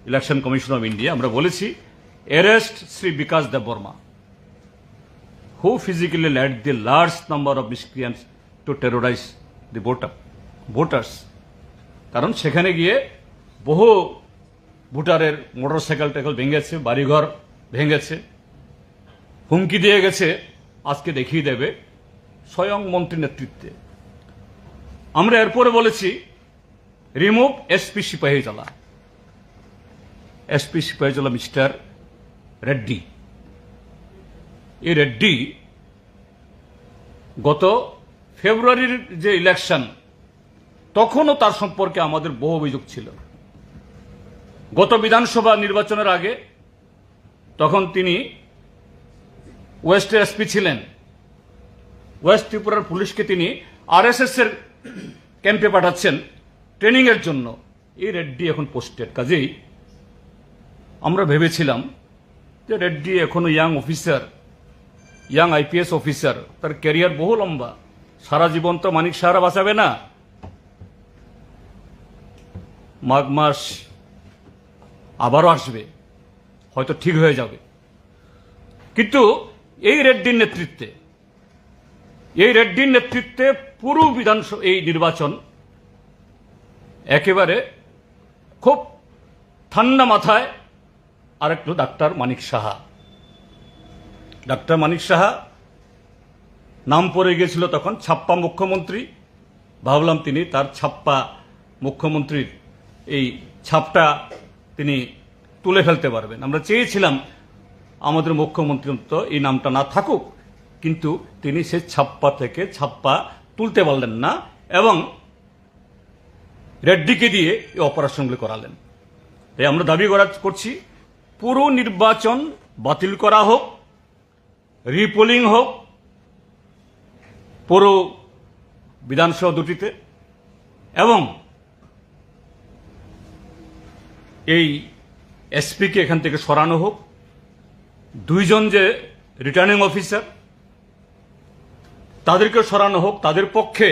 Election Commission of India, আমরা বলেছি, "Arrest Sri Bikash Debbarma, who physically led the large number of miscreants to terrorize the voter, voters।" কারণ সেখানে গিয়ে বহু ভোটারের মোটরসাইকেল টাইকেল ভেঙেছে, বাড়িঘর ভেঙেছে, হুমকি দিয়ে গেছে, আজকে দেখিয়ে দেবে স্বয়ং মন্ত্রী নেতৃত্বে। আমরা এরপরে বলেছি, "Remove এসপি সিপাহীজলা, এসপি সিপাহীজলা মিস্টার রেড্ডি, এই রেড্ডি গত ফেব্রুয়ারির যে ইলেকশন, তখনও তার সম্পর্কে আমাদের বহু অভিযোগ ছিল। গত বিধানসভা নির্বাচনের আগে তখন তিনি ওয়েস্টের এসপি ছিলেন। ওয়েস্ট ত্রিপুরার পুলিশকে তিনি আরএসএস এর ক্যাম্পে পাঠাচ্ছেন ট্রেনিংয়ের জন্য। এই রেড্ডি এখন পোস্টেড। কাজেই আমরা ভেবেছিলাম যে রেড্ডি এখনো young officer, young IPS officer, তার ক্যারিয়ার বহু লম্বা। সারা জীবন তো মানিক সাহারা বাঁচাবে না। মাঘ মাস আবারও আসবে, হয়তো ঠিক হয়ে যাবে। কিন্তু এই রেড্ডির নেতৃত্বে, এই রেড্ডির নেতৃত্বে পুরো বিধানসভা, এই নির্বাচন একেবারে খুব ঠান্ডা মাথায় আরেকটু ডাক্তার মানিক সাহা। ডাক্তার মানিক সাহা নাম পড়ে গেছিল তখন ছাপ্পা মুখ্যমন্ত্রী। ভাবলাম তিনি তার ছাপ্পা মুখ্যমন্ত্রীর এই ছাপটা তিনি তুলে ফেলতে পারবেন। আমরা চেয়েছিলাম আমাদের মুখ্যমন্ত্রী অন্তত এই নামটা না থাকুক, কিন্তু তিনি সেই ছাপ্পা থেকে ছাপ্পা তুলতে পারলেন না এবং রেড্ডিকে দিয়ে এই অপারেশনগুলি করালেন। তাই আমরা দাবি করা, করছি, পুরো নির্বাচন বাতিল করা হোক, রিপোলিং হোক পুরো বিধানসভা দুটিতে, এবং এই এসপিকে এখান থেকে সরানো হোক। দুইজন যে রিটার্নিং অফিসার, তাদেরকে সরানো হোক। তাদের পক্ষে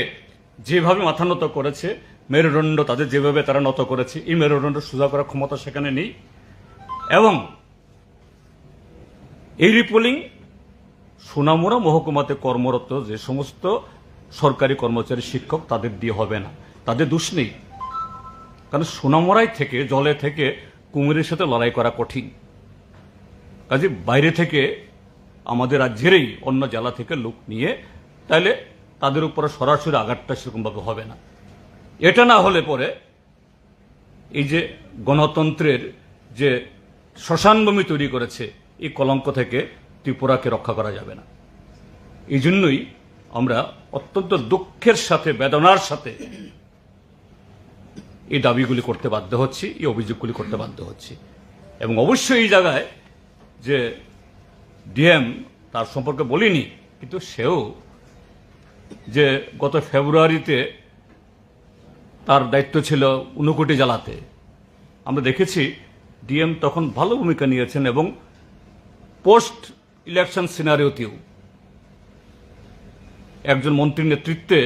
যেভাবে মাথা নত করেছে মেরুদণ্ড, তাদের যেভাবে তারা নত করেছে, এই মেরুদণ্ড সোজা করার ক্ষমতা সেখানে নেই। এবং এই রিপোলিং সোনামুড়া মহকুমাতে কর্মরত যে সমস্ত সরকারি কর্মচারী, শিক্ষক, তাদের দিয়ে হবে না, তাদের দোষ নেই। কারণ সোনামুড়ায় থেকে, জলে থেকে কুমিরের সাথে লড়াই করা কঠিন। কাজে বাইরে থেকে আমাদের রাজ্যেরই অন্য জেলা থেকে লোক নিয়ে তাহলে তাদের উপরে সরাসরি আঘাতটা সেরকমভাবে হবে না। এটা না হলে পরে এই যে গণতন্ত্রের যে শ্মশানভূমি তৈরি করেছে, এই কলঙ্ক থেকে ত্রিপুরাকে রক্ষা করা যাবে না। এই জন্যই আমরা অত্যন্ত দুঃখের সাথে, বেদনার সাথে এই দাবিগুলি করতে বাধ্য হচ্ছি, এই অভিযোগগুলি করতে বাধ্য হচ্ছি। এবং অবশ্যই এই জায়গায় যে ডিএম, তার সম্পর্কে বলিনি, কিন্তু সেও যে গত ফেব্রুয়ারিতে তার দায়িত্ব ছিল ঊনকোটি জেলাতে। আমরা দেখেছি ডিএম তখন ভালো ভূমিকা নিয়েছেন এবং পোস্ট ইলেকশন সিনারিওতেও একজন মন্ত্রীর নেতৃত্বে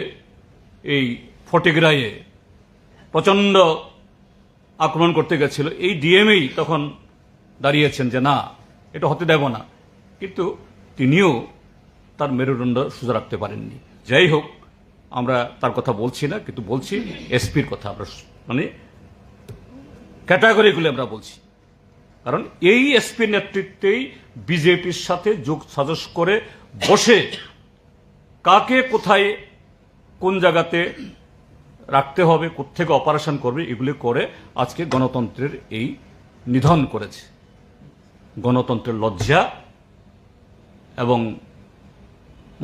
এই ফটিকরায়ে প্রচণ্ড আক্রমণ করতে গেছিল। এই ডিএমই তখন দাঁড়িয়েছেন যে না, এটা হতে দেব না, কিন্তু তিনিও তার মেরুদণ্ড সোজা রাখতে পারেননি। যাই হোক, আমরা তার কথা বলছি না, কিন্তু বলছি এসপির কথা, আমরা মানে ক্যাটাগরিগুলি আমরা বলছি। কারণ এই এসপির নেতৃত্বেই বিজেপির সাথে যোগ সাজস করে বসে কাকে কোথায় কোন জায়গাতে রাখতে হবে, কোত্থেকে অপারেশন করবে, এগুলি করে আজকে গণতন্ত্রের এই নিধন করেছে। গণতন্ত্রের লজ্জা এবং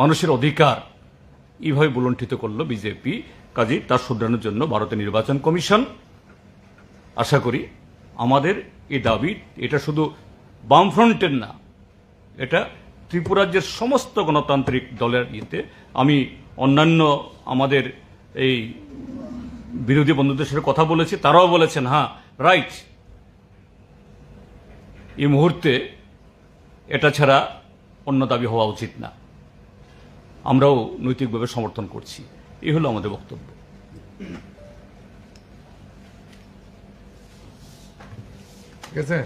মানুষের অধিকার এইভাবে ভূলুণ্ঠিত করলো বিজেপি। কাজেই তা শুধরানোর জন্য ভারতের নির্বাচন কমিশন, আশা করি আমাদের এই দাবি, এটা শুধু বামফ্রন্টের না, এটা ত্রিপুরার যে সমস্ত গণতান্ত্রিক দলের ইয়েতে, আমি অন্যান্য আমাদের এই বিরোধী বন্ধুদের সাথে কথা বলেছি, তারাও বলেছেন, হ্যাঁ, রাইট, এই মুহূর্তে এটা ছাড়া অন্য দাবি হওয়া উচিত না। আমরাও নৈতিকভাবে সমর্থন করছি। এই হলো আমাদের বক্তব্য। ঠিক আছে।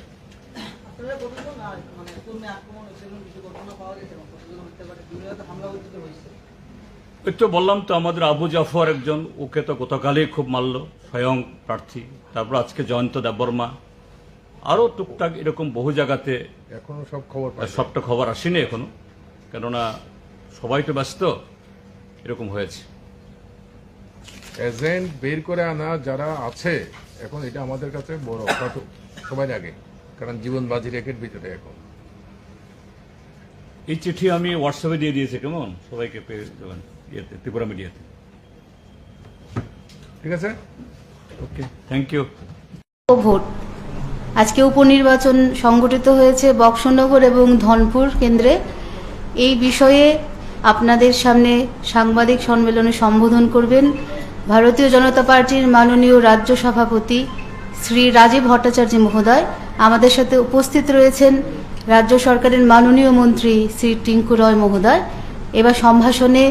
ওই তো বললাম তো, আমাদের আবু জাফর একজন, ওকে তো গতকালই খুব মারলো স্বয়ং প্রার্থী, তারপর আজকে জয়ন্ত দেববর্মা, আরও টুকটাক এরকম বহু জায়গাতে। এখনো সব খবর পাই না। সবটা খবর আসেনি এখনো, কেননা সবাই তো ব্যস্ত। এরকম হয়েছে। এজেন্ট বের করে আনা যারা আছে, এখন এটা আমাদের কাছে বড় কত সময় লাগে, কারণ জীবন বাজি রেখের ভিতরে এখন। এই চিঠি আমি WhatsApp-এ দিয়ে দিয়েছি, কেমন? সবাইকে পেয়ে যাবেন, ইয়েতে, ত্রিপুরা মিডিয়াতে। ঠিক আছে? ওকে, থ্যাংক ইউ। ভোট। আজকে উপনির্বাচন সংগঠিত হয়েছে বক্সনগর এবং ধনপুর কেন্দ্রে। এই বিষয়ে আপনাদের সামনে সাংবাদিক সম্মেলনে সম্বোধন করবেন ভারতীয় জনতা পার্টির মাননীয় রাজ্য সভাপতি শ্রী রাজীব ভট্টাচার্য মহোদয়। আমাদের সাথে উপস্থিত রয়েছেন রাজ্য সরকারের মাননীয় মন্ত্রী শ্রী টিঙ্কু রয় মহোদয়। এবার সম্ভাষণে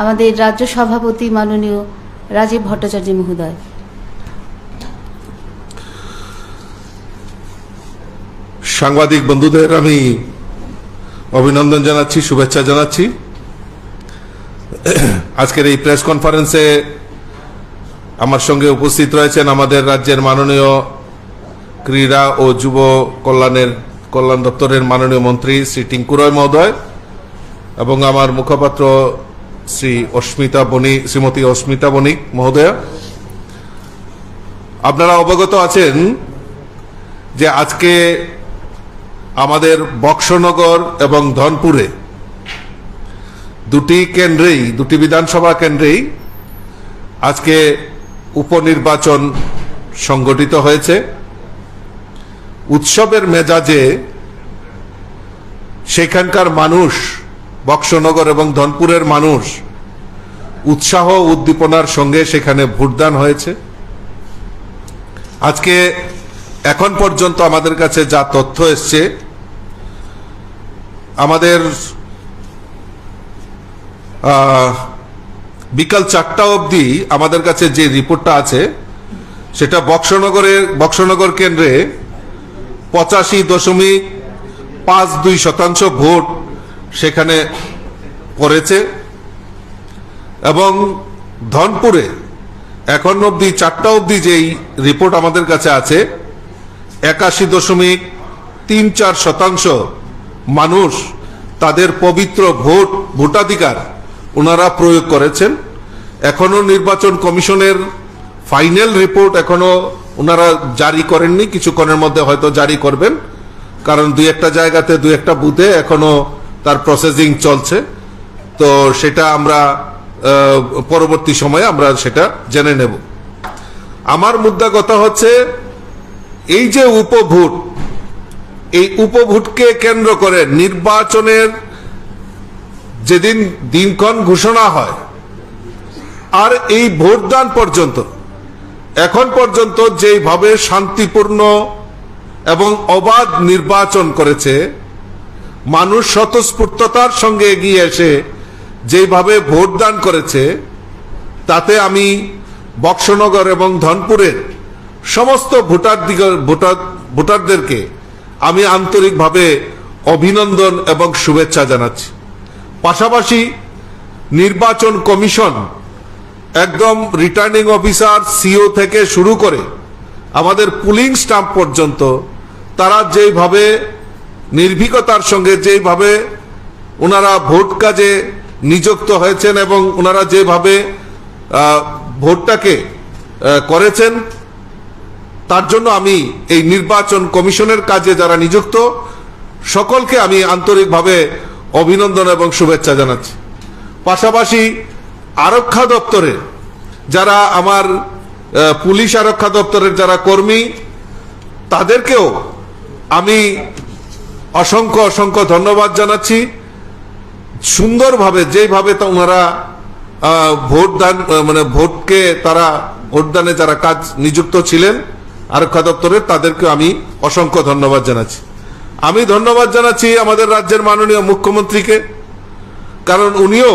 আমাদের রাজ্য সভাপতি মাননীয় রাজীব ভট্টাচার্য মহোদয়। সাংবাদিক বন্ধুদের আমি অভিনন্দন জানাচ্ছি, শুভেচ্ছা জানাচ্ছি। আজকের এই প্রেস কনফারেন্সে আমার সঙ্গে উপস্থিত রয়েছেন আমাদের রাজ্যের মাননীয় ক্রীড়া ও যুব কল্যাণের কল্যাণ দপ্তরের মাননীয় মন্ত্রী শ্রী টিঙ্কু রয় মহোদয় এবং আমার মুখপাত্র শ্রী অস্মিতা বণি শ্রীমতী অস্মিতা বণিক মহোদয়া। আপনারা অবগত আছেন যে আজকে আমাদের বক্সনগর এবং ধনপুরে দুটি কেন্দ্রেই, দুটি বিধানসভা কেন্দ্রেই আজকে উপনির্বাচন সংগঠিত হয়েছে। উৎসবের মেজাজে সেখানকার মানুষ, বক্সনগর এবং ধনপুরের মানুষ উৎসাহ উদ্দীপনার সঙ্গে সেখানে ভোটদান হয়েছে। আজকে এখন পর্যন্ত আমাদের কাছে যা তথ্য এসছে, আমাদের আহ, বিকাল চারটা অবধি আমাদের কাছে যে রিপোর্টটা আছে, সেটা বক্সনগরে বক্সনগর কেন্দ্রে পঁচাশি দশমিক পাঁচ দুই শতাংশ ভোট সেখানে পড়েছে এবং ধনপুরে এখন অবধি, চারটা অবধি যেই রিপোর্ট আমাদের কাছে আছে, একাশি দশমিক তিন চার শতাংশ মানুষ তাদের পবিত্র ভোট, ভোটাধিকার ওনারা প্রয়োগ করেছেন। এখনো নির্বাচন কমিশনের ফাইনাল রিপোর্ট এখনো ওনারা জারি করেননি, কিছুক্ষণের মধ্যে হয়তো জারি করবেন, কারণ দুই একটা জায়গাতে, দুই একটা বুথে এখনো তার প্রসেসিং চলছে। তো সেটা আমরা আহ, পরবর্তী সময়ে আমরা সেটা জেনে নেব। আমার মুদ্রা কথা হচ্ছে, এই যে উপভোট, এই উপভোটকে কেন্দ্র করে নির্বাচনের যেদিন দিনক্ষণ ঘোষণা হয় আর এই ভোটদান পর্যন্ত, এখন পর্যন্ত যেইভাবে শান্তিপূর্ণ এবং অবাধ নির্বাচন করেছে, মানুষ স্বতঃস্ফূর্ততার সঙ্গে এগিয়ে এসে যেইভাবে ভোটদান করেছে, তাতে আমি বক্সনগর এবং ধনপুরের সমস্ত ভোটার দিগ-, ভোটার, ভোটারদেরকে আমি আন্তরিকভাবে অভিনন্দন এবং শুভেচ্ছা জানাচ্ছি। পাশাপাশি নির্বাচন কমিশন একদম রিটার্নিং অফিসার, সিইও থেকে শুরু করে আমাদের পুলিং স্টাফ পর্যন্ত তারা যেইভাবে নির্ভীকতার সঙ্গে যেইভাবে ওনারা ভোট কাজে নিযুক্ত হয়েছেন এবং ওনারা যেভাবে, আহ, ভোটটাকে, আহ, করেছেন, তার জন্য আমি এই নির্বাচন কমিশনের কাজে যারা নিযুক্ত সকলকে আমি আন্তরিকভাবে অভিনন্দন এবং শুভেচ্ছা জানাচ্ছি। পাশাপাশি আরক্ষা দপ্তরে যারা আমার, আহ, পুলিশ আরক্ষা দপ্তরের যারা কর্মী, তাদেরকেও আমি অসংখ্য অসংখ্য ধন্যবাদ জানাচ্ছি। সুন্দরভাবে যেইভাবে তা ওনারা, আহ, ভোট দান, আহ, মানে ভোটকে তারা ভোটদানে যারা কাজ নিযুক্ত ছিলেন আরক্ষা দপ্তরের, তাদেরকে আমি অসংখ্য ধন্যবাদ জানাচ্ছি। আমি ধন্যবাদ জানাচ্ছি আমাদের রাজ্যের মাননীয় মুখ্যমন্ত্রীকে, কারণ উনিও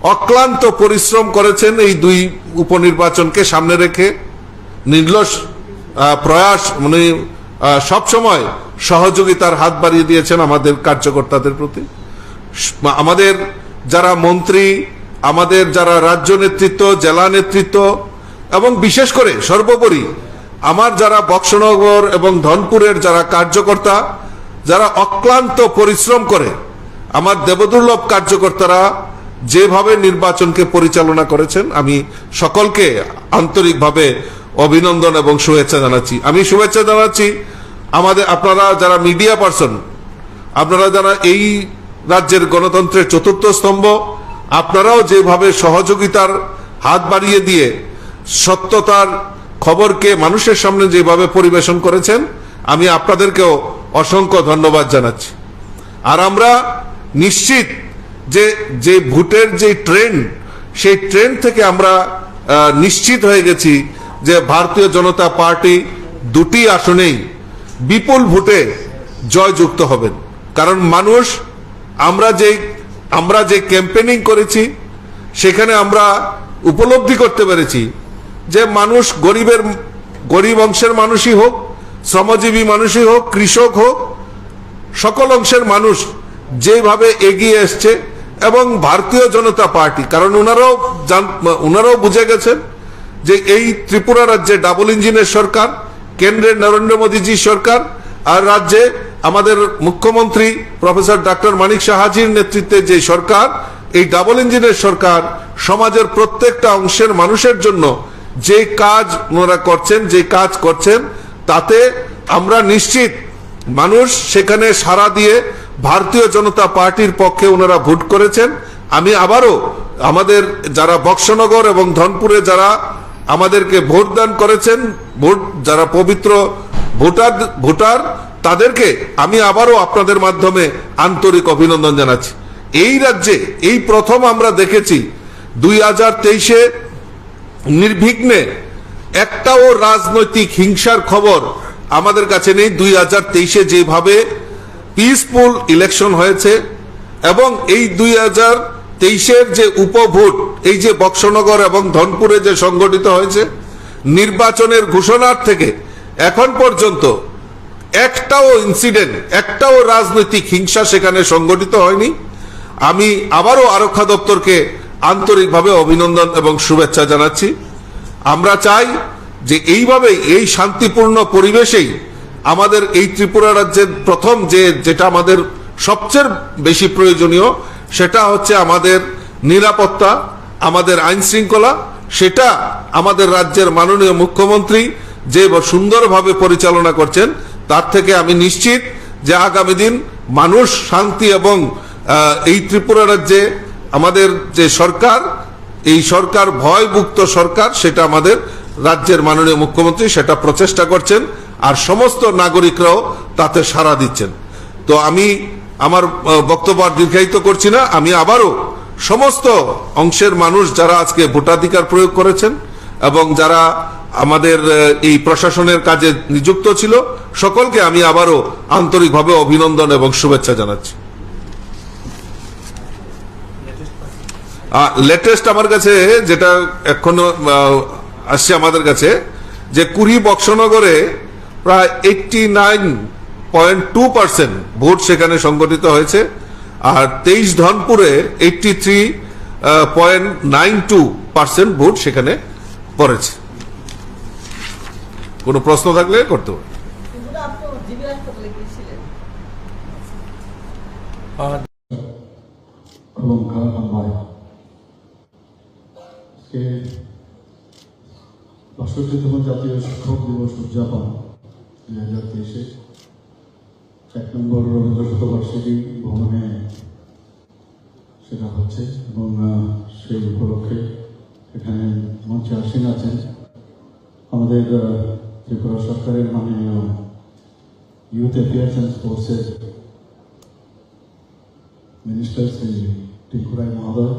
অক্লান্ত পরিশ্রম করেছেন এই দুই উপনির্বাচনকে সামনে রেখে। নির্লস, আহ, প্রয়াস, উনি, আহ, সবসময় সহযোগিতার হাত বাড়িয়ে দিয়েছেন আমাদের কার্যকর্তাদের প্রতি। স-, আমাদের যারা মন্ত্রী, আমাদের যারা রাজ্য নেতৃত্ব, জেলা নেতৃত্ব এবং বিশেষ করে সর্বোপরি আমার যারা বক্সনগর এবং ধনপুরের যারা কার্যকর্তা, যারা অক্লান্ত পরিশ্রম করে আমার দেবদুর্লভ কার্যকর্তারা যেভাবে নির্বাচনকে পরিচালনা করেছেন, আমি সকলকে আন্তরিকভাবে অভিনন্দন এবং শুভেচ্ছা জানাচ্ছি। আমি শুভেচ্ছা জানাচ্ছি আমাদের, আপনারা যারা মিডিয়া পার্সন, আপনারা যারা এই রাজ্যের গণতন্ত্রের চতুর্থ স্তম্ভ, আপনারাও যেভাবে সহযোগিতার হাত বাড়িয়ে দিয়ে সত্যতার খবরকে মানুষের সামনে যেভাবে পরিবেশন করেছেন, আমি আপনাদেরকেও অসংখ্য ধন্যবাদ জানাচ্ছি। আর আমরা নিশ্চিত যে, যে ভোটের যে ট্রেন্ড, সেই ট্রেন্ড থেকে আমরা, আহ, নিশ্চিত হয়ে গেছি যে ভারতীয় জনতা পার্টি দুটি আসনেই বিপুল ভোটে জয়যুক্ত হবেন। কারণ মানুষ, আমরা যে, আমরা যে ক্যাম্পেনিং করেছি, সেখানে আমরা উপলব্ধি করতে পেরেছি যে মানুষ গরিবের, গরিব অংশের মানুষই হোক, শ্রমজীবী মানুষই হোক, কৃষক হোক, সকল অংশের মানুষ যেভাবে এগিয়ে এসছে এবং ভারতীয় জনতা পার্টি, কারণ ওনারাও জান-, ওনারাও বুঝে গেছেন যে এই ত্রিপুরা রাজ্যে ডাবল ইঞ্জিনের সরকার, কেন্দ্রে নরেন্দ্র মোদীজি সরকার, আর রাজ্যে আমাদের মুখ্যমন্ত্রী প্রফেসর ডক্টর মানিক সাহাজির নেতৃত্বে যে সরকার, এই ডাবল ইঞ্জিনের সরকার সমাজের প্রত্যেকটা অংশের মানুষের জন্য যে কাজ ওনারা করছেন, যে কাজ করছেন, তাতে আমরা নিশ্চিত মানুষ সেখানে সাড়া দিয়ে ভারতীয় জনতা পার্টির পক্ষে ওনারা ভোট করেছেন। আমি আবারও আমাদের যারা বক্সনগর এবং ধনপুরে যারা আমাদেরকে ভোট দান করেছেন, ভোট, যারা পবিত্র ভোটার, ভোটার, তাদেরকে আমি আবারও আপনাদের মাধ্যমে আন্তরিক অভিনন্দন জানাচ্ছি। এই রাজ্যে এই প্রথম আমরা দেখেছি দুই হাজার তেইশে নির্বিঘ্নে একটাও রাজনৈতিক হিংসার খবর আমাদের কাছে নেই। দুই হাজার তেইশে যেভাবে পিসফুল ইলেকশন হয়েছে এবং এই দুই হাজার তেইশের যে উপভোট, এই যে বক্সনগর এবং ধনপুরে যে সংগঠিত হয়েছে, নির্বাচনের ঘোষণার থেকে এখন পর্যন্ত একটাও ইনসিডেন্ট, একটাও রাজনৈতিক হিংসা সেখানে সংগঠিত হয়নি। আমি আবারও আরক্ষা দপ্তরকে আন্তরিকভাবে অভিনন্দন এবং শুভেচ্ছা জানাচ্ছি। আমরা চাই যে এইভাবেই, এই শান্তিপূর্ণ পরিবেশেই আমাদের এই ত্রিপুরা রাজ্যের প্রথম যে, যেটা আমাদের সবচেয়ে বেশি প্রয়োজনীয়, সেটা হচ্ছে আমাদের নিরাপত্তা, আমাদের আইন শৃঙ্খলা, সেটা আমাদের রাজ্যের মাননীয় মুখ্যমন্ত্রী যে ব-, সুন্দরভাবে পরিচালনা করছেন, তার থেকে আমি নিশ্চিত যে আগামী দিন মানুষ শান্তি এবং, আহ, এই ত্রিপুরা রাজ্যে আমাদের যে সরকার, এই সরকার ভয়মুক্ত সরকার, সেটা আমাদের রাজ্যের মাননীয় মুখ্যমন্ত্রী সেটা প্রচেষ্টা করছেন, আর সমস্ত নাগরিকরাও তাতে সাড়া দিচ্ছেন। তো আমি আমার, আহ, বক্তব্য আর দীর্ঘায়িত করছি না। আমি আবারও সমস্ত অংশের মানুষ যারা আজকে ভোটাধিকার প্রয়োগ করেছেন এবং যারা আমাদের, আহ, এই প্রশাসনের কাজে নিযুক্ত ছিল, সকলকে আমি আবারও আন্তরিকভাবে অভিনন্দন এবং শুভেচ্ছা জানাচ্ছি। আহ, লেটেস্ট আমার কাছে যেটা এখনো, আহ, আসছে আমাদের কাছে, যে কুড়ি বক্সনগরে প্রায় eighty nine point two percent vote সেখানে সংগঠিত হয়েছে, আর তেইশ ধনপুরে eighty three point nine two percent vote সেখানে পড়েছে। কোনো প্রশ্ন থাকলে করতে পারেন। এবং খারাপ হামবায়। আজকে বাষট্টিতম জাতীয় শিক্ষক দিবস উদযাপন দুই হাজার তেইশে এক নম্বর রবীন্দ্র শতবার্ষিকী ভবনে সেটা হচ্ছে এবং, আহ, সেই উপলক্ষে এখানে মঞ্চে আসীন আছেন আমাদের, আহ, ত্রিপুরা সরকারের মাননীয় ইউথ অ্যাফেয়ার্স অ্যান্ড স্পোর্টসের মিনিস্টার শ্রী টিঙ্কু রায় মহোদয়,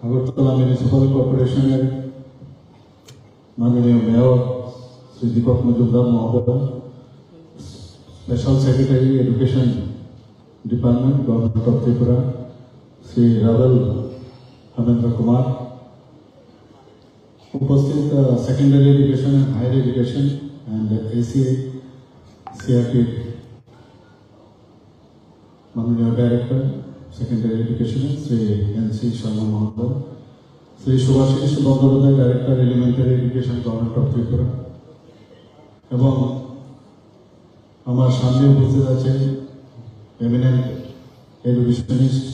আগরতলা মিউনিসিপ্যাল কর্পোরেশনের মাননীয় মেয়র শ্রী দীপক মজুমদার মহোদয়, special secretary education department, government of Tripura, Shri Ravel Hemendra Kumar, উপস্থিত, uh, secondary education and higher education and ACA CRP মাননীয় director secondary education Shri N C Sharma মহোদয়, Shri Subhashis Bandyopadhyay, director elementary education, government of Tripura, এবং আমার সামনে উপস্থিত আছে eminent educationist,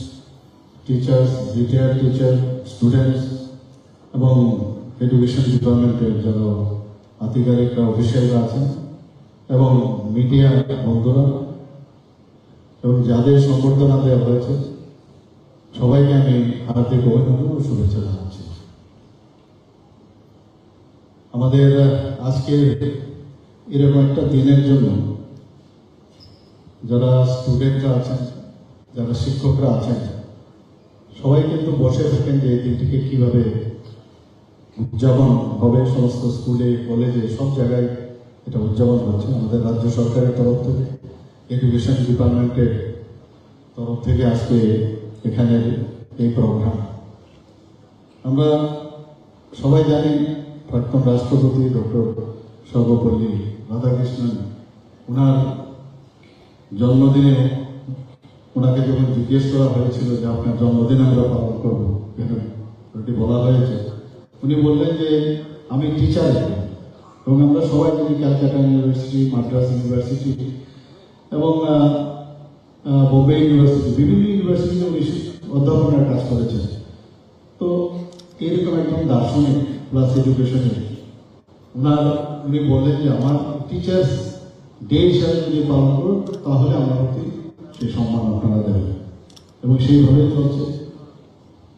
teachers, retired teacher, students এবং education ডিপার্টমেন্টের যারা আধিকারিকরা, অফিসিয়ালরা আছেন এবং মিডিয়া বন্ধুরা, এবং যাদের সম্বর্ধনা দেওয়া হয়েছে, সবাইকে আমি হার্দিক অভিনন্দন ও শুভেচ্ছা জানাচ্ছি। আমাদের, আহ, আজকের এরকম একটা দিনের জন্য যারা স্টুডেন্টরা আছেন, যারা শিক্ষকরা আছেন, সবাই কিন্তু বসে থাকেন যে এই দিনটিকে কিভাবে উদযাপন হবে। সমস্ত স্কুলে, কলেজে, সব জায়গায় এটা উদযাপন হচ্ছে আমাদের রাজ্য সরকারের তরফ থেকে, এডুকেশন ডিপার্টমেন্টের তরফ থেকে আজকে এখানে এই প্রোগ্রাম। আমরা সবাই জানি প্রাক্তন রাষ্ট্রপতি ডক্টর সর্বপল্লী রাধাকৃষ্ণন, ওনার জন্মদিনে ওনাকে যখন জিজ্ঞেস করা হয়েছিল যে আপনার জন্মদিন আমরা পালন করব, কেন এটি বলা হয়েছে, উনি বললেন যে আমি টিচার, এবং আমরা সবাই জানি ক্যালকাটা ইউনিভার্সিটি, মাদ্রাস ইউনিভার্সিটি এবং আহ, আহ, বোম্বে ইউনিভার্সিটি, বিভিন্ন ইউনিভার্সিটিতে উনি অধ্যাপনার কাজ করেছেন। তো এরকম একজন দার্শনিক প্লাস এডুকেশনিস্ট, ওনার, উনি বললেন যে আমার টিচার্স ডে হিসাবে যদি পালন করুন, তাহলে আমার প্রতি সেই সম্মান আপনারা দেবেন। এবং সেইভাবেই চলছে।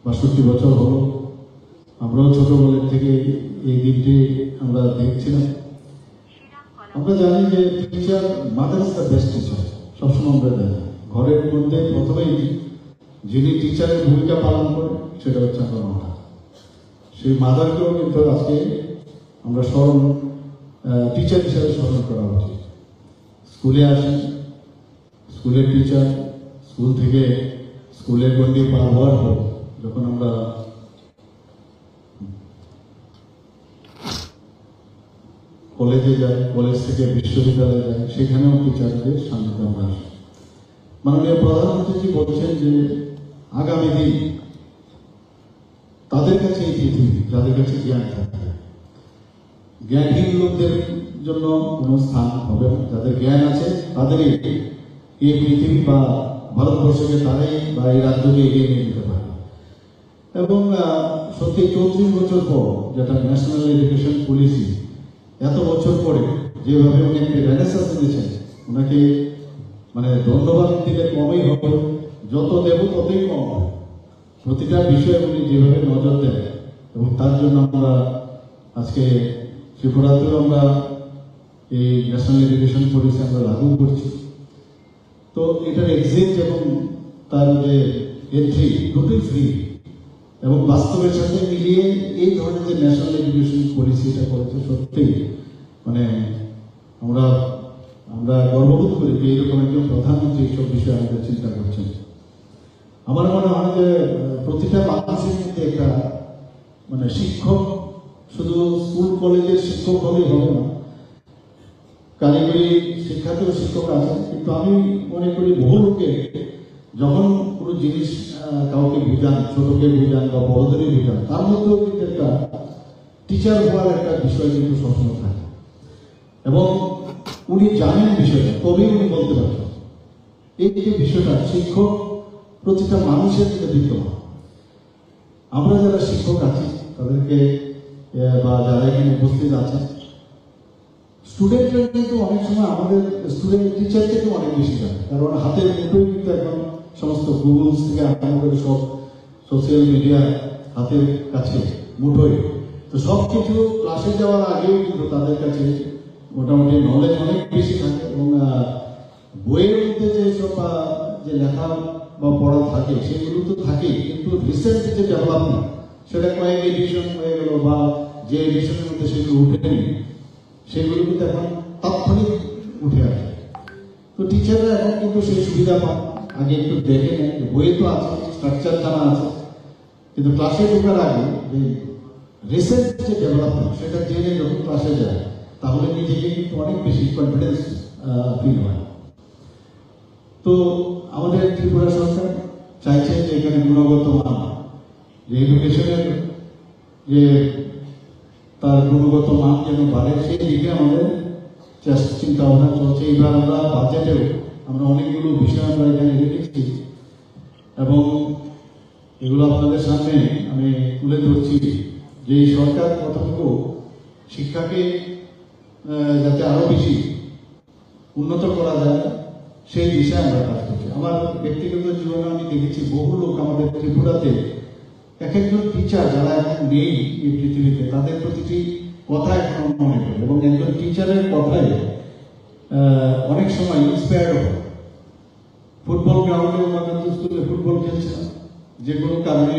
বাষট্টি বছর হলো, আমরাও ছোটবেলা থেকে এই দিনটি আমরা দেখছিলাম। আমরা জানি যে teacher, mother is the best teacher, সবসময় আমরা জানি। ঘরের মধ্যে প্রথমেই যিনি টিচারের ভূমিকা পালন করে, সেটা হচ্ছে আমার মাদার। সেই মাদারকেও কিন্তু আজকে আমরা স্মরণ, আহ, টিচার হিসাবে স্মরণ করা উচিত। স্কুলে আসি, স্কুলের টিচার, স্কুল থেকে, স্কুলের গণ্ডি পার হওয়ার পর যখন আমরা কলেজে যাই, কলেজ থেকে বিশ্ববিদ্যালয়ে যাই, সেখানেও টিচারদের সান্নিধ্যে আমরা আসি। মাননীয় প্রধানমন্ত্রীজি বলছেন যে আগামী দিন তাদের কাছে এই পৃথিবী, যাদের কাছে জ্ঞান থাকে। জ্ঞানহীন লোকদের জন্য কোনো স্থান হবে না। যাদের জ্ঞান আছে, তাদেরই এই পৃথিবী বা ভারতবর্ষকে তারাই বা এই রাজ্যকে এগিয়ে নিয়ে যেতে পারে। এবং আহ, সত্যি চৌত্রিশ বছর পর যেটা ন্যাশনাল এডুকেশন পলিসি, এত বছর পরে যেভাবে উনি একটি রেনেসান্স এনেছেন, ওনাকে মানে ধন্যবাদ দিলে কমই হবে, যত দেব ততই কম হবে। প্রতিটা বিষয়ে উনি যেভাবে নজর দেন, এবং তার জন্য আমরা আজকে ত্রিপুরাতেও আমরা এই ন্যাশনাল এডুকেশন পলিসি আমরা লাগু করছি। তো এটার এক্সিট এবং তার যে এন্ট্রি, দুটোই ফ্রি। এবং বাস্তবের সাথে মিলিয়ে এই ধরনের যে ন্যাশনাল এডুকেশন পলিসি এটা করেছে, সত্যি মানে আমরা আমরা গর্ববোধ করি যে এরকম একজন প্রধানমন্ত্রী এইসব বিষয়ে আমাদের চিন্তা করছেন। আমার মনে হয় যে আহ, প্রতিটা মানুষের মধ্যে একটা মানে শিক্ষক, শুধু স্কুল কলেজের শিক্ষক হলেই হবে না, কারিগরি শিক্ষাতেও শিক্ষক আছেন। কিন্তু আমি মনে করি বহু লোকে যখন কোনো জিনিস আহ, কাউকে বুঝান, ছোটকে বুঝান বা বড়দেরই বুঝান, তার মধ্যেও কিন্তু একটা টিচার হওয়ার একটা বিষয় কিন্তু সবসময় থাকে। এবং উনি জানেন বিষয়টা, তবেই উনি বলতে পারবেন। এই যে বিষয়টা শিক্ষক প্রতিটা মানুষের মধ্যে বিদ্যমান। আমরা যারা শিক্ষক আছি তাদেরকে আহ, বা যারা এখানে উপস্থিত আছেন, স্টুডেন্টরা কিন্তু অনেক সময় আমাদের স্টুডেন্ট টিচার থেকে অনেক বেশি জানে, কারণ হাতের মুঠোয় কিন্তু এখন সমস্ত গুগলস থেকে আরম্ভ করে সব সোশ্যাল মিডিয়া হাতের কাছে, মুঠোয়। তো সব কিছু ক্লাসে যাওয়ার আগেও কিন্তু তাদের কাছে মোটামুটি নলেজ অনেক বেশি থাকে এবং আহ, বইয়ের মধ্যে যে সব আহ, যে লেখা বা পড়া থাকে সেগুলো তো থাকেই, কিন্তু রিসেন্ট যে ডেভেলপমেন্ট, সেটা কয়েক এডিশন হয়ে গেল বা যে এডিশনের মধ্যে সেগুলো উঠেনি, সেগুলো কিন্তু এখন তাৎক্ষণিক উঠে আসে। তো টিচাররা এখন কিন্তু সেই সুবিধা পান। আগে একটু দেখে নেন যে বইয়ে তো আছে, স্ট্রাকচার জানা আছে, কিন্তু ক্লাসে ঢোকার আগে যে রিসেন্ট যে ডেভেলপমেন্ট, সেটা জেনে যখন ক্লাসে যায়, তাহলে নিজেকে কিন্তু অনেক বেশি কনফিডেন্স ফিল হয়। তো আমাদের ত্রিপুরা সরকার চাইছে যে এখানে গুণগত মান, যে এডুকেশনের যে তার গুণগত মান যেন বাড়ে, সেই দিকে আমাদের চেষ্টা, চিন্তা ভাবনা চলছে। এবার আমরা বাজেটেও আমরা অনেকগুলো বিষয় আমরা এখানে রেখেছি এবং এগুলো আপনাদের সামনে আমি তুলে ধরছি যে এই সরকার কতটুকু শিক্ষাকে আহ, যাতে আরও বেশি উন্নত করা যায়, সেই দিশায় আমরা কাজ করছি। আমার ব্যক্তিগত জীবনে আমি দেখেছি বহু লোক আমাদের ত্রিপুরাতে এক একজন টিচার যারা এখন নেই এই পৃথিবীতে, তাদের প্রতিটি কথা এখন মনে পড়ে এবং একজন টিচারের কথায় আহ, অনেক সময় ইন্সপায়ার্ড হয়। ফুটবল গ্রাউন্ডে উমাকান্ত স্কুলে ফুটবল খেলছিলাম, যে কোনো কারণে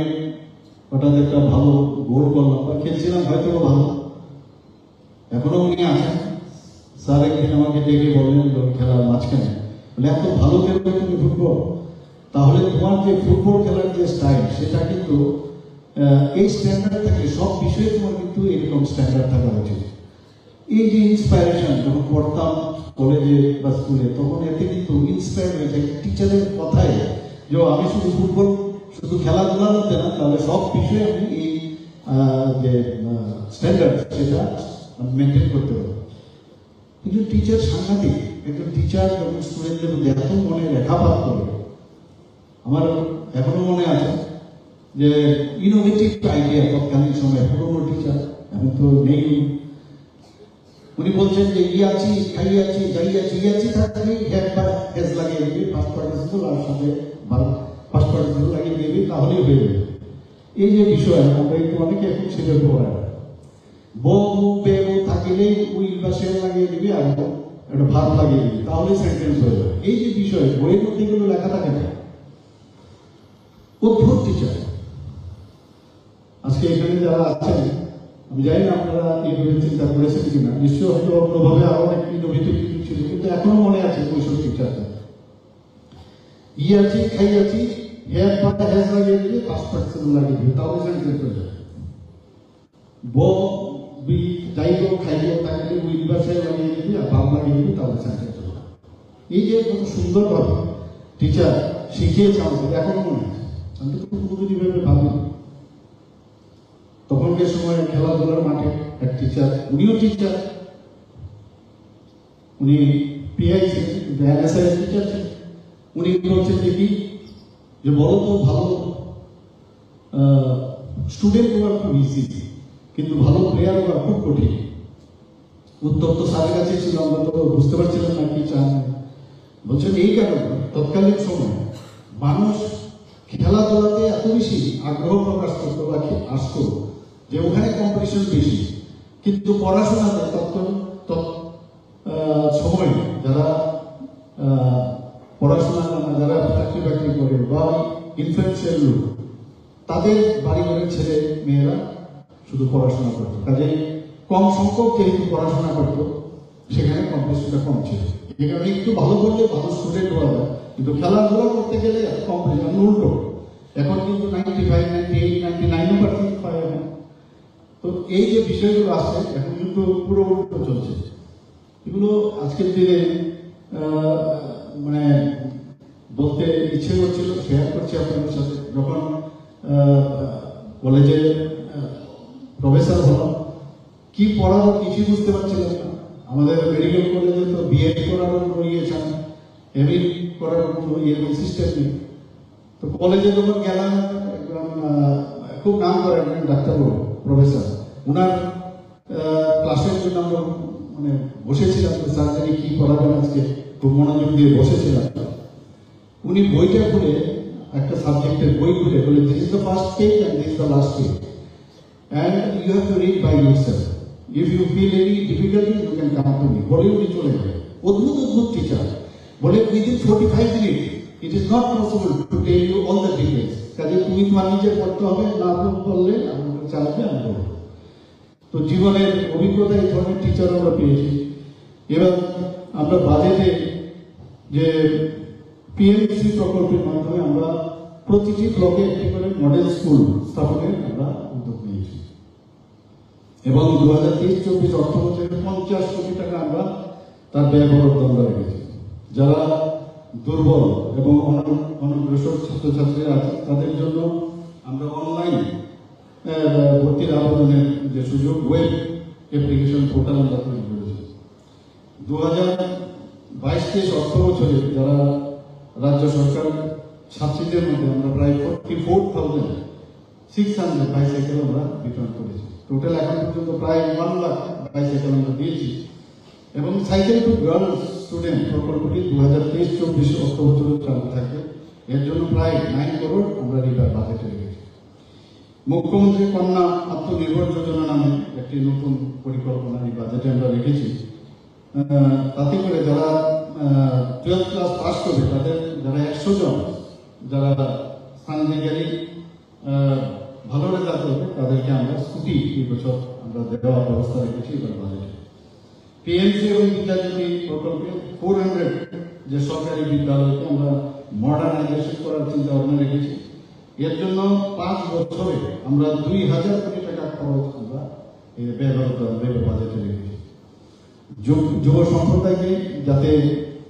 হঠাৎ একটা ভালো গোল করলাম বা খেলছিলাম হয়তো বা ভালো, এখনো উনি আছেন। স্যার একদিন আমাকে ডেকে বললেন, "তোর খেলার মাঝখানে বলে, এত ভালো খেলো তুমি ফুটবল, তাহলে তোমার যে ফুটবল খেলার যে স্টাইল, সেটা কিন্তু আহ, এই স্ট্যান্ডার্ড থাকলে সব বিষয়ে তোমার কিন্তু এরকম স্ট্যান্ডার্ড থাকা উচিত।" এই যে ইন্সপায়ারেশন, যখন পড়তাম কলেজে বা স্কুলে, তখন এতে কিন্তু ইন্সপায়ার হয়ে যায় টিচারের কথায়, যে আমি শুধু ফুটবল, শুধু খেলাধুলার মধ্যে না, তাহলে সব বিষয়ে আমি এই আহ, যে স্ট্যান্ডার্ড, সেটা মেনটেন করতে পারবো। কিন্তু টিচার সাংঘাতিক। একজন টিচার যখন স্টুডেন্টদের মধ্যে এত মনে রেখাপাত করে, আমার এখনো মনে আছে যে ইনোভেটিভ আইডিয়া, তৎকালীন সময় পুরনো টিচার, এখন তো নেই উনি। উনি বলছেন যে ইয়াচি, খাইয়াচি, যাইয়াচি, ইয়াচি থাকলেই হ্যাঁ বা হ্যাজ লাগিয়ে দিবি, পাস্ট পার্টিসিপল আর সাথে পাস্ট পার্টিসিপল লাগিয়ে দিবি, তাহলেই হয়ে যাবে। এই যে বিষয়, আমরা কিন্তু অনেকে এখন সেটা পড়ায়। ব, বু, বে, বু থাকিলেই উইল বা শেল লাগিয়ে দিবি আর একটা ভার্ব লাগিয়ে দিবি, তাহলেই সেন্টেন্স হয়ে যাবে। এই যে বিষয়, বইয়ের মধ্যে এগুলো লেখা থাকে না। অদ্ভুত টিচার। আজকে এখানে যারা আছেন, আমি জানি না আপনারা এইভাবে চিন্তা করেছেন কিনা, নিশ্চয়ই হয়তো অন্যভাবে আরো অনেক ইনোভেটিভ কিছু ছিল, কিন্তু এখনো মনে আছে কৈশোর টিচারটা। ইয়াচি, খাইয়াচি, হ্যাঁ বা হ্যাজ লাগিয়ে দিলে পাস্ট পার্টিসিপল লাগিয়ে দিলে, তাহলে সেন্টেন্স হয়ে যাবে। ব, বি, যাইব, খাইব, তাকে উইল বা শেল লাগিয়ে দিলে আর ভার্ব লাগিয়ে দিলে, তাহলে সেন্টেন্স হয়ে যাবে। এই যে কত সুন্দরভাবে টিচার শিখিয়েছে আমাদের, এখনো মনে আছে। আমি তো পুরোপুরি ভাবে ভাবি, তখনকার সময় খেলাধুলার মাঠে এক টিচার, উনিও টিচার, উনি পিআই ছিলেন, কিন্তু এনএসআই টিচার ছিলেন। উনি বলছেন যে কি, যে বলো তো ভালো স্টুডেন্ট হওয়া খুব ইজি, কিন্তু ভালো প্লেয়ার হওয়া খুব কঠিন। উত্তর তো স্যারের কাছে ছিল, আমরা তো বুঝতে পারছিলাম না কি চান। বলছেন এই কারণে তৎকালীন সময় মানুষ খেলাধুলাতে এত বেশি আগ্রহ প্রকাশ করতো বা খে-, আসতো, যে ওখানে কম্পিটিশন বেশি, কিন্তু পড়াশোনাতে তৎকালীন তৎ-, আহ, সময় যারা আহ, পড়াশোনা না, যারা চাকরি বাকরি করে বা ইনফ্লুয়েন্সিয়াল লোক, তাদের বাড়ি ঘরের ছেলে মেয়েরা শুধু পড়াশোনা করতো। কাজেই কম সংখ্যক যেহেতু পড়াশোনা করতো, সেখানে কম্পিটিশনটা কম ছিল। যে কারণে একটু ভালো করলে ভালো স্টুডেন্ট হওয়া যায়, কিন্তু খেলাধুলা করতে গেলে এত কম্পিটিশন, উল্টো। এখন কিন্তু ninety five, ninety eight, ninety নাইনও পার্সেন্ট পায় এখন। তো এই যে বিষয়গুলো আছে, এখন কিন্তু পুরো উল্টো চলছে। এগুলো আজকের দিনে, আহ, মানে, বলতে ইচ্ছে করছিল, শেয়ার করছি আপনাদের সাথে। যখন, আহ, কলেজে, আহ, প্রফেসর হলাম, কি পড়াবো কিছুই বুঝতে পারছিলাম না। আমাদের মেডিকেল কলেজে তো বিএড করারও রয়েছেন, এমএড করার কোনো এরকম সিস্টেম নেই। তো কলেজে যখন গেলাম, একজন, আহ, খুব নাম করা একজন ডাক্তারবাবু, প্রফেসর, ওনার, আহ, ক্লাসের জন্য আমরা, মানে, বসেছিলাম যে স্যার জানি কি পড়াবেন আজকে, খুব মনোযোগ দিয়ে বসেছিলাম। উনি বইটা খুলে, একটা সাবজেক্টের বই খুলে বলে, "This is the first page and this is the last page. And you have to read by yourself. If you feel any difficulty, you can come to me." বলে উনি চলে গেলেন। অদ্ভুত অদ্ভুত টিচার। বলে, "Within forty-five minutes, it is not possible to tell you all the details." কাজে তুমি তোমার নিজে পড়তে হবে, না পড়লে আমার কাছে আসবে, আমি বলবো। তো জীবনের অভিজ্ঞতা এই ধরনের টিচার আমরা পেয়েছি। এবার আমরা বাজেটে যে পিএমসি প্রকল্পের মাধ্যমে আমরা প্রতিটি ব্লকে একটি করে মডেল স্কুল স্থাপনের আমরা উদ্যোগ নিয়েছি এবং দু হাজার তেইশ চব্বিশ অর্থ বছরে পঞ্চাশ কোটি টাকা আমরা তার ব্যয় বরাদ্দ আমরা রেখেছি। যারা দুর্বল এবং অন-, অনগ্রসর ছাত্রছাত্রীরা আছে, তাদের জন্য আমরা অনলাইন, আহ, ভর্তির আবেদনের যে সুযোগ, ওয়েব অ্যাপ্লিকেশন পোর্টাল আমরা তৈরি করেছি। দু হাজার বাইশ তেইশ অর্থ বছরে যারা রাজ্য সরকার ছাত্রীদের মধ্যে আমরা প্রায় forty four thousand six hundred bicycle আমরা বিতরণ করেছি। টোটাল এখন পর্যন্ত প্রায় ওয়ান লাখ বাইসাইকেল আমরা দিয়েছি। এবং সাইকেল টু গার্লস স্টুডেন্ট প্রকল্পটি দু হাজার তেইশ চব্বিশ অর্থ বছরে চালু থাকবে। এর জন্য প্রায় নাইন করোড় আমরা রিভার বাজেটে রেখেছি। মুখ্যমন্ত্রী কন্যা আত্মনির্ভর যোজনা নামে একটি নতুন পরিকল্পনা এই বাজেটে আমরা রেখেছি। আহ, তাতে করে যারা টুয়েলভ ক্লাস পাস করবে, তাদের যারা একশো জন, যারা স্থানাধিকারী, আহ, ভালো রেজাল্ট করবে, তাদেরকে আমরা স্কুটি এই বছর আমরা দেওয়ার ব্যবস্থা রেখেছি এবার বাজেটে। পিএমসি এবং বিদ্যাজ্যোতি প্রকল্পে ফোর হান্ড্রেড যে সরকারি বিদ্যালয়কে আমরা মডার্নাইজেশন করার চিন্তা ভাবনা রেখেছি। এর জন্য পাঁচ বছরে আমরা দুই হাজার কোটি টাকা খরচ আমরা এই ব্যয় বরাদ্দ, আমরা এই বাজেটে রেখেছি। যুব, যুব সম্প্রদায়কে যাতে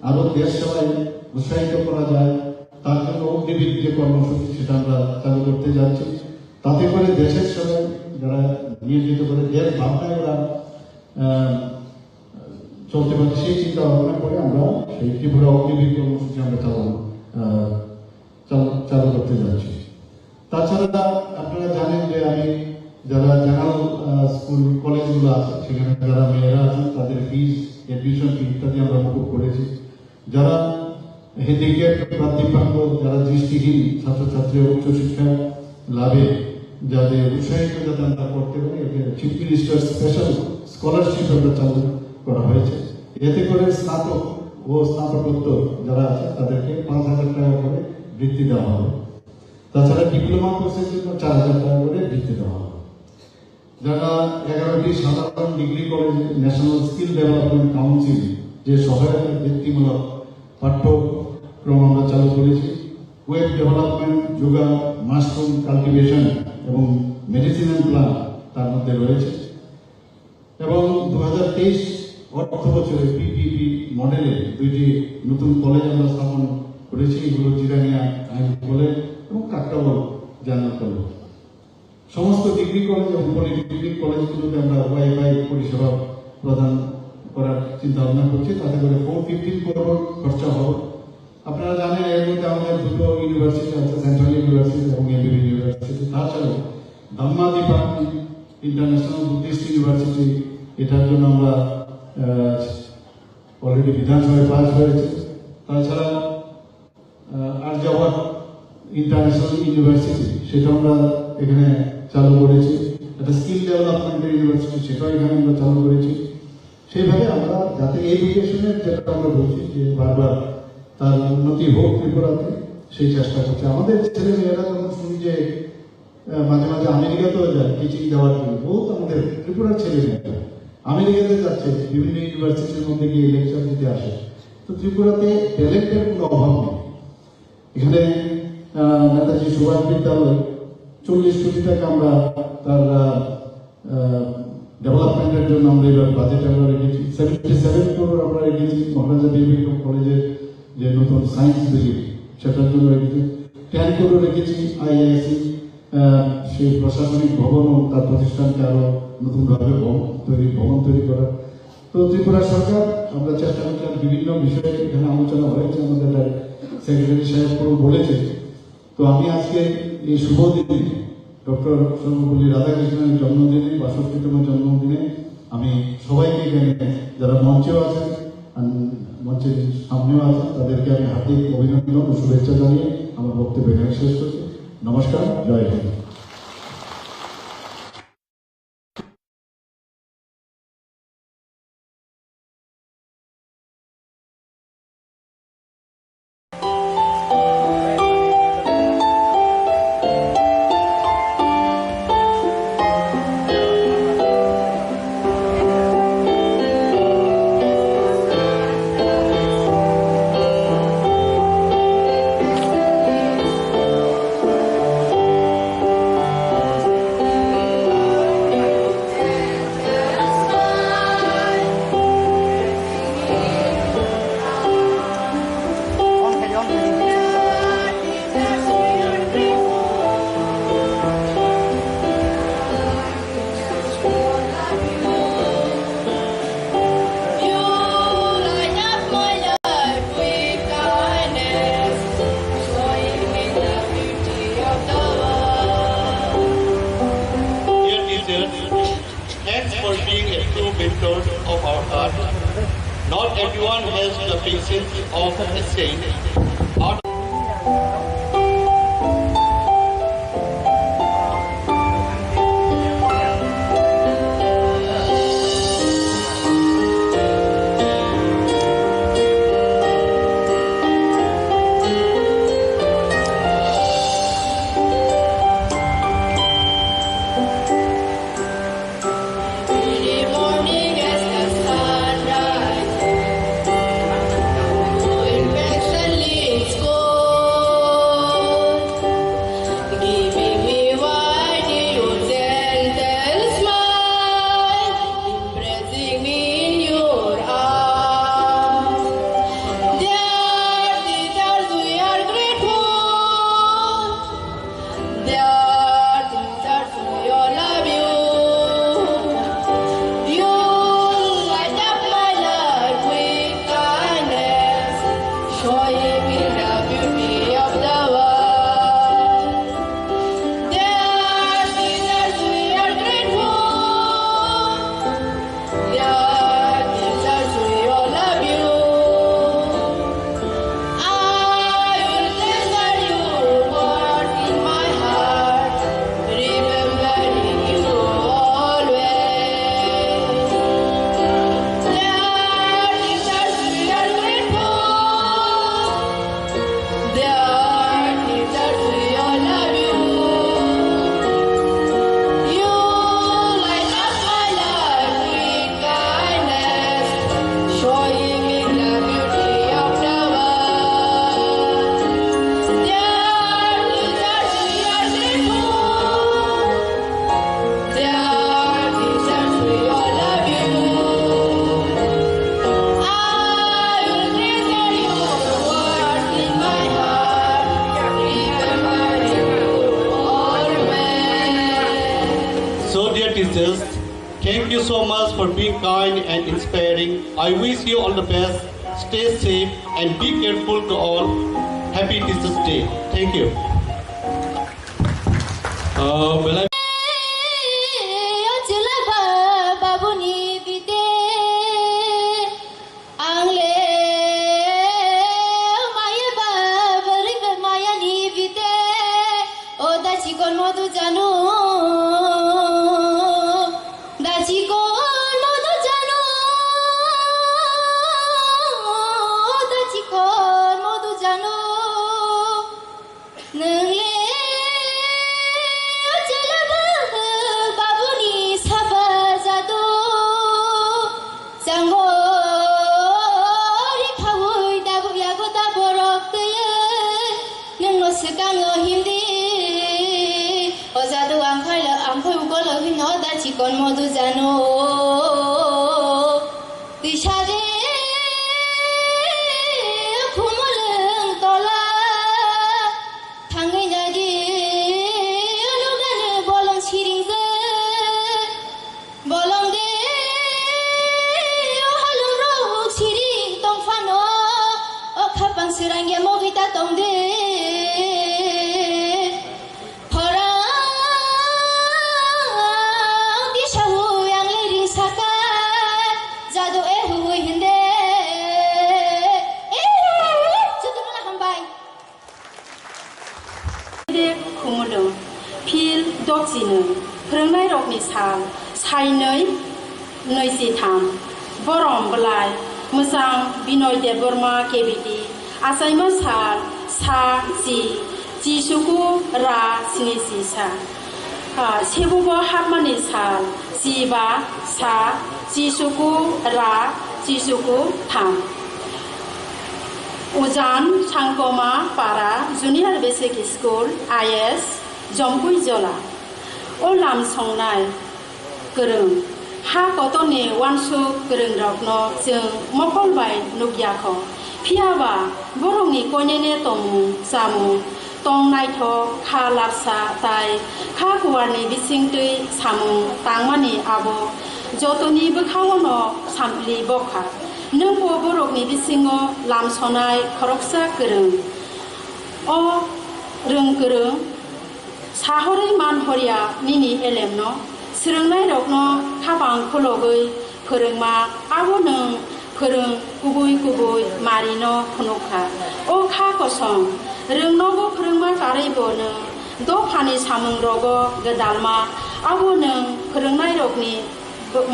আরো দেশ সেবায় উৎসাহিত করা যায়, তার জন্য অগ্নিবীর যে কর্মসূচি, সেটা আমরা চালু করতে যাচ্ছি। তাতে করে দেশের সেবায় যারা নিয়োজিত করে দেশ ভাবনায় ওরা, আহ, চলতে পারে, সেই চিন্তা ভাবনা করে আমরা সেই ত্রিপুরা অগ্নিবীর কর্মসূচি আমরা চালানো, আহ, চালু, চালু করতে যাচ্ছি। তাছাড়া আপনারা জানেন যে আমি যারা জেনারেল, আহ, স্কুল কলেজগুলো আছে, সেখানে যারা মেয়েরা আছেন, তাদের ফিজ, অ্যাডমিশন ফি ইত্যাদি আমরা মুকুব করেছি। যারা হ্যান্ডিক্যাপ বা দিব্যাঙ্গ, যারা দৃষ্টিহীন ছাত্রছাত্রী উচ্চশিক্ষা লাভে যাতে উৎসাহিত, যাতে আমরা করতে পারি, এতে চিফ মিনিস্টার স্পেশাল স্কলারশিপ আমরা চালু করা হয়েছে। এতে করে স্নাতক ও স্নাতকোত্তর যারা আছে, তাদেরকে পাঁচ হাজার টাকা করে বৃত্তি দেওয়া হবে। তাছাড়া ডিপ্লোমা কোর্সের জন্য চার হাজার টাকা করে বৃত্তি দেওয়া হবে। যারা এগারোটি সাধারণ degree college, national skill development council যে সহায়তা বৃত্তিমূলক পাঠ্যক্রম আমরা চালু করেছি, web development, yoga, mushroom cultivation এবং মেডিসিনাল প্লান্ট তার মধ্যে রয়েছে। এবং দু হাজার তেইশ অর্থ বছরে পিপিপি মডেলে দুইটি নতুন কলেজ আমরা স্থাপন করেছি। এগুলো জিরানিয়া আইন কলেজ এবং কাকরাবল জেনারেল কলেজ। সমস্ত ডিগ্রি কলেজ এবং পলিটেকনিক কলেজগুলোতে আমরা ওয়াইফাই পরিষেবা প্রদান করার চিন্তা ভাবনা করছি। তাতে করে ফোর ফিফটিন করোড় খরচা হবে। আপনারা জানেন, এর মধ্যে আমাদের দুটো ইউনিভার্সিটি আছে, সেন্ট্রাল ইউনিভার্সিটি এবং এমবিবি ইউনিভার্সিটি। তাছাড়াও ধাম্মাদিপা ইন্টারন্যাশনাল বুদ্ধিস্ট ইউনিভার্সিটি, এটার জন্য আমরা অলরেডি বিধানসভায় পাস হয়েছে। তাছাড়া আহ, আর্যাবত ইন্টারন্যাশনাল ইউনিভার্সিটি, সেটা আমরা এখানে চালু করেছি। একটা স্কিল ডেভেলপমেন্টের ইউনিভার্সিটি, সেটাও এখানে আমরা চালু করেছি। সেইভাবে আমরা যাতে এডুকেশনের, যেটা আমরা বলছি যে বারবার, তার উন্নতি হোক ত্রিপুরাতে, সেই চেষ্টা করছি। আমাদের ছেলে মেয়েরা যখন শুনি যে আহ, মাঝে মাঝে আমেরিকাতেও যায় টিচিং দেওয়ার জন্য। বহুত আমাদের ত্রিপুরার ছেলে মেয়েরা আমেরিকাতে যাচ্ছে, বিভিন্ন ইউনিভার্সিটির মধ্যে গিয়ে লেকচার দিতে আসে। তো ত্রিপুরাতে ট্যালেন্টের কোনো অভাব নেই। এখানে, আহ, নেতাজি সুভাষ বিদ্যালয়, চল্লিশ কোটি টাকা আমরা তার, আহ, আহ, ডেভেলপমেন্টের জন্য আমরা এবার বাজেট আমরা রেখেছি, সেভেন্টি সেভেন করোড় আমরা রেখেছি মহারাজা বীর বিক্রম কলেজের যে নতুন সায়েন্স বিল্ডিং, সেটার জন্য রেখেছি। টেন করোড় রেখেছি আইআইএসসি, আহ, সেই প্রশাসনিক ভবন ও তার প্রতিষ্ঠানকে আরো নতুনভাবে ভবন তৈরি, ভবন তৈরি করা। তো ত্রিপুরা সরকার, আমরা চেষ্টা করছিলাম বিভিন্ন বিষয়ে, এখানে আলোচনা হয়েছে, আমাদের সেক্রেটারি সাহেব পুরো বলেছে। তো আমি আজকে এই শুভ দিনে ডক্টর সর্বপল্লী রাধাকৃষ্ণনের জন্মদিনে, বাষট্টিতম জন্মদিনে আমি সবাইকে এখানে, যারা মঞ্চেও আছেন, আন-, মঞ্চের সামনেও আছেন, তাদেরকে আমি হার্দিক অভিনন্দন ও শুভেচ্ছা জানিয়ে আমার বক্তব্য এখানে শেষ করছি। নমস্কার, জয় Hind. Everyone has the patience of a saint. Early morning as the sun rises, going patiently in school, giving me wine in your gentle smile, embracing me in your arms. Dear teachers, we are grateful. Dear teachers, we all love you. You light up my life with kindness, showing me the beauty of the world. Dear teachers, we are grateful. Dear teachers, we all love you. I will treasure your words in my heart, remembering you always. Dear teachers, we are grateful. Dear teachers, we all love you. You light up my life with kindness, showing me the beauty of the world. Dear teachers, we are grateful. Dear teachers, we all love you. I will treasure your words in my heart, remembering you always. So, dear teachers, thank you so much for being kind and inspiring. I wish you all the best. Stay safe and be careful to all. Happy Teachers' Day. Thank you. Uh, belai- O chwla ba babuni bide, ang le maya ba bwrwi ba mayani bide, o da chikon modu janu, da chikon modu janu, o da chikon modu janu. Nwng le o chwla ba babuni saba jadu, chango ri phaui dabu yago da borok twi, nwng no swkang o hindi, o jadu ang khai lo, ang khai ugo lo hino da chikon modu janu. Twisa de khumulwng tola thangwi nadi, o nugani bolong siringjak. Bolong de o halongrok siring tongphano, o khapang swrangya mogwi ta tong de. Khorang tisa hui ang le ring saka, jadu e hui hinde. E, jotono hambai. Khumulwng, Phil Dokchinwi, Phwrwngnairokni Sal, Sainwi, Nwichitham, Borom Bwlai, Mwchang Binoy Debbarma K B T, Achaima Sal, Sa, Chi, Chisuku, Ra, Sinichi Sa. Ah, Sebubo Hapmani Sal, Chi, Ba, Sa, Chisuku, Ra, Chisuku, Tham. Ujan Sangkoma Para Junior Basic School, I S, Jompui Jola. O lam songnai kwrwng, ha kotorni uansuk kwrwngrokno chwng mokol bai nukya kho. Phiya ba borokni koinene tongmung, chamung, tong naithok, kha lapsa tai kha kuarni bisingtwi samung tangmani abo jotoni bwkhao'-no sampli bokha. Nwngbo borokni bisingo lam sonai khoroksa kwrwng. O rwng kwrwng, sahorwi man horya nini elemno, swrwngnairokno khapang khulogwi phwrwngma, abo nwng Kwrwng kubui kubui marino phunukha. O kha kosom, rwngnogo phwrwngma karwibo nwng dophani samungrogo gwdalma, abo nwng phwrwngnairokni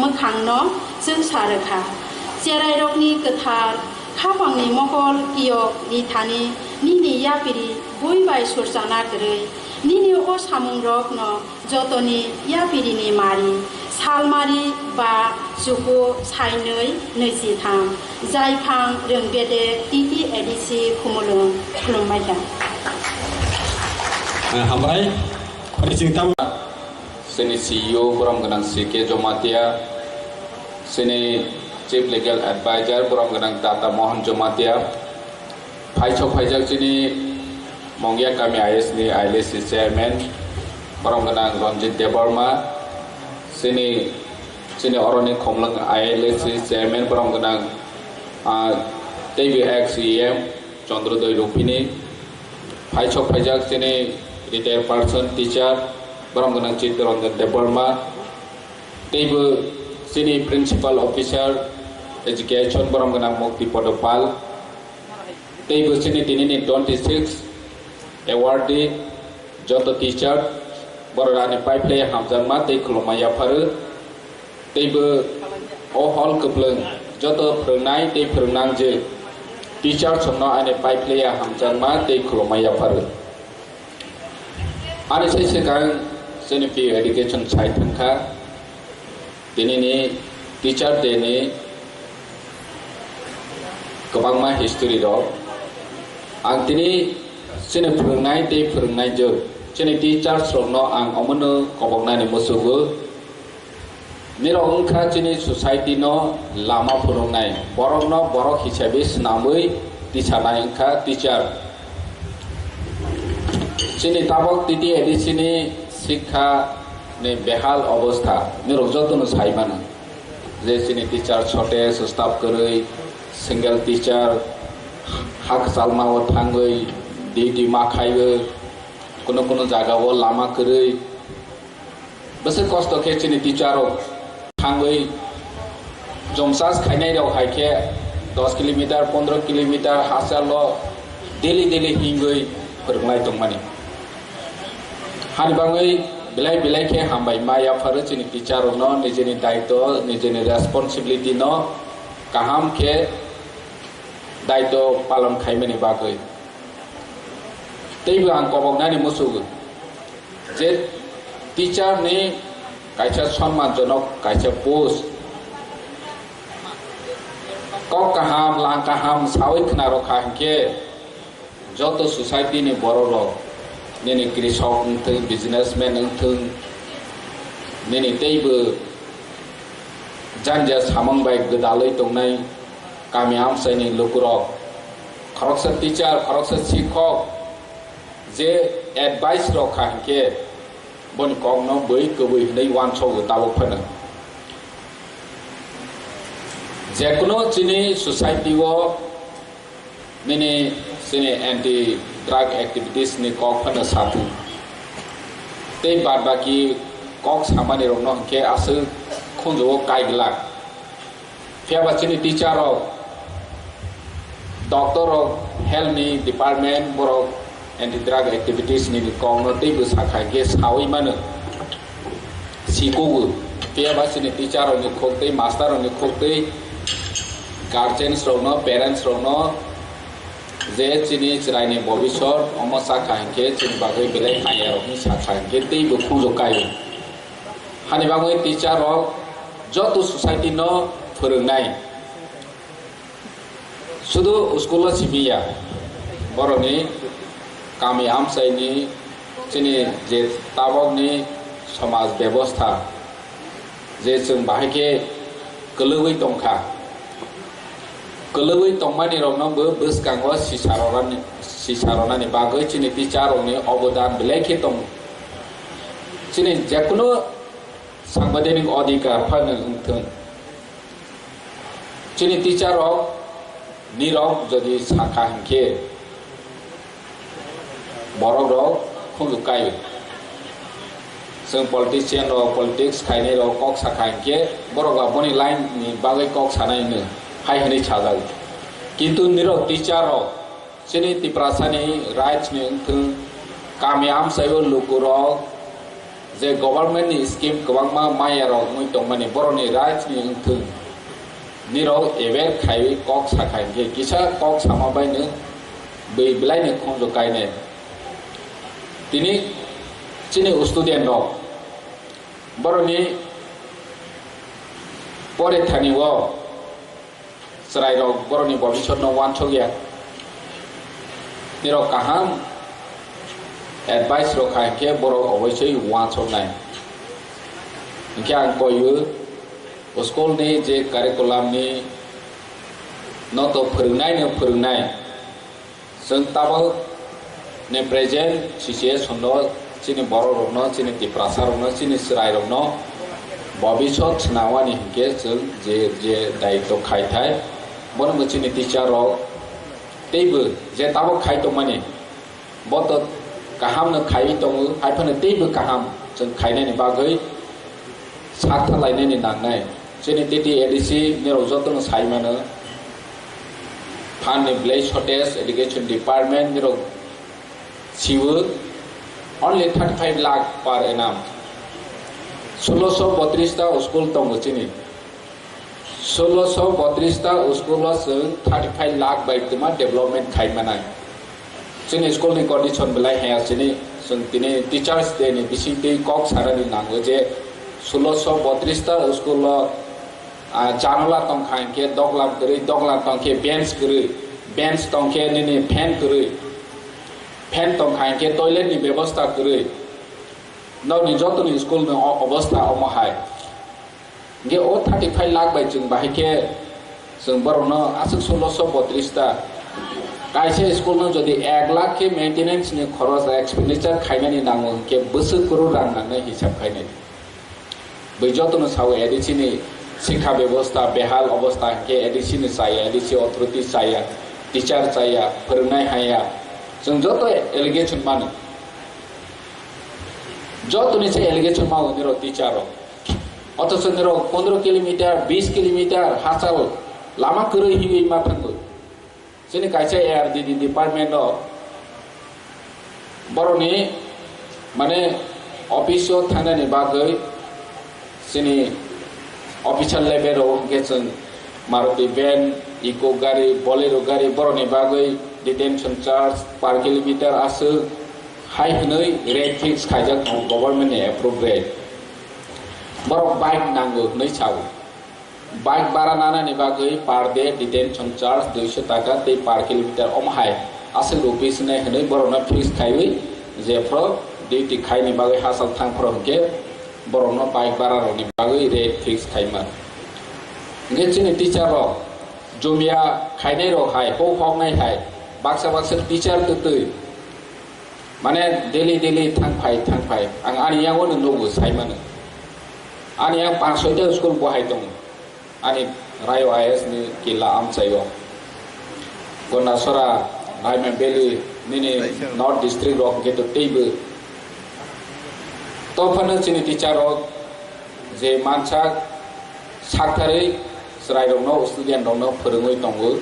mwkhangno chwngsa rwkha. Cherairokni kwthar khapangni mokol kiyok ni thani nini yapiri bui bai surchana kwrwi, nini o samungrokno jotoni yapirini mari, salmari ba chuku sainwi nwichitham, Jaiphang Rwngbedek T T A D C Khumulwng khulumbaikha. Hambai, khori chingtam. Chini C E O borom gwnang C K Jomatia, chini Chief Legal Advisor borom gwnang Data Mohan Jomatia, Phaisok phaijak chini Mongya Kami I S ni I L A C chairman, borom gwnang Ranjit Debbarma, chini, chini oroni Khomlwng I L A C chairman, borom gwnang, ah, teibo ex E M Chandrodoi Rupini, phaisok phaijak chini retired person, teacher, borom gwnang Chittaranjan Debbarma, teibo chini principal officer education, borom gwnang Mukti Podo Pal, teibo chini tinini twenty six awardee joto teacher, borok ani pai phlai hamjakma tei khulumma yapharu, teibo o hall kwplwng joto phwrwngnai tei phwrwngnangjwk teacher songno ani pai phlai hamjakma tei khulumma yapharu. Ani sai swkang chini P U education sai thangkha. Tinini Teacher Day ni kwbangma history rok. Ang tini chini phwrwngnai tei phwrwngnaijwk, chini teachers rokno ang omono koboknani muchugo. Nirok wngkha chini society no lama phwrwngnai, borokno borok hisabe swnamwi tisanai wngkha teacher. Chini tabok T T A D C ni sikha ni behal obostha nirok jotono sai mano. Je chini teacher shortage, staff kwrwi, single teacher, ha kwchalma o thangwi duty ma khaiwi, kuno kuno jaga o lama kwrwi. Bwswk kosto khe chini teacher rok thangwi jom chas khainai rok hai khe dos kilometer, pondro kilometer hachalo daily daily hingwi phwrwnglai tongmani. Hani bagwi belai belai khe hambai ma yapharu chini teacher rokno nijini daitw, nijini responsibility no kaham khe daitw palon khaimani bagwi. Teibo ang koboknani muchugo. Je teacher ni kaisa sonmanjonok kaisa post, kok kaham, lang kaham sawi khna rokha hinkhe joto society ni borok rok, nini krisok wngthung, businessman wngthung, nini teibo janja samung bai gwdalwi tongnai kami amchaini lukurok, khoroksa teacher, khoroksa sikhok, je advice rok kha hinkhe boni kokno bwi kwbwi hwnwi uansogo tabuk phano. Jekunu chini society o nini chini anti drug activities ni kok phano sathung. Tei bad baki kok samani rokno hinkhe aswk khunjugo kai glak. Phiya ba chini teacher rok, doctor rok, health ni department borok anti drug activities ni kok no teibo sakha hinkhe sawi mano. Sikogo. Phiya ba chini teacher rok ni khok tei master rok ni khok tei guardians rok no, parents rok no je chini chwrai ni bobisot omo sakha hinkhe chini bagwi belai hamya rok hinwi sakha hinkhe teibo khunju kaio. Hani bagwi teacher rok joto society no phwrwngnai. Sudu school o simi ya, borokni kami amchaini chini je tabokni somaj bebosta je chwng bahai khe kwlwgwi tongkha. Kwlwgwi tongmani rokno bo bwskango sisa rwnani, sisa rwnani bagwi chini teacher rokni obodan belai khe tongo. Chini jekunu sangbidanik odhikar phano wngthung. Chini teacher rok nirok jodi sakha hinkhe borok rok khunju kai. Chwng politician rok, politics khainai rok kok sakha hinkhe borok ba boni line ni bagwi kok sanai hwnwi. hai hwnwi sajak. Kintu nirok teacher rok chini Tiprasani rights ni wngthwng, kami amchaio lukurok je government ni scheme kwbangma maya rok wngwi tongmani borokni rights ni wngthwng nirok aware khaiwi kok sakha hinkhe kisa kok sama baino bwi bwlaini khongjok kainai. Tini chini student rok borokni pore thani o chwrairok borokni bobisotno uansukya. Nirok kaham advice rok kha hinkhe borok oboisoi uansuknai. Hinkhe ang koiwi school ni je curriculum ni no to phwrwngnaino phwrwngnai. Chwng tabuk ni present situation no chini borok rokno, chini Tiprasa rokno, chini chwrai rokno bobisot swnamani hinkhe chwng je, je daitw khai thai, bono bo chini teacher rok teibo je tabuk khai tongmani bo to kaham no khaiwi tongo, haiphano teibo kaham chwng khainani bagwi sak thalainani nangnai. Chini T T A D C nirok jotono sai mano. Phan ni belai shortage, education department nirok siwo only thirty five lakh per annum. Solo so botris ta school tongo chini. Solo so botris ta school o chwng thirty five lakh bai twma development khai manai. Chini school ni condition belai haya chini, chwng tini Teachers Day ni bisingtwi kok sanani nango je solo so botris ta school o, ah, janola tongkha hinkhe doglam kwrwi, doglam tongkhe bench kwrwi, bench tongkhe nini fan kwrwi, fan tongkha hinkhe toilet ni bebosta kwrwi. Nokni jotoni school ni o-, obostha omo hai. Hinkhe o thirty five lakh bai chwng bahai khe chwng borokno aswk solo so botris ta. Kaisa school no jodi ek lakh khe maintenance ni khoros expenditure khainani nango hinkhe bwswk kwrwi rang nangnai hisab khainai. Bwi jotono sao A D C ni sikha bebosta behal obostha hinkhe A D C ni chaya, A D C authority chaya, teacher chaya, phwrwngnai haya. Chwng joto allegation mano. Jotoni se allegation mao nirok teacher rok. Othocho nirok pondro kilometer, bis kilometer hachal lama kwrwi hiwi ma thango. Chini kaisa A R D D department o borokni mane office o thangnani bagwi chini official level o hwnkhe chwng Maruti van, Eeco gari, Bolero gari borokni bagwi detention charge per kilometer aswk hai hwnwi rate fix khaijak tongo government ni approve rate. Borok bike nango hwnwi sao. Bike bara nanani bagwi per day detention charge duiso taka tei per kilometer omo hai aswk rupees hinwi hwnwi borokno fix khaiwi jephru duty khaini bagwi hachal thangphru hwnkhe borokno bike bara rokni bagwi rate fix khaima. Hwnkhe chini teacher rok jumia khainai rok hai, hok hoknai hai, baksa baksa teacher twtwi mane daily daily thang phai, thang phai. Ang ani yango no nugo sai mano. Ani yang panch soita school bo hai tongo. Ani Rayo I A S ni kila amchaio. Gondasora, Raima Valley, nini North District rok hwnkhe to teibo. To phano chini teacher rok je mansa saktharwi chwrairokno, student rokno phwrwngwi tongo.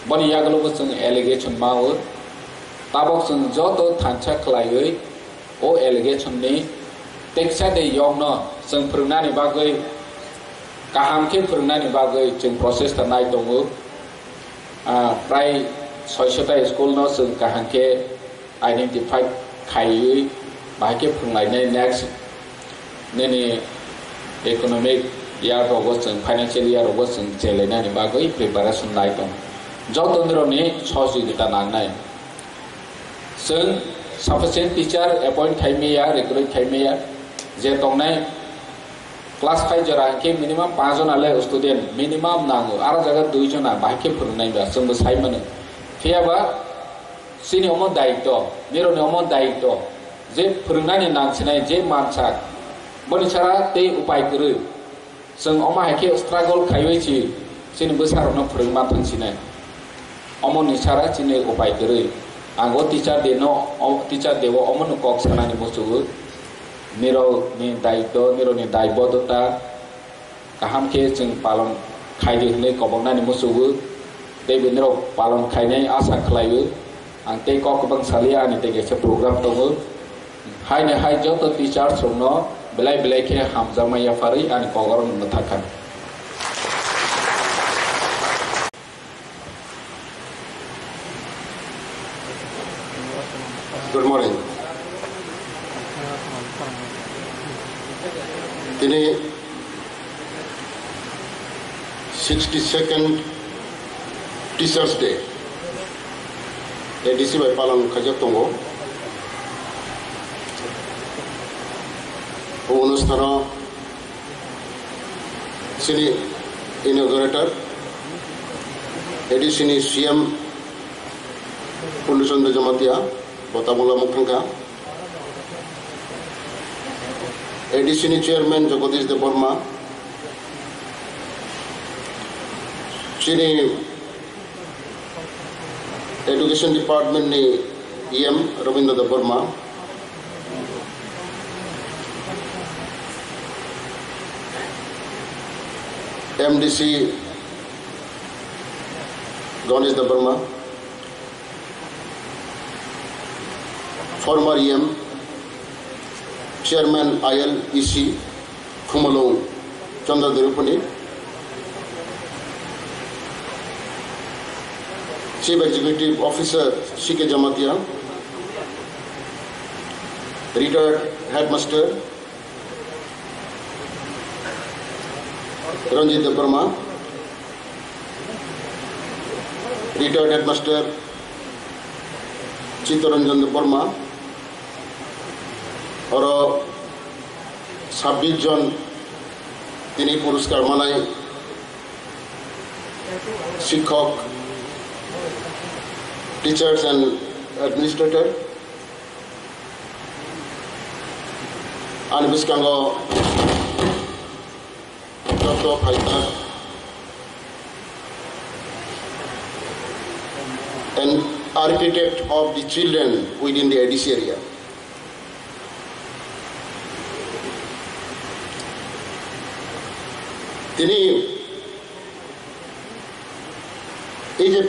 Boni yagulobo chwng allegation mao. Tabok chwng joto thansa khlaiwi o allegation ni teksa de yokno chwng phwrwngnani bagwi, kaham khe phwrwngnani bagwi chwng process ta nai tongo. Ah, prai soisota school no chwng kaham khe identify khaiwi bahai khe phwrwnglainai next nini economic year rogo chwng, financial year rogo chwng chelainani bagwi preparation nai tongo. Joto nirokni sohojogita nangnai. Chwng sufficient teacher appoint khai maya, recruit khai maya, je tongnai class five jora hwnkhe minimum panch jona le student minimum nango, aro jaga dui jona bahai khe phwrwngnai ba chwngbo sai mano. Phiya ba chini omo daitw, nirokni omo daitw, je phwrwngnani nangsinai je mansak, boni sara tei upai kwrwi. Chwng omo hai khe struggle khaiwi si chini bwsarokno phwrwngma thangsinai. Omo ni sara chini upai kwrwi. Ang o teacher day no, o teacher day o omo no kok sanani muchungo. Nirok ni daitw, nirok ni daibodota kaham khe chwng palon khaidi hwnwi koboknani muchungo, tei bini rok palon khainai asa khlaio. Ang tei kok kwbang salia, ani tei kaisa program tongo. Haini hai joto teachers rokno belai belai khe hamjakma yapharwi ani kokrokno mwthakha. Good morning. Tini sixty second Teachers Day A D C bai palon khaijak tongo. O onusthano chini inaugurator, A D C ni C M Purno Chandra Jamatia, bo tabuk lamuk thangkha. A D C ni chairman Jagadish Debbarma, chini Education Department ni E M Rabindra Debbarma, M D C Ganesh Debbarma, former E M, Chairman I L E C, Khumulwng Chandra Dirupani, Chief Executive Officer C K Jamatia, retired headmaster Ranjit Debbarma, retired headmaster Chittaranjan Debbarma, oro sabbish jon tini puruskar manai sikhok, teachers and administrator, ani bwskango joto phaijak, an architect of the children within the A D C area. Tini ei je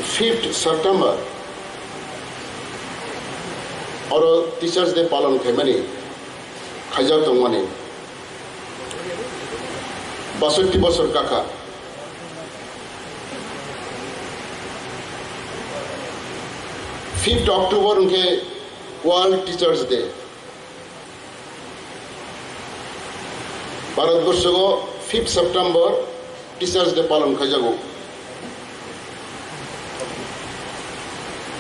fifth September oro Teachers Day palon khaimani, khaijak tongmani basotti bosor kakha. Fifth October hwnkhe World Teachers Day. Bharatborshogo fifth September Teachers Day palon khaijago.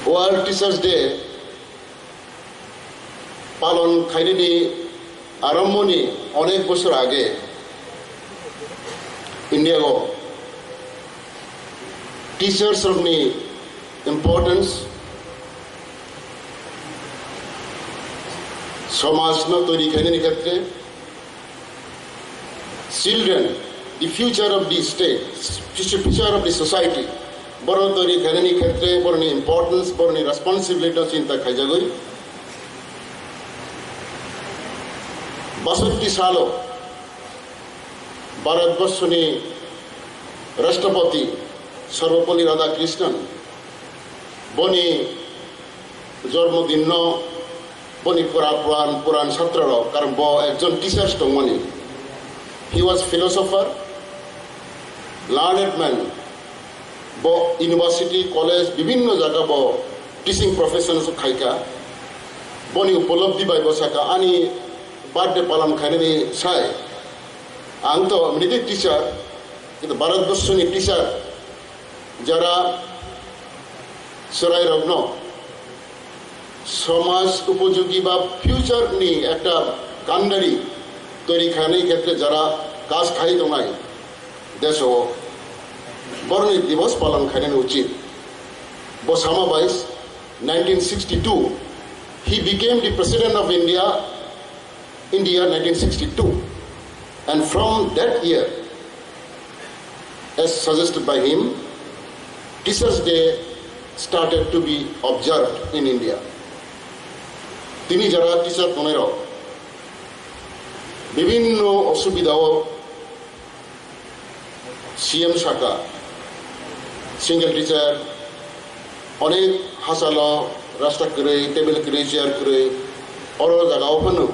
World Teachers Day palon khainani arambhoni onek bosor age India o teachers rokni importance, somaj no toiri khainani khetre, children, the future of the state, future, future of the society, borok toiri khainani khetre borokni importance, borokni responsibility no chinta khaijagwi basotti salo Bharatborsoni Rashtrapati Sarvepalli Radhakrishnan boni jormo dinno boni pura puran, puran chhatrorok, karon bo ekjon teachers tongmani. He was philosopher, learned man. Bo university, college, bibinno jaga bo teaching profession khaikha. Boni upolobdi bai bo saka, ani birthday palon khainani sai. Ang to mini teacher, kintu Bharatborsoni teacher, jara chwrairokno somaj upojogi ba future ni ekta kandari toiri khainai khetre jara kaj khai tongnai deso borni divos palon khainani uchit. Bo sama bai nineteen sixty-two, he became the President of India in the year nineteen sixty-two. And from that year, as suggested by him, Teachers' Day started to be observed in India. Tini jara teacher tongnai rok bibinno osubida o C M saka, single teacher, onek hachalo rasta kwrwi, table kwrwi, chair kwrwi, oro jagao phano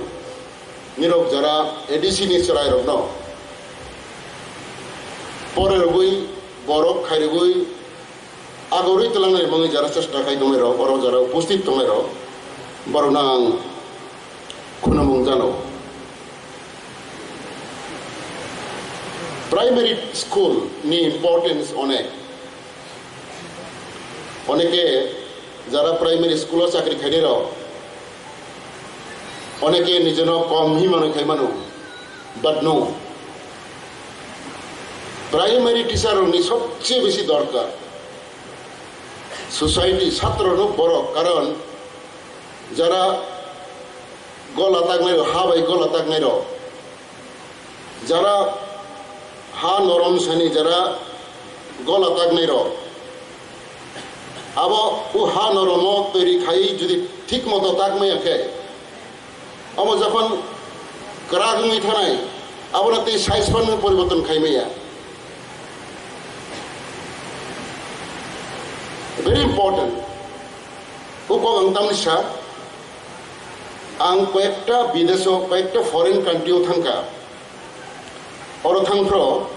nirok jara A D C ni chwrairokno porerogwi, borok khairogwi, agorwi twlangnani bagwi jara chesta khai tongnairok, oro jara upasthit tongnairok, borokno ang khunumung jano. Primary school ni importance onek. Oneke jara primary school o chakri khainai rok, oneke nijono kom hi mano khai mano, but no. Primary teacher rokni sobse besi dorkar. Society, satro no borok, karon jara gola taknai rok, ha bai gola taknai rok, jara ha norom sani, jara gola taknai rok, abo o ha noromo twi ri khai jodi thik moto tak maya khe, abo jokhon kwrak wngwi thanai, abono tei size phano poriborton khai maya. Very important. O kok ang tamni sa, ang koyekta bideso, koyekta foreign country o thangkha. Oro thangphro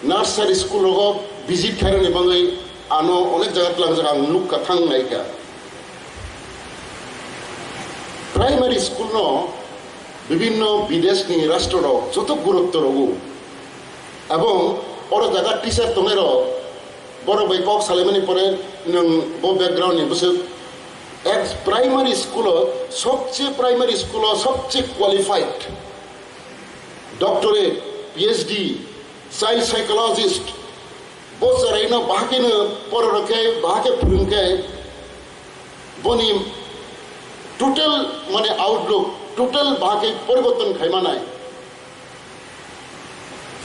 nursery school rogo visit khairokni bagwi ano onek jaga tlangjak ang nukha, thang naikha. Primary school no bibinno bideshni rastro rok joto gurutto rogo. Ebong oro jaga teacher tongnai rok, borok bai kok salaimani pore nwng bo background ni bwswk ek primary school o sobse, primary school o sobse qualified, doctorate, P H D, child psychologist, bo chwraino bahakeno pororokhe, bahakhe phwrwngkhe, boni total mane outlook, total bahakhe poriborton khaimanai.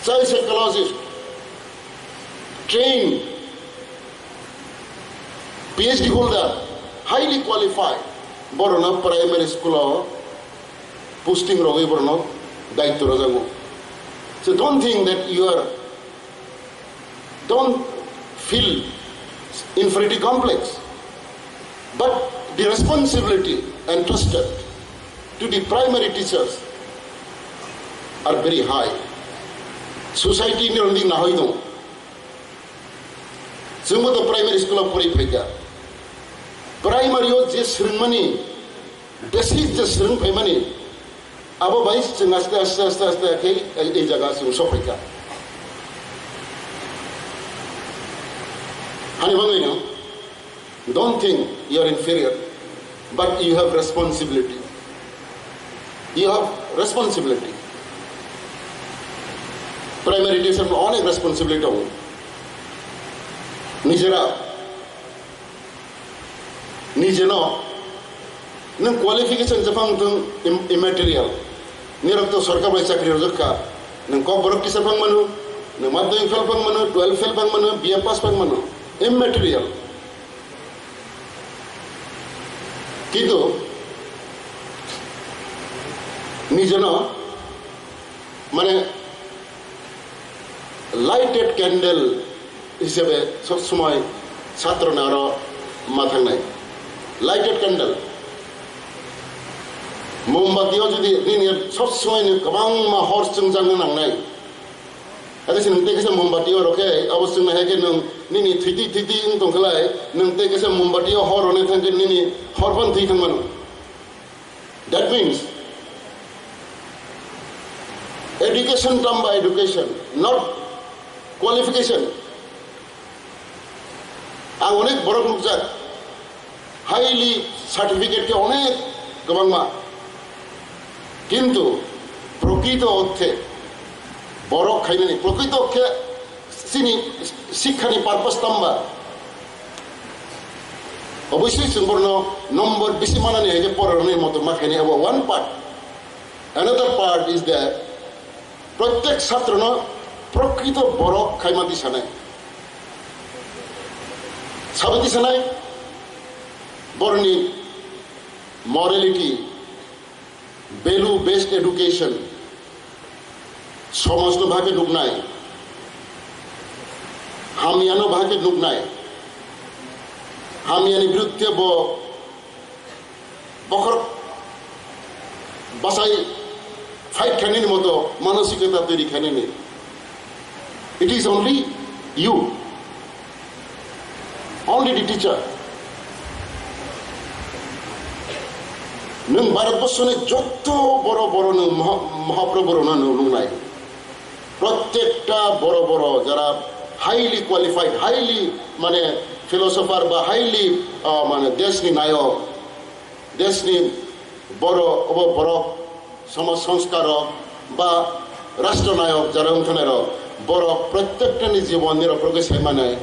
Child psychologist, trained, P H D holder, highly qualified, borokno primary school o posting rogwi borokno daityo rwjago. So don't think that you are, don't feel inferiority complex, but the responsibility entrusted to the primary teachers are very high. Society ni rwngdi nahoi dong. Chwngbo to primary school o pori phaikha. Primary o je swrwngmani, basic je swrwng phaimani, abo bai chwng aste aste aste aste khe ei, ei jaga chwng sophaikha. Hani bagwino, don't think you are inferior, but you have responsibility. You have responsibility. Primary teacher no onek responsibility tongo. Nijera, nijeno nwng qualification jephang thung im-, immaterial. Nirok to sorkar bai chakri rwjak kha. Nwng kokborok kisa phang mano, nwng madhyamik fail phang mano, twelve fail phang mano, B A pass phang mano. Immaterial. Kintu nijeno mane lighted candle hisabe sob somoi satro ni aro ma thangnai. Lighted candle. Mombati o jodi nini sob somoi ni kwbangma hor chwngjagna nangnai. Ate se nwng tei kaisa mombati o rokhe, abo chwngno hai khe nwng nini thwitwi thwitwi wng tong khlai, nwng tei kaisa mombati o hor rwna thang khe nini hor phano thwi thang mano. That means, education term by education, not qualification. Ang onek borok nukjak, highly certificate khe onek kwbangma. Kintu prokrito orthe borok khainani, prokrito khe chini sikhani purpose tamba? Obviously chwng borokno number bisi manani hai khe porarokni moto ma khainai, abo one part. Another part is that prottek chatrono prokrito borok khaima tisanai. Sabai tisanai? Borokni morality, value based education, somajno bhage nuknai, Hamyano bahai khe nuknai. Hamyani biruddhe bo bokhorok bachai fight khainani moto manosikota toiri khainani. It is only you. Only the teacher. Nwng Bharatborsoni jotto boro boro nwng maha-, mahaprabhu rokno nwng nuknai. Prottekta boro boro jara highly qualified, highly mane philosopher ba highly, ah, mane deshni nayok, deshni boro obo borok, somaj sangskarok ba rashtra nayok jara wngthanairok, borok prottektani jibonni rok progress hai manai.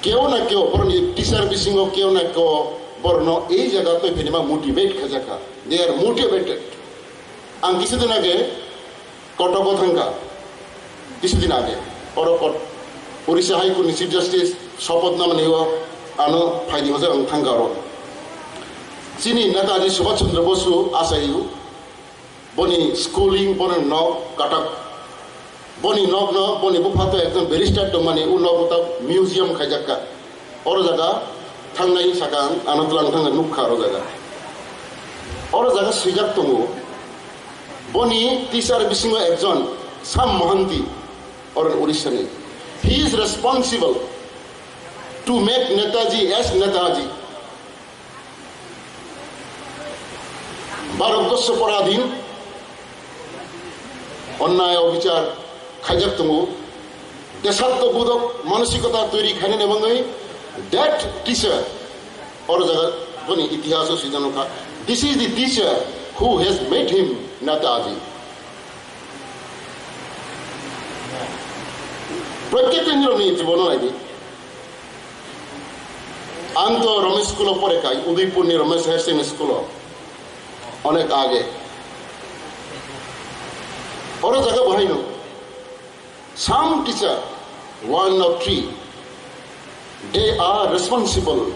Keo na keo borokni teacher bisingo keo na keo borokno ei jaga twi phinima motivate khajakha. They are motivated. Ang kisa din age Kotogo thangkha, kisa din age. Oro Kot-, Orissa High Court ni Chief Justice sopoth namani o ano phaidi hojak ang thangkha oro. Chini Netaji Subhash Chandra Bosu achaio, boni schooling, boni nok Katak. Boni nokno, boni bupha to ekjon barrister tongmani, o nok ta museum khaijakka. Oro jaga thangnai sakang, ano tlang thangna nukha oro jaga. Oro jaga swijak tongo. Boni teacher bisingo ekjon Sam Mohanty, oro Orissa ni. He is responsible to make Netaji as Netaji. Bharatborsho poradhin onnay obichar khaijak tongo. Deshatto bodhok manosikota toiri khainani bagwi that teacher oro jaga boni itihaso swijano kha. This is the teacher who has made him Netaji. Prottek din rokni jibono naidi. Ang to Romesh school-o pore kai, Udaipurni Romesh Higher Secondary School-o. Onek age. Oro jaga bahaino. Some teacher, one or three, they are responsible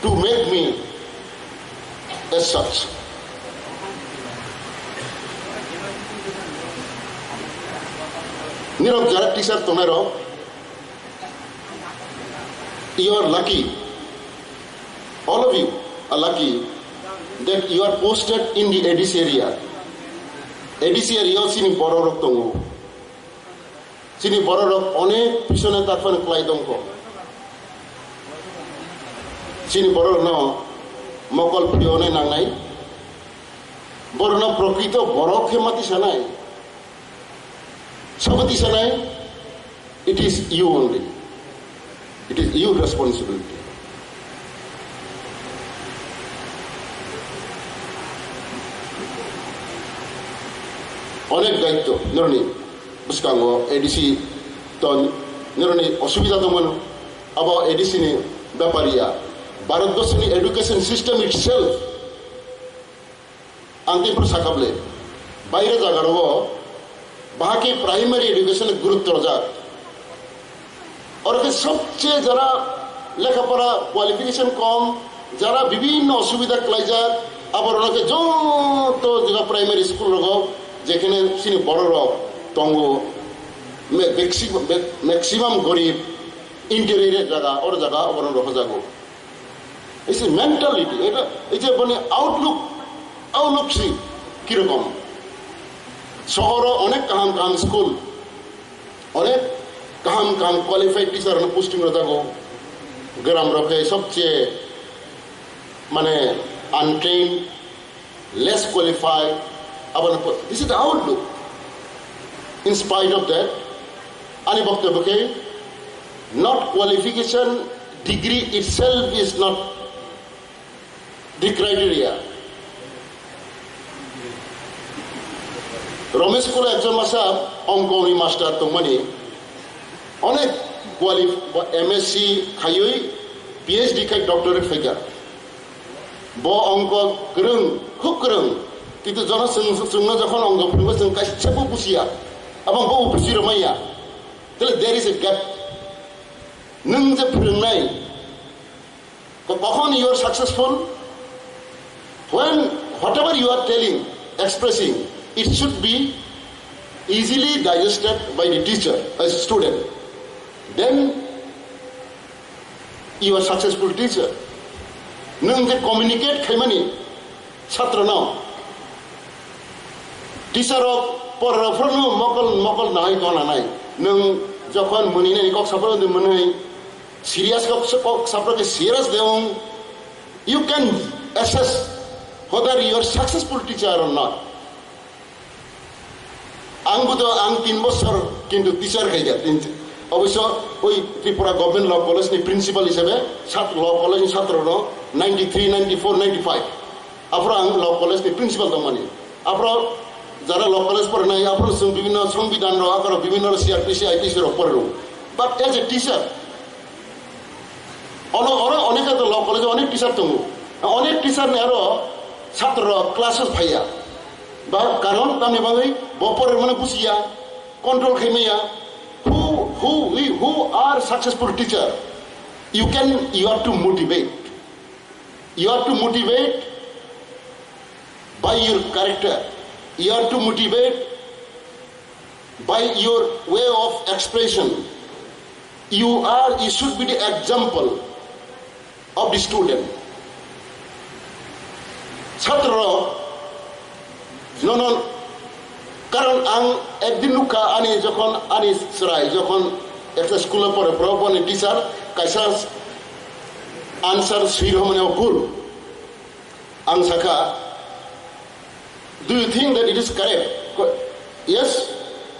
to make me as such. Nirok jara teacher tongnai rok, you are lucky. All of you are lucky that you are posted in the A D C area. A D C area o chini borok rok tongo. Chini borok rok onek pisone tarphan klai tongkho. Chini borok no mokol phiri one nangnai. Borok no prokrito borok khe mati sanai. Sabati sanai, it is you only. It is your responsibility. Onek daitto noroni bwskango A D C to noroni osubida tongmano, abo A D C ni bepar ya. Bharatborsho ni education system itself Ang tei phuru sakha bwle, baire jaga rogo bahai khe primary education gurutto rwjak. Oro khe sobche jara lekha pora qualification kom, jara bibinno osubida klaijak, abo rok khe joto jaga primary school rogo jekhene chini borok rok tongo, me-, maxi-, me-, maximum gorib interior jaga, oro jaga abo rok rohojago. It's a mentality, এটা এই যে মানে outlook, outlook si কিরকম? শহরো অনেক কাহাম কাহাম স্কুল, অনেক কাহাম কাহাম কোয়ালিফাইড টিচার পোস্টিং রো থাকো। গ্রাম রকে সবচেয়ে মানে untrained, less qualified, aboni pore, this is the outlook. In spite of that, ani boktobyo khe, not qualification, degree itself is not the criteria. Romesh Kula ekjon masa ongkoni master tongmani, onek qualif-, M S C khaiwi P H D khai doctorate phaikha. Bo ongko kwrwng, khub kwrwng. Kintu jono chwng, chwngno jokhon ongko phwrwngwi chwng kaisa bo bujiya. Abang bo buji rwmaiya. Tale there is a gap. Nwng je phwrwngnai, ko-, kokhon you are successful, when whatever you are telling, expressing, it should be easily digested by the teacher, a student. Then you are successful teacher. Nwng je communicate khaimani chhatrono, teacher rok porarok phano mokol mokol nai tong nanai. Nwng jokhon mwnwi nai kok saphano de mwnwi serious kok kok saphano ke serious de ong. You can assess whether you are successful teacher or not. Ang bo to ang tin bosor kintu teacher khai ya, tin, oboisyo oi Tripura Government Law College ni principal hisabe sat Law College ni satro no ninety three, ninety four, ninety five. Aphro ang Law College ni principal tongmani. Aphro jara Law College pornai, aphro sung bibhinno songbidhan rok, aphro bibhinno C R P C, I P C rok porno. But as a teacher, Ono, oro onek to Law College onek teacher tongo. Onek teacher ni aro satro rok class o phaiya. Ba karon tamni bagwi bo pormani bujiya, control khaimaya. Who, who, we, who are successful teacher? You can, you have to motivate. You have to motivate by your character. You have to motivate by your way of expression. You are, you should be the example of the student. Chhatro rok, no, no, karon ang ekdin nukha ani jokhon ani chwrai jokhon ekta school o pore, borok boni teacher kaisa answer swi rwmani o bhul. Ang sakha, "Do you think that it is correct?" Ko-, "Yes,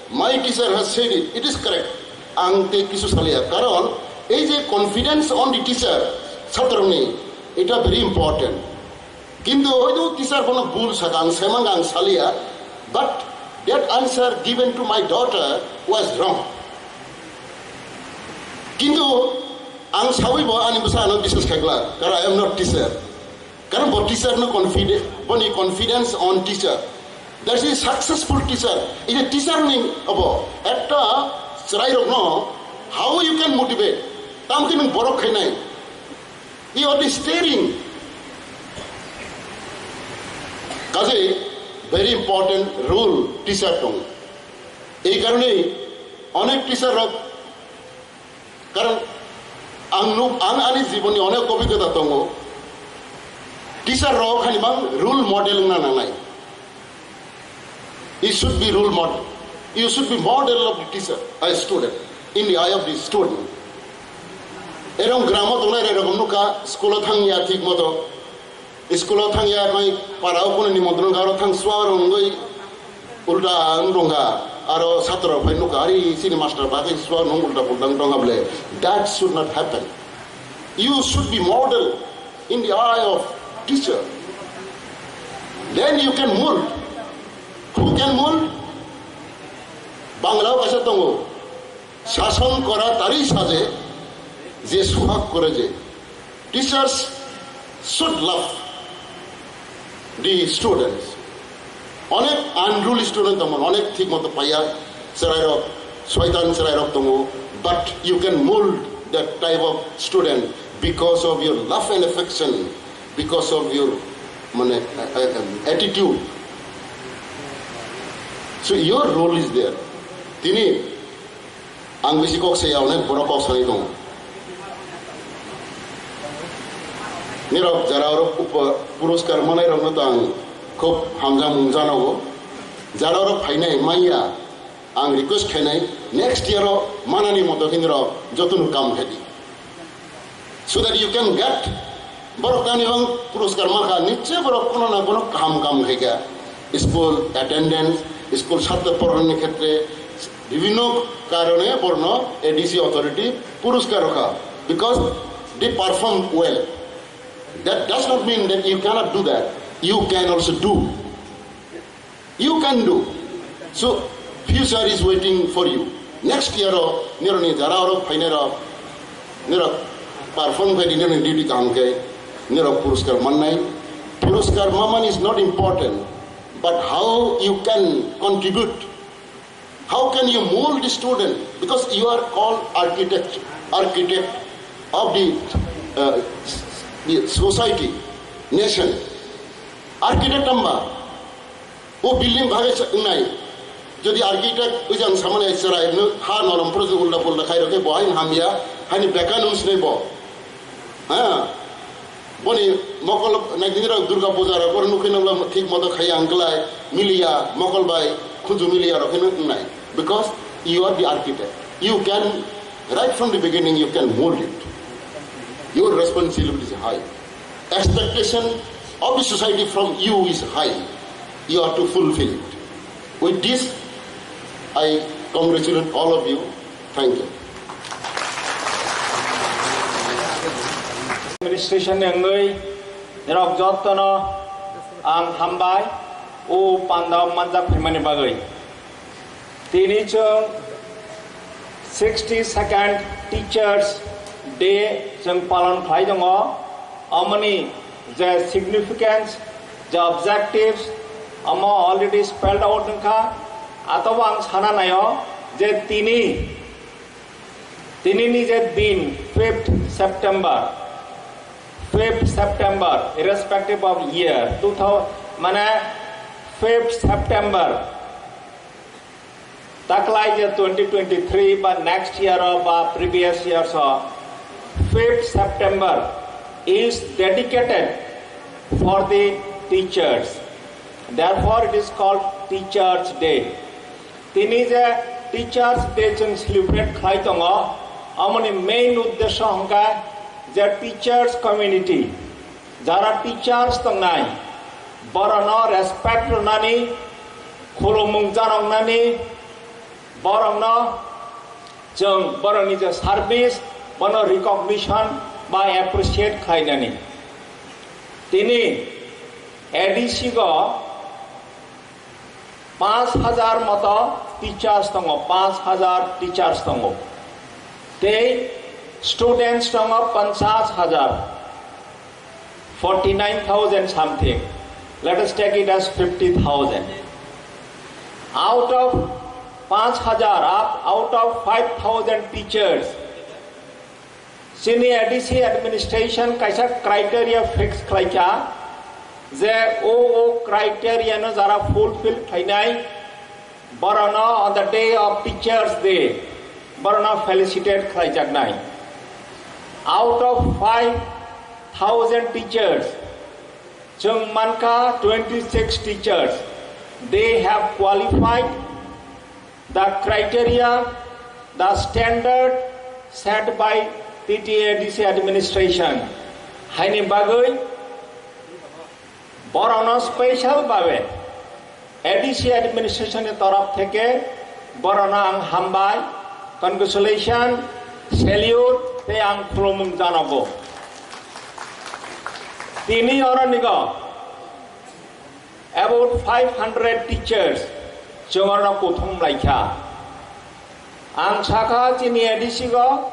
my teacher has said it, it is correct." Ang tei kisu salia, karon ei je confidence on the teacher, chhatroni, eta very important. Kintu hoito teacher bono bul saka, ang semang ang salia, but that answer given to my daughter was wrong. Kintu ang sawi bo ani bwsa ano biswas khaikla, karon I am not teacher. Karon bo teacher no confidence, boni confidence on teacher. That is successful teacher. Is a teacher ni abo. Ekta chwrai rok no how you can motivate? Tamkhe nwng borok khainai. You are the steering. Kaje very important role teacher tong. Ei karone onek teacher rok Karon ang nuk, ang ani jibonni onek obhigota tongo. Teacher rok hani bang role model wngna nangnai. You should be role model. You should be model of the teacher, a student, in the eye of the student. Erong gramo tongnai rok nukha, school o thangya thik moto. School o thangya, mai para o kunu nimontron kha, aro thang suar wngwi ulta wng tongkha, aro satro phai nukha, "Ari, chini master ba khe suar wng ulta pulta wng tongkha bole." That should not happen. You should be model in the eye of teacher. Then you can mold. Who can mold? Bangla o kaisa tongo, "Sason kora tari saje, je suhag kore je." Teachers should love the students. Onek unruly student tongo, onek thik moto paiya chwrairok, soitan chwrairok tongo, but you can mold that type of student because of your love and affection, because of your, mane, uh, uh, attitude. So your role is there. Tini Ang bisi kok saya, onek borok kok sanai tongo. Nirok jara orok upo-, puroskar manai rokno to ang khub hamjak mung janogo. Jara orok phainai manya, ang request khainai, next year o manani moto khe nirok jotono kam khaidi. So that you can get, borok tani bang puroskar mankha, niche borok kono na kono kaham kam khaikha. School attendance, school satro porani khetre, bibhinno karone borno A D C authority puroskar rokha, because they perform well. That does not mean that you cannot do that. You can also do. You can do. So, future is waiting for you. Next year o, nironi jara oro phainai rok, nirok perform khe di, nironi duty kaham khe, nirok puroskar mannai. Puroskar maman is not important, but how you can contribute, how can you mold the student? Because you are called architect, architect of the, uh, the society, nation. Architect amba, O building bhage sa-, wngnai. Jodi architect ujang samani chwrai no ha norom pro ulda pulda khai rokhe bo hain hamya, hani beka nung sinai bo. Ha? Boni mokol naidini rok Durga Puja rok oro nukhe nang thik moto khai ang klai miliya, mokol bai khunju miliya rok kheno wngnai. Because you are the architect. You can, right from the beginning, you can mold it. Your responsibility is high. Expectation of the society from you is high. You are to fulfill it. With this, I congratulate all of you. Thank you. Administration ni wngwi norok jottono ang hambai o panda manjak phaimani bagwi. Tini chwng sixty second Teachers Day chwng palon khlai tongo. Omoni je significance, je objectives, omo already spelled out wngkha. Atobo ang sana naio je tini, tini ni je din, fifth September, fifth September, irrespective of year, two thousand, mane fifth September, taklai je twenty twenty-three ba next year o ba previous years o, fifth September is dedicated for the teachers. Therefore, it is called Teachers Day. Tini je Teachers Day chwng celebrate khlai tongo, amoni main uddesho hwnkha je teachers community, jara teachers tongnai, borokno respect rwnani, khulumung janoknani, borokno chwng borokni je service, bono recognition ba appreciate khlainani. Tini A D C go panch hajar moto teachers tongo, panch hajar teachers tongo. Tei students tongo panchas hajar, forty nine thousand something. Let us take it as fifty thousand. Out of panch hajar, out of five thousand teachers, chini A D C administration kaisa criteria fix khlaikha je o, o criteria no jara fulfill khlainai, borokno on the day of Teachers Day, borokno felicitate khlaijaknai. Out of five thousand teachers, chwng mankha twenty six teachers, they have qualified the criteria, the standard set by T T A D C administration. Haini bagwi borokno special babe A D C administration ni torof theke borokno ang hambai, congratulation, salute tei ang khulumung janago. Tini oro nigo about five hundred teachers chwng oro kuthum laikha. Ang sakha chini A D C go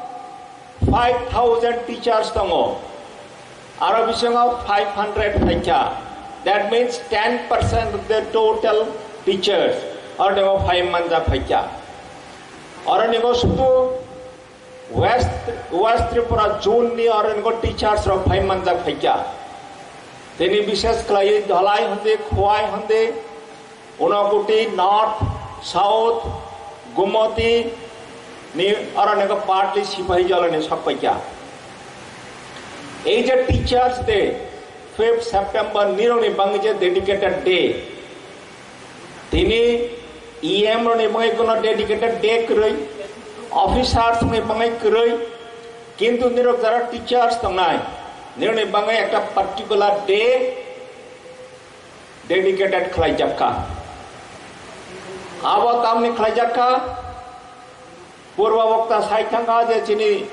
five thousand teachers tongo, aro bisingo five hundred phaikha. That means ten percent of the total teachers oro nigo phai manjak phaikha. Oro nigo sudu West, West Tripura zone ni oro nigo teachers rok phai manjak phaikha. Tini bishes khlaiwi Dhalai hondi, Khowai hondi, Unakoti North, South, Gomati ni oro nigo partly Sipahi Jala ni sok phaikha. Ei je Teachers Day, fifth September nirok ni bangwi je dedicated day. Tini E M rok ni bangwi kono dedicated day kwrwi, officers ni bangwi kwrwi, kintu nirok jara teachers tongnai, nirok ni bangwi ekta particular day dedicated khlaijakha. Abo tamni khlaijakha, purba bokta sai thangkha je chini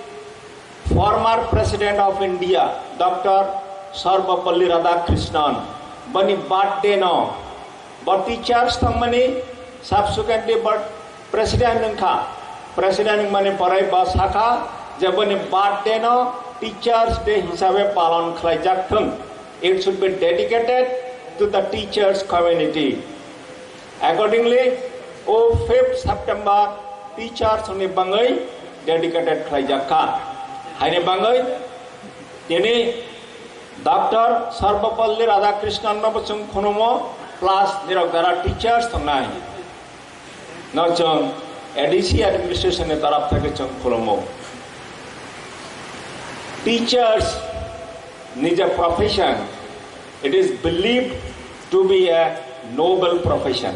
former President of India, Doctor Sarvepalli Radhakrishnan, bani birthday no, bo teachers thangmani, subsequently bo President wngkha, President wngmani porai bo sakha je bani birthday no Teachers Day hisabe palon khlaijak thung. It should be dedicated to the teachers community. Accordingly, o fifth September teachers ni bangwi dedicated khlaijak kha. Haini bangwi tini Doctor Sarvepalli Radhakrishnan no bo chwng khunumo, plus nirok jara teachers tongnai. No chwng A D C administration ni taraf theke chwng khulumo. Teachers ni je profession, it is believed to be a noble profession.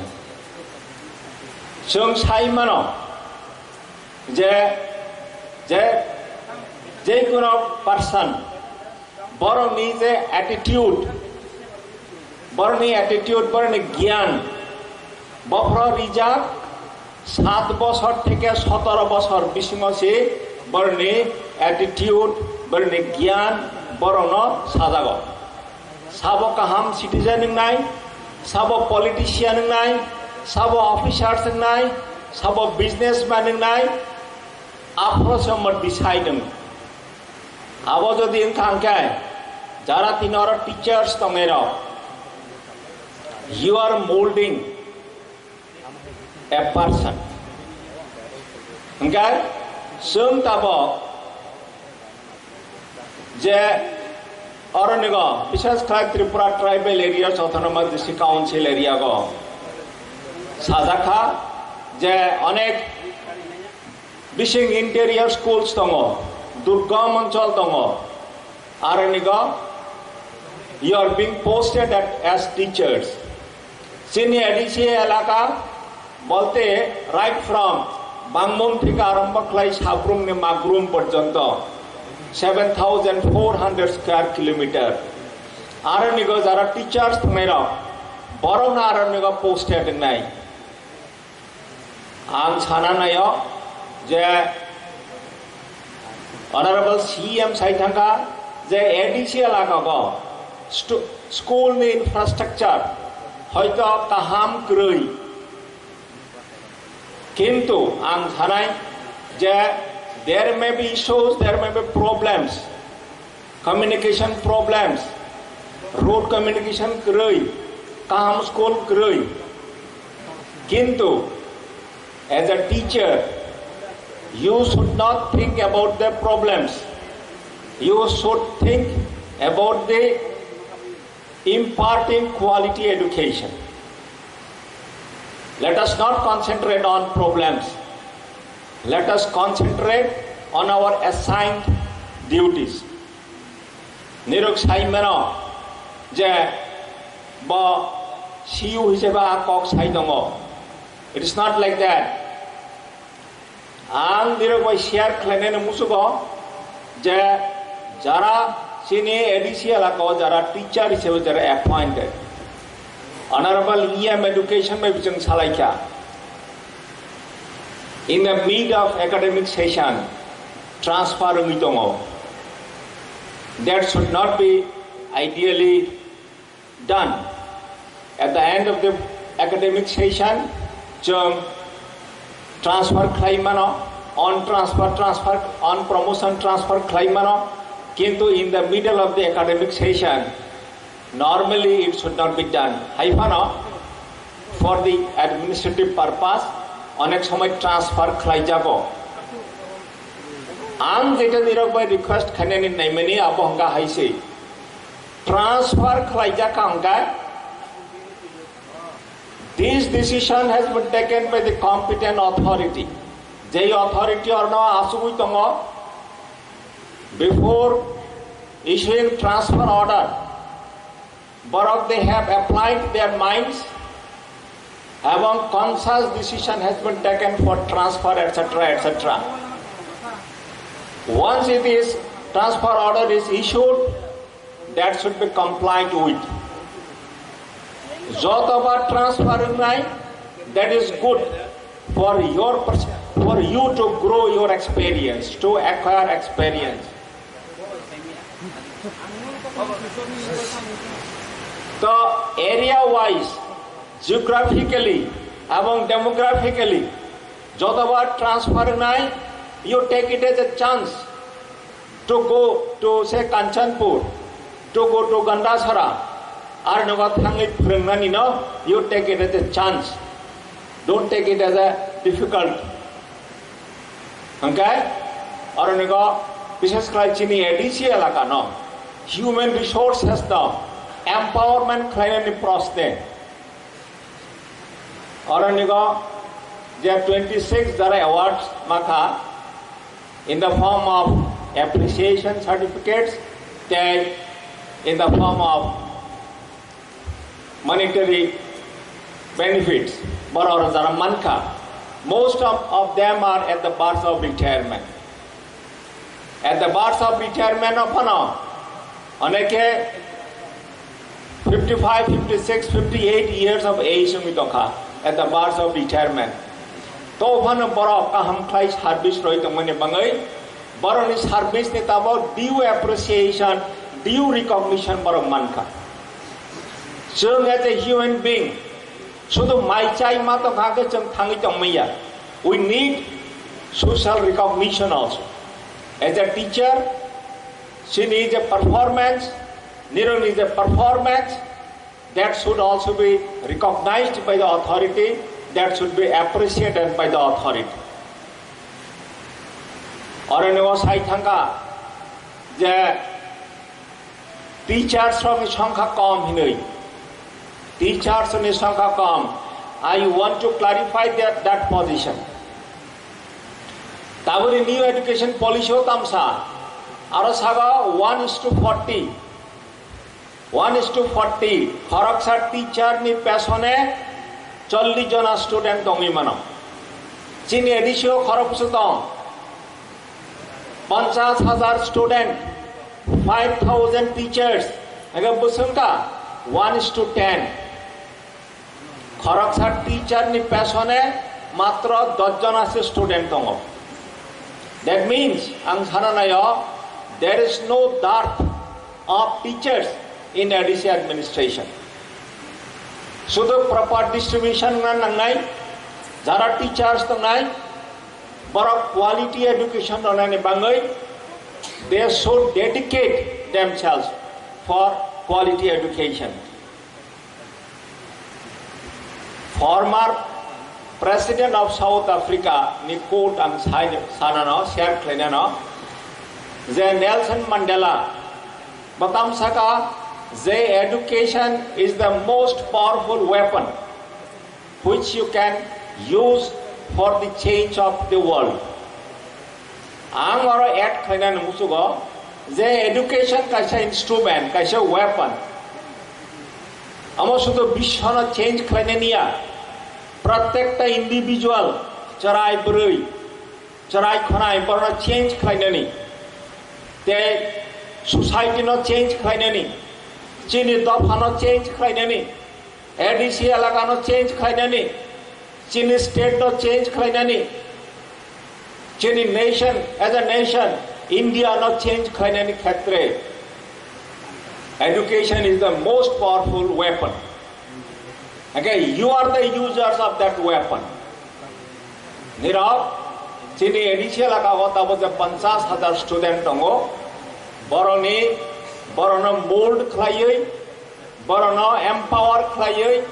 Chwng sai mano je, je, je kuno person borokni je attitude, borokni attitude, borokni giyan, bophoro rijak sat bosor theke sotoro bosor bisingo se borokni attitude, borokni giyan borokno sajago. Sabo kaham citizen wngnai, sabo politician wngnai, sabo officers wngnai, sabo businessman wngnai, aphoro se omo decide wng. Abo jodi wngkha hwnkhe, jara tini oro teachers tongnairok, you are molding a person. Hwnkhe chwng tabok je oronigo, bises khlai Tripura Tribal Areas Autonomous District Council area go sajakha je onek bising interior schools tongo, durgam onchol tongo, aronigo you are being posted at, as teachers. Chini A D C elaka bolte right from Bangmung theke arombo khlai Sabrumni Magrum porjonto seven thousand four hundred square kilometer. Aronigo jara teachers thangnairok, borokno aronigo posted wngnai. Ang sana naio je Honorable C M sai thangkha je A D C elaka go stu-, school ni infrastructure hoito kaham kwrwi, kintu ang sanai je there may be issues, there may be problems, communication problems, road communication kwrwi, kaham school kwrwi. Kintu as a teacher, you should not think about the problems. You should think about the imparting quality education. Let us not concentrate on problems. Let us concentrate on our assigned duties. Nirok sai mano je bo C U hisabe a kok sai tongo. It is not like that. Ang nirok bai share khlainani musugo je jara chini A D C elaka o jara teacher hisabe jara appointed, Honorable E M Education bai bichwng salaikha, in the mid of academic session transfer wngwi tongo. That should not be ideally done. At the end of the academic session, chwng transfer khlai mano, on transfer, transfer, on promotion transfer khlai mano, kintu in the middle of the academic session, normally it should not be done. Hai phano, for the administrative purpose, onek somoi transfer khlai jago. Ang jeta nirok bai request khainani naimani abo hwnkha hai se. Transfer khlaijak kha hwnkhe, this decision has been taken by the competent authority. Jei authority orno asugwi tongo, before issuing transfer order, borok they have applied their minds, ebong conscious decision has been taken for transfer, et cetera, et cetera. Once it is transfer order is issued, that should be complied with. Jotobar transfer wngnai, that is good for your pers-, for you to grow your experience, to acquire experience. To area wise, geographically ebong demographically jotobar transfer wngnai, you take it as a chance to go to, say, Kanchanpur, to go to Gandasara, aronigo thangwi phwrwngnani no, you take it as a chance. Don't take it as a difficult. Hwnkhe, aronigo, bishes khlai chini A D C elaka no, human resources no empowerment khlainani prosne. Aronigo, There are twenty-six jara awards makha in the form of appreciation certificates, tei in the form of monetary benefits. Borok jara mankha, most of, of them are at the verge of retirement. At the verge of retirement no phano, oneke fifty-five, fifty-six, fifty-eight years of age wngwi tongkha, at the verge of retirement. To phano borok kaham khlai service rwi tongmani bangwi borokni service ni tabok due appreciation, due recognition borok mankha. Chwng as a human being, sudu mai chai ma tongkha khe chwng thangwi tongmaya. We need social recognition also. As a teacher, she needs a performance, nirok needs a performance that should also be recognized by the authority, that should be appreciated by the authority. Oro nw sai thangkha je teachers rokni songkha kom hinwi. Teachers ni songkha kom. I want to clarify that, that position. Taboni new education policy o tamsa. Aro sago one is to forty. One is to forty. Khoroksa teacher ni pesone chollish jona student tongwi mano. Chini A D C o khoroksa tong. Panchas hajar student, five thousand teachers, ega bwswngkha one is to ten. Khoroksa teacher ni pesone matro dos jona se student tongo. That means, ang sana nayo, there is no dearth of teachers in A D C administration. Sudu proper distribution na nangnai, jara teachers tongnai, borok quality education rwnani bangwi they should dedicate themselves for quality education. Former President of South Africa ni quote ang sai sanano, share khlainano, je Nelson Mandela batam saka je education is the most powerful weapon which you can use for the change of the world. Ang oro add khlainani muchugo je education kaisa instrument, kaisa weapon. Amo sudu biswano change khlainani ya, protekta individual, chwrai bwrwi, chwrai khwnai borno change khlainani, tei society no change khlainani, chini dopha no change khlainani, A D C elaka no change khlainani, chini state no change khlainani, chini nation as a nation, India no change khlainani khetre education is the most powerful weapon. Okay, you are the users of that weapon. Nirok, chini A D C elaka o tabo je panchas hajar student tongo, boroni, borono mold khlaiwi, borono empower khlaiwi,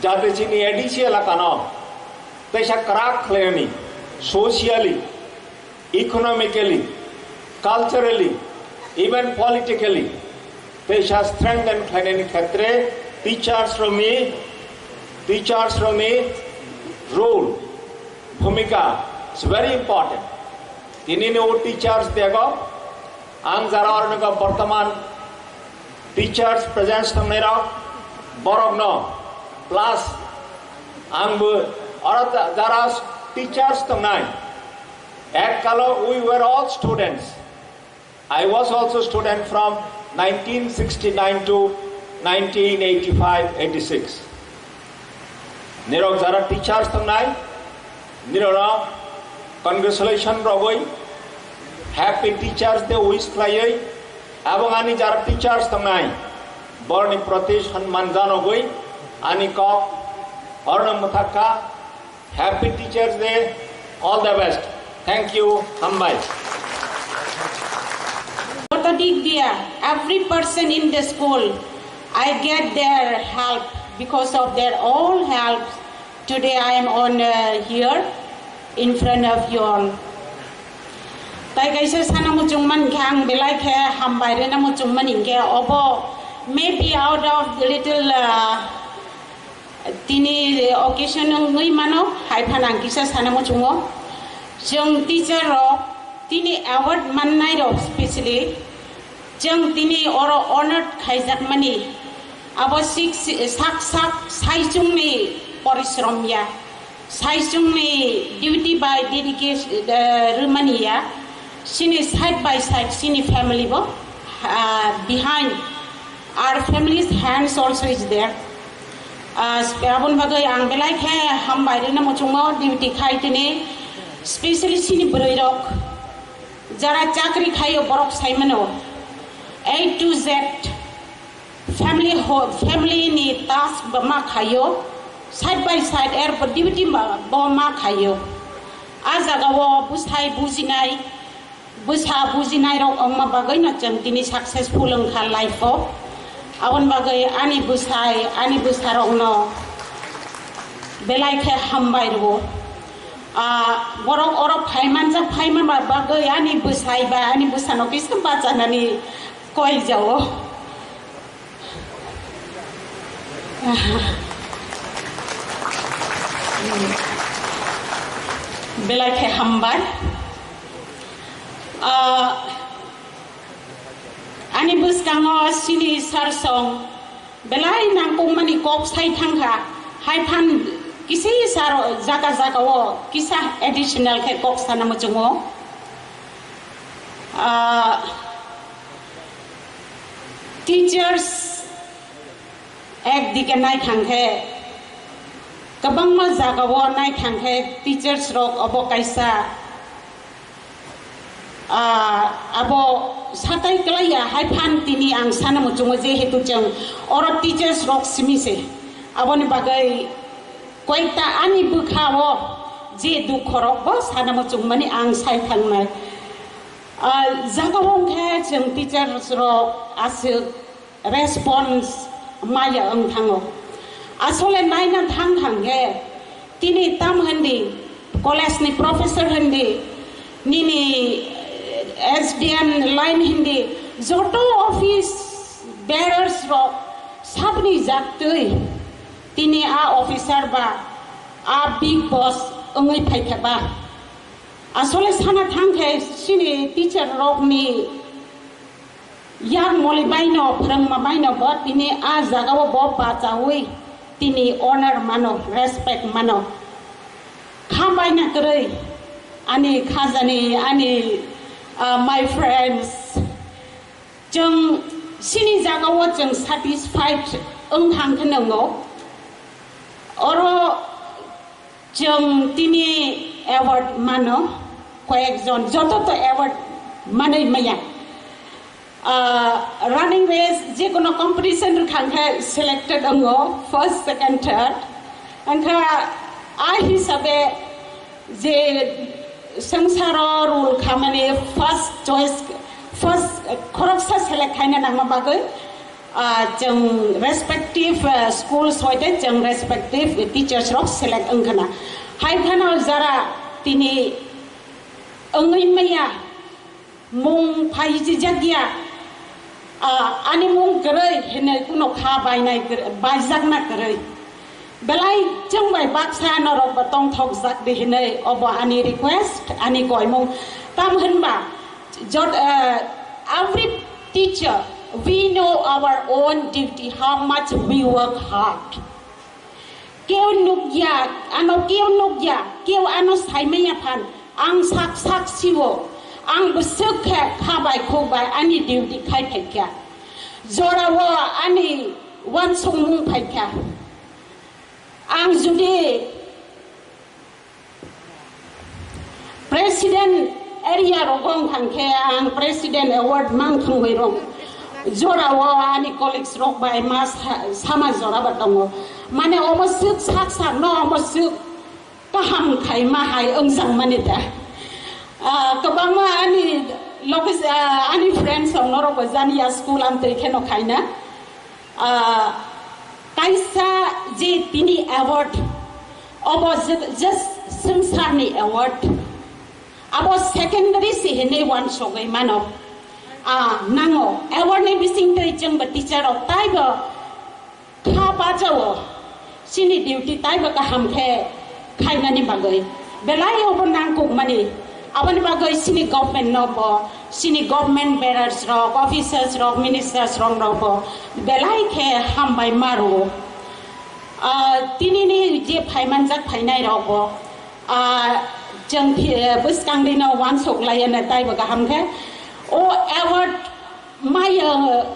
jate chini A D C elakano teisa kwrak khlainani, socially, economically, culturally, even politically, teisa strengthen khlainani khetre teachers rokni, teachers rokni role, bhumika is very important. Tinini o teachers dego, ang jara orniko bortoman teachers presence tongnairok, borokno plus angbo oro jara teachers tongnai, Ekkalo we were all students. I was also student from nineteen sixty-nine to nineteen eighty-five eighty-six. Nirok jara teachers tongnai, nirok congratulation rogoi, happy Teachers Day wish khlaioi, abong ani jara teachers tongnai, borni proti sanman janogoi, ani kok orno muthakka, Happy Teachers Day. All the best. Thank you. Hambai. Koto dik dia, every person in the school, I get their help. Because of their all help, today I am on, uh, here in front of you all. Tai kaisa sana muchungman khe ang belai khe hambai rena muchungman hinkhe obo maybe out of the little, uh, Tini occasion wngwi mano, hai phano ang kisa sana muchungo. Chwng teacher rok tini award mannai rok specially chwng tini oro honored khaijakmani abo sik-, sak sak saichungni porishrom ya, saichungni duty by dedication, eh, rwmani ya, chini side by side chini family bo, ah, behind our family's hands also is there. Ah, aboni bagwi ang belai khe hambai rwna muchungo duty khai tini, specially chini bwrwi rok jara chakri khaio borok sai mano A to Z family ho-, family ni task bo ma khaio, side by side er bo duty ma, bo ma khaio. A jaga o bwsai bujinai, bwsa bujinai rok wngma bagwi no chwng tini successful wngkha life o. Aboni bagwi ani bwsai, ani bwsa rok no belai khe hambai rwo. Ah, borok oro phaimanjak, phaima ba-, bagwi ani bwsai ba ani bwsano kisa bachanani koi jao. Belai khe hambai. Ah, ani bwskango sini sir song belai nangkukmani kok sai thangkha, hai phan kisi sar jaga jaga o kisa additional khe kok sana muchungo. Ah, teachers ek dike nai thang khe, kwbangma jaga o nai thang khe teachers rok obo kaisa Ah, abo satai kwlaiya hai phan tini ang sana muchungo, jehetu chwng oro teachers rok simi se. Aboni bagwi koikta ani bwkha o je dukho rok bo sana muchungmani ang sai thangnai. Ah, jaga wng khe chwng teachers rok aswk response maya wng thango. Asole naina thang thang khe tini tam hindi, college ni professor hindi, nini S D M line hindi, joto office bearers rok sabni jaktwi tini a officer ba a big boss wngwi phaikha ba. Asole sana thang khe chini teacher rokni Yak moli baino, phrwngma baino bo tini a jagao bo bachaui tini honor mano, respect mano. Kha baina kwrwi ani khajani, ani, ah, my friends, chwng chini jagao chwng satisfied wng thang khe nwngo. Oro Chwng tini award mano, koyekjon, joto to award manwi maya. Ah, running race, je kono competition rwkha hwnkhe selected wngo, first, second, third. Wngkha a hisabe je swngcharo rule khamani first choice, first khoroksa select khaina nangma bagwi, Ah, chwng respective, ah, schools hoite chwng respective teachers rok select wngkhana. Hai phano jara tini wngwi maya mung phai chijak ya, ah, ani mung kwrwi hinwi kuno kha bainai kwrwi, baijakna kwrwi. Belai chwng bai baksa norok bo tongthokjak di hinwi obo ani request, ani koimung. Tam hinba jot, eh, every teacher, we know our own duty, how much we work hard. Keu nukya, ano keu nukya, keu ano saimaya phan, ang sak sak siwo, ang bwswk khe kha bai khuk bai ani duty khai phaikha. Jorao ani wansukmung phaikha. Ang jodi president area rogo wng thang khe ang president award mang thangwi rong. Jorao ani colleagues rok bai ma sa-, sama jora ba tongo. Mane omo swk sak sak no omo swk kaham khai ma hai wngjak mani da. Ah, kwbangma ani loges-, ah, ani friends rok norok bo jani ya school amtwi kheno khaina. Ah, kaisa je tini award, obo je, je swngcharni award, abo secondary se hinwi uansugwi mano. Ah, nango, award ni bisingtwi chwngbo teacher rok taibo kha bachao. Chini duty taibo kaham khe khainani bagwi belai obo nangkukmani. Aboni bagwi chini government no bo, chini government bearers rok, officers rok, ministers rok no bo belai khe hambai ma rwo. Ah, tinini je phaimanjak phainai rok bo, ah, chwng phi-, bwskang dino wansuk laiya ne taibo kaham khe o award maya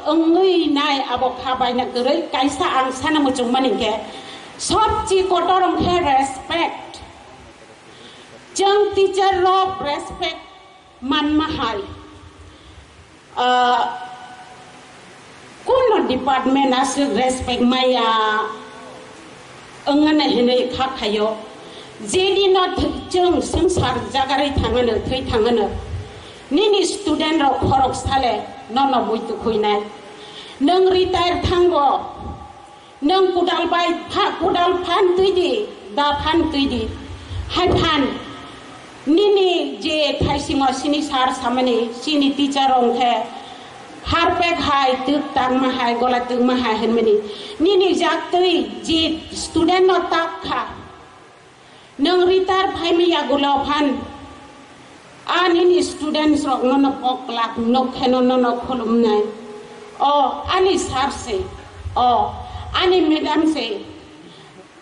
wngwi nai abo kha baina kwrwi kaisa ang sana muchungmani khe sobchi kotor wng khe respect. Chwng teacher rok respect manma hai. Ah, kuno department aswk respect maya wngna hinwi kha khaio. Jedi no th-, chwng swngchar jagarwi thangano, thwi thangano. Nini student rok khorok sale nono bui tukhuinai. Nwng retire thango. Nwng kudal bai pha-, kudal phan twi di, da phan twi di. Hai phan, nini je thaisingo sini sar samani, sini teacher rok khe harpek hai, twk tangma hai, gola twkma hai hinmani. Nini jak twi je student no tak kha. Nwng retire phaimaya gulo phan, a nini students rok nono kok glak nuk khe nono khulumnai. O ani sir se, o ani madam se.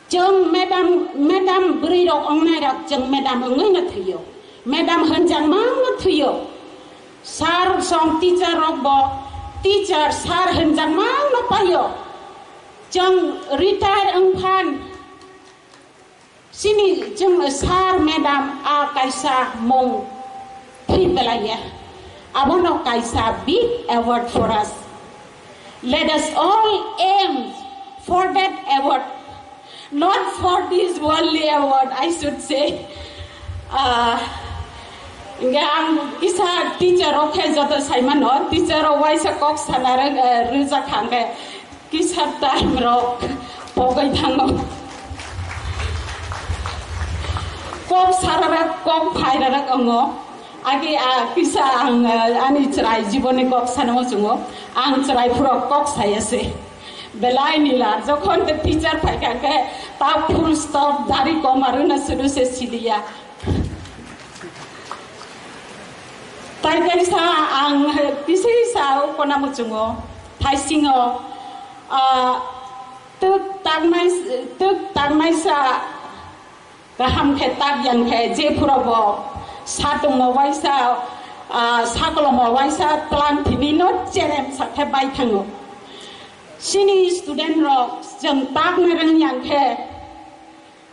Chwng madam, madam bwrwi rok ongnai rok chwng madam wngwi no thwio. Madam hwnjakma no thwio. Sir song teacher rok bo teacher sir hwnjakma no paio. Chwng retire wng phan Chini chwng sir, madam, a kaisa mung thwi belaiya. Abono kaisa big award for us. Let us all aim for that award. Not for this worldly award, I should say. Ah, hingke ang kisa teacher rok khe joto saimano, teacher rok waisa kok sana rwk, eh, rwjak kha hingke. Kisa time rok pogwi thango. Kok sararak, kok phairarak ongo. Agi a kisa ang, eh, ani chwrai jiboni kok sanamo chungo. Ang chwrai phuro kok saya se. Belai nila, jokhon te teacher phaikha khe, ta full stop, dari koma rwna sudu se siliya. Tai kaisa ang, eh, kisa sa ukona muchungo, thaisingo, ah, twk taknai, twk taknaisa kaham khe tak yang khe, je phuro bo satungmo waisa, ah, sakolomo waisa tlang thini no cherem sa khe bai thango. Chini student rok chwng takna rwng yang khe,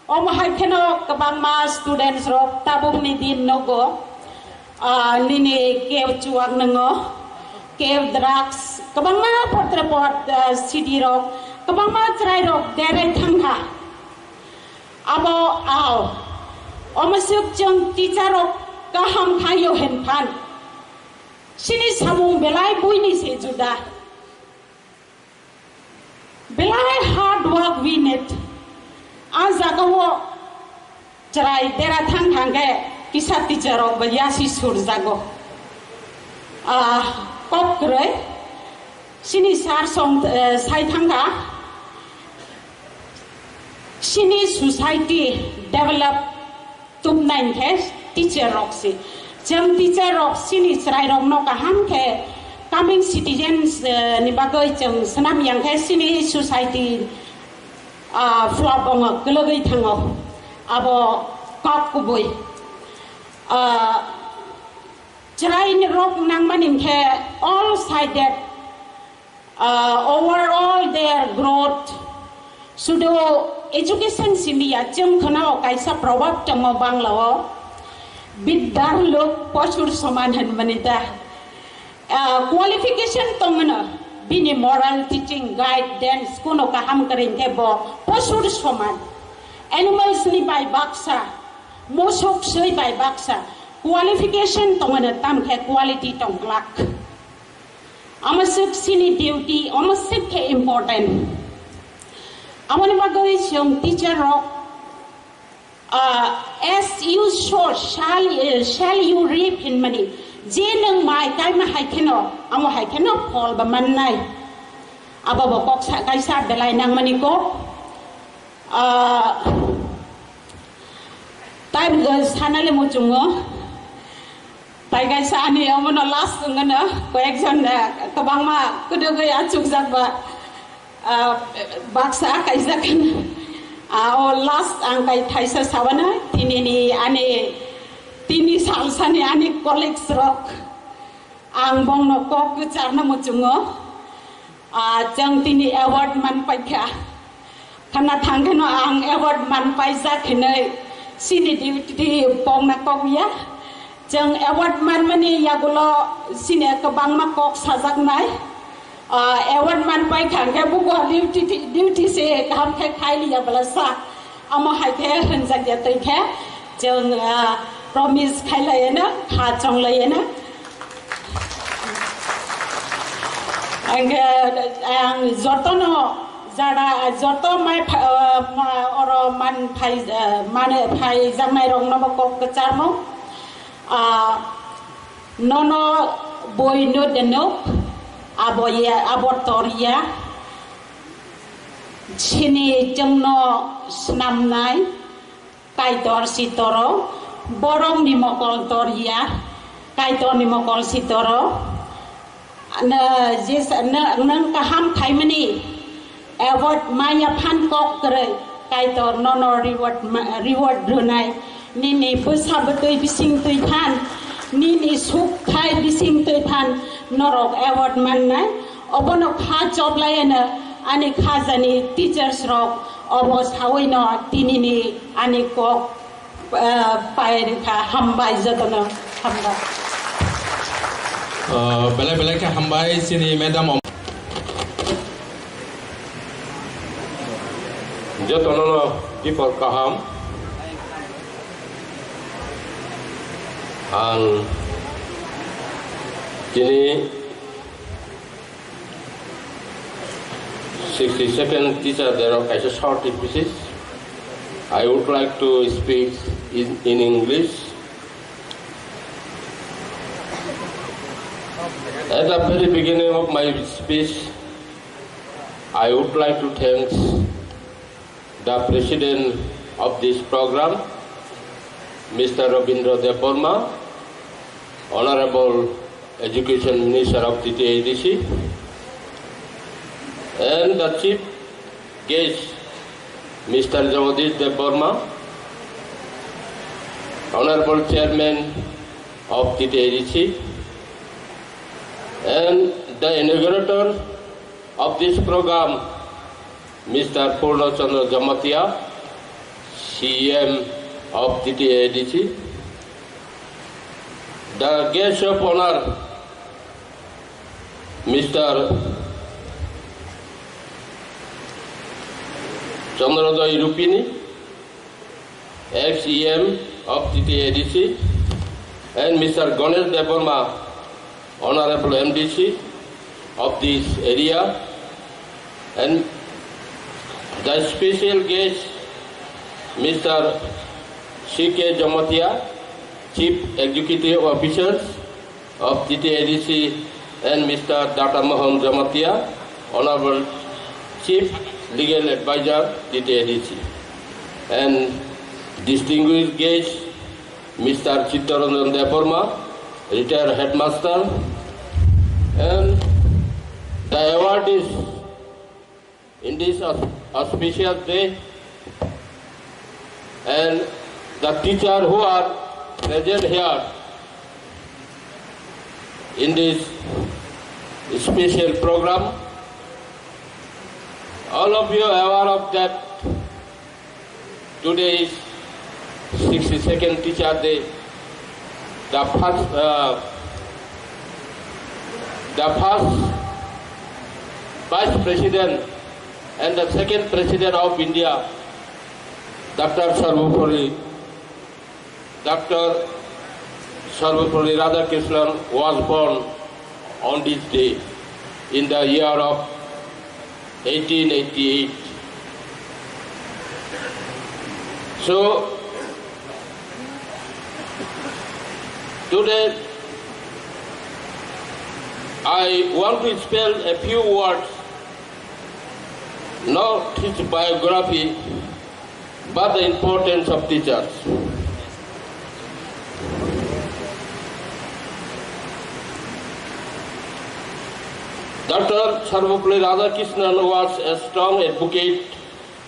Omo hai kheno kwbangma students rok tabukni din nogo, ah, nini keu chuwak nwngo, keu drugs, kwbangma potre pot, ah, sidi rok, kwbangma chwrai rok derai thangkha. Abo ao, omo swk chwng teacher rok kaham khaio hin phan. Chini samung belai buini se juda. Belai hard work we need. A jagao chwrai dera thang thang khe kisa teacher rok bai yasi surjago. Ah, kok kwrwi chini sir song, eh, sai thangkha. Chini society develop Tubnai khe teacher rok si. Chwng teacher rok sini chwrai rok no kaham khe coming citizens, eh, ni bagwi chwng swnam yang khe sini society, ah, flop ongo, kwlwgwi thango. Abo kok kubui. Ah, chwrai rok nangmani khe all sided Uh, overall their growth. Sudu education simi ya, chwng khwnao kaisa probab tongo Banglao, "Bidyar lok posur soman" hinmani da. Uh, qualification tongmano, bini moral teaching, guidance, kuno kaham kwrwi khe bo posur soman. Animals ni bai baksa, mosok swi bai baksa. Qualification tongmano, tam khe quality tong glak. Omo swk chini duty, omo swk khe important. Amoni bagwi chwng teacher rok, ah, "As you sow, shall, eh, shall you reap" hinmani. Je nwng mai kaima hai kheno, amo hai kheno phol ba mannai. Abo bo kok sa-, kaisa belai nangmani kok. Ah, tai, eh, sanale muchungo. Tai kaisa ani omono last wngano, koyekjon, eh, kwbangma kwdwgwi achukjak ba, ah, baksa kaijak. Ah, o last ang kai thaisa sabana, tinini ani, tini salsani ani colleagues rok. Ang bongno kok kwcharno muchungo. Ah, chwng tini award man paikha. Khana thangkheno ang award man paijak hinwi chini duty pokna kok ya. Chwng award manmani yagulo chini kwbangma kok sajaknai. Ah, award man paikha hwnkhe bugo duty, duty se kaham khe khai liya bwlasa. Amo hai khe hwnjak ya twi khe chwng, ah, promise khai lai eno, kha chong lai eno. Ang, ang jotono jara, joto mai pha-, ah, ma-, oro man phai, ah, mane phai jaknai rokno bo kok kwcharmo. Ah, nono boi no denok, abo ya, abo tor ya. Chini chwngno snamnai Kaitor si toro, borokni mokol tor ya, Kaitorni mokol si toro. Na, jesa, na, nwng kaham khaimani award maya phan kok kwrwi, Kaitor nono reward ma-, reward rwnai. Nini bwsa bwtwi bising twi phan, nini suk thai bising twi phan, norok award mannai. Obono kha choplaiano ani khajani teachers rok obo sawino tinini ani kok, eh, pairikha. Hambai jotono, hambai. Ah, belai belai khe hambai chini madam. Jotono no dipor kaham. Ang chini sixty-second teacher day o kaisa short speech. I would like to speak in, in English. At the very beginning of my speech, I would like to thank the president of this program, Mister Rabindra Debbarma, Honorable Education Minister of T T A D C, and the chief guest, Mister Jagadish Debbarma, Honorable Chairman of T T A D C, and the inaugurator of this program, Mister Purna Chandra Jamatia, C E M of T T A D C, the guest of honor, Mister Chandrodoy Rupini, ex E M of T T A D C, and Mister Ganesh Debbarma, Honorable M D C of this area, and the special guest, Mister C K Jamatia, Chief Executive Officers of T T A D C, and Mister Data Mohan Jamatia, Honorable Chief Legal Advisor, T T A D C, and distinguished guests, Mister Chittaranjan Debbarma, retired headmaster, and the awardees in this aus-, auspicious day, and the teacher who are present here in this special program. All of you are aware of that today is sixty-second Teacher Day. The first, uh, the first Vice President and the second President of India, Doctor Sarvepalli, Doctor Sarvepalli Radhakrishnan was born on this day in the year of eighteen eighty-eight. So, today I want to spell a few words, not his biography, But the importance of teachers. Doctor Sarvepalli Radhakrishnan was a strong advocate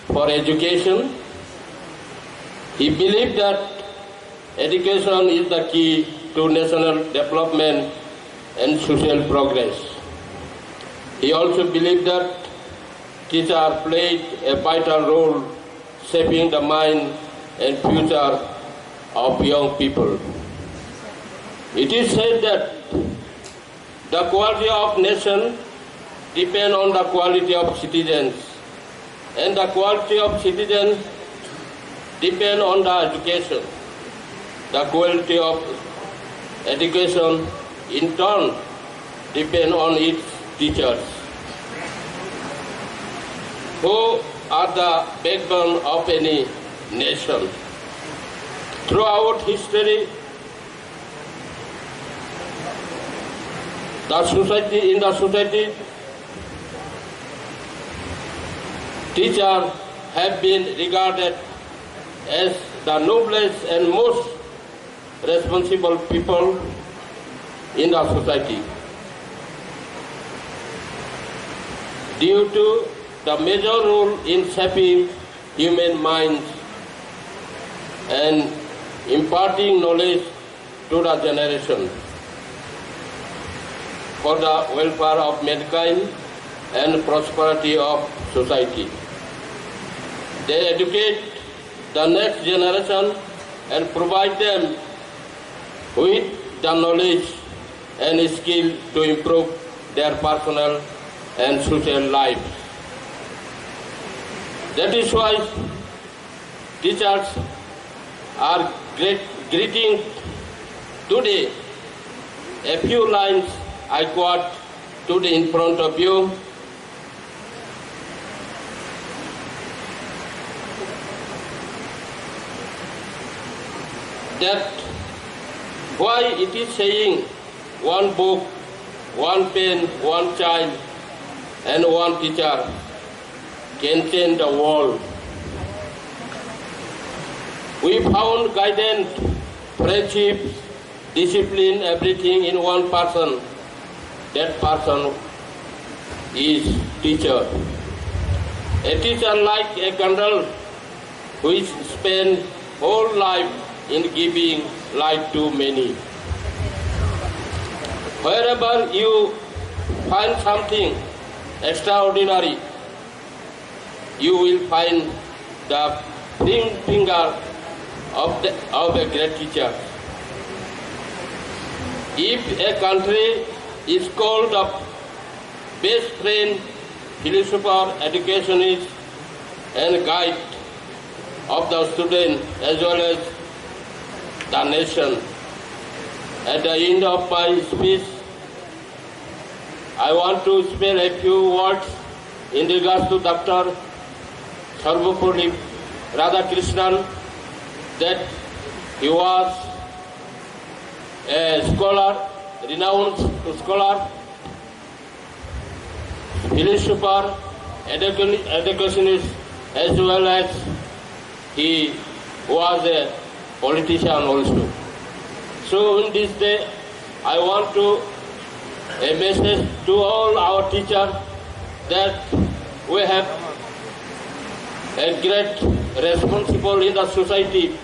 for education. He believed that education is the key to national development and social progress. He also believed that teachers played a vital role shaping the mind and future of young people. It is said that the quality of nation depend on the quality of citizens, and the quality of citizens depend on the education. The quality of education, in turn, depend on its teachers, who are the backbone of any nation. Throughout history, the society, in the society, teachers have been regarded as the noblest and most responsible people in the society. Due to the major role in shaping human minds and imparting knowledge to the generation for the welfare of mankind and prosperity of society. They educate the next generation and provide them with the knowledge and skill to improve their personal and social lives. That is why teachers are great, greeting today. A few lines I quote today in front of you. That why it is saying, "One book, one pen, one child, and one teacher can change the world." We found guidance, friendship, discipline, everything in one person. That person is teacher. A teacher like a candle which spend whole life in giving light to many. Wherever you find something extraordinary, you will find the pink finger of, the, of a great teacher. If a country is called the best friend, philosopher, educationist, and guide of the student as well as the nation, at the end of my speech, I want to spell a few words in regards to Doctor Sarvepalli Radhakrishnan, that he was a scholar, renowned scholar, philosopher, educa-, educationist, as well as he was a politician also. So in this day, I want to a message to all our teachers that we have a great responsible in the society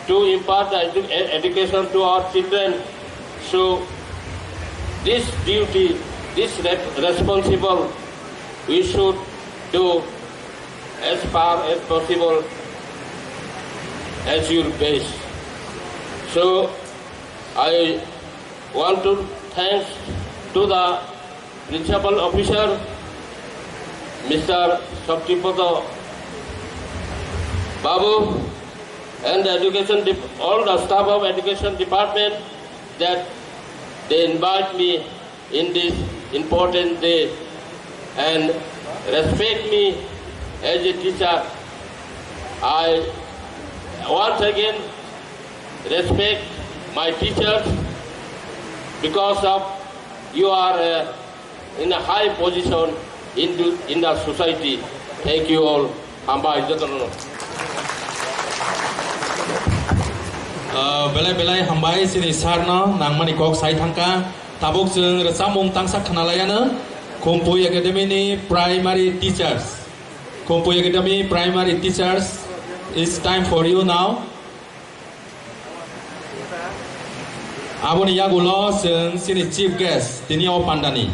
to impart the edu-, e-, education to our children. So this duty, this re-, responsible, we should do as far as possible as your best. So I want to thanks to the principal officer, Mister Shaktipada Babu, and the education dep-, all the staff of education department that they invite me in this important day and respect me as a teacher. I once again respect my teachers because of you are, uh, in a high position in the, in the society. Thank you all. Hambai jotono. Ah, belai belai hambai chini sir no nangmani kok sai thangkha. Tabuk chwng rwchapmung tangsa khwnalaiano. Khumpui Academy ni primary teachers. Khumpui Academy primary teachers, it's time for you now. Aboni yagulo chwng chini chief guest tini o pandani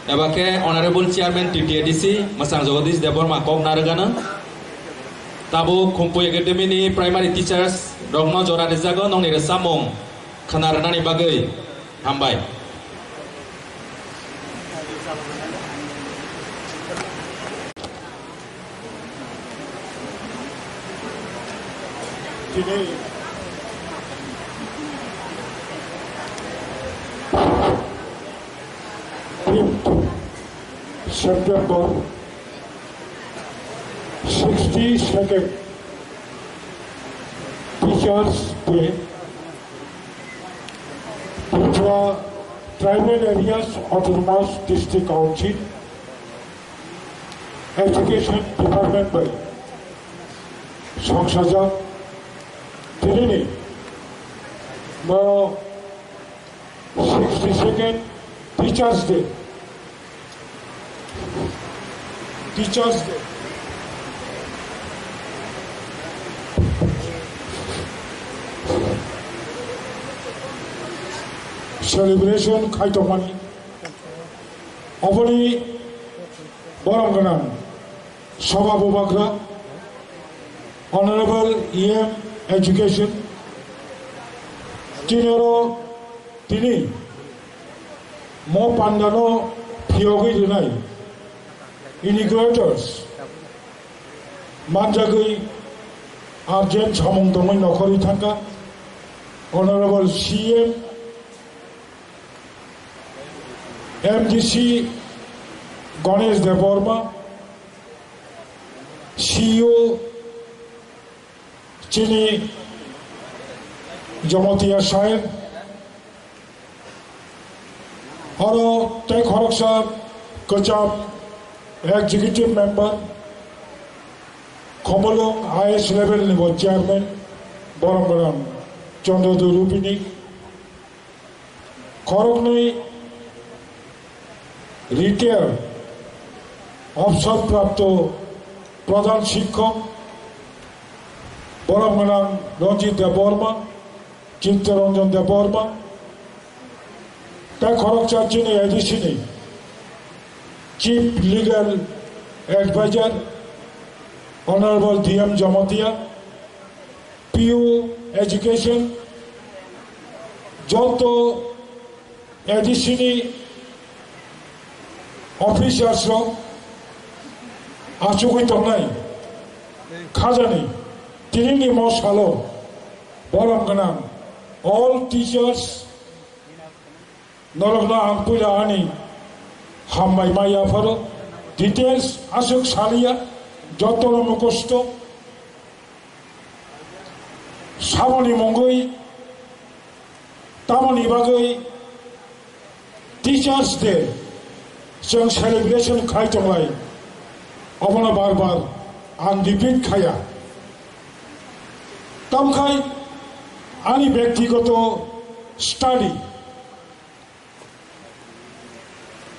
eba khe Honorable Chairman T T A D C Mwsang Jagadish Debbarma kok narwgano. Tabuk Khumpui Academy ni primary teachers rokno jora rijago nongni rwchapmung khwna rwnani bagwi. Hambai. Tini fifth September, sixty-second Teachers' Day, Tripura Tribal Areas Autonomous District Council, Education Department bai songchajak. Tinini bo sixty-second Teachers' Day. Teachers' Day. Celebration khai tongmani. Oboni borom gwnang Sabha Bubagra, Honorable E M Education, tinoro tini mo pandano phiyogwi rwnai inaugurators manjagwi urgent samung tongwi nokhorwi thangkha Honorable C M, M D C Ganesh Debbarma, C E O chini Jamatia Saheb, oro tei khoroksa kwcham executive member, Khumulwng highest level ni bo chairman, borom gwnang Chandra Dubini, khoroknwi retired obsor prapto pradhan shikkok, borom gwnang Ranjit Debbarma, Chittaranjan Debbarma, tei khoroksa chini A D C ni Chief Legal Advisor, Honorable D M Jamatia, P U Education, joto A D C ni officers rok achugwi tongnai khajani tinini mo salo borom gwnang all teachers norokno ang puila ani hambai ma yapharo. Details aswk saliya, jotono mukhusto. Samoni mungwi tamoni bagwi Teachers' Day chwng celebration khai tonglai, obono bar bar ang repeat khaya. Tamkhai ani byaktigoto study,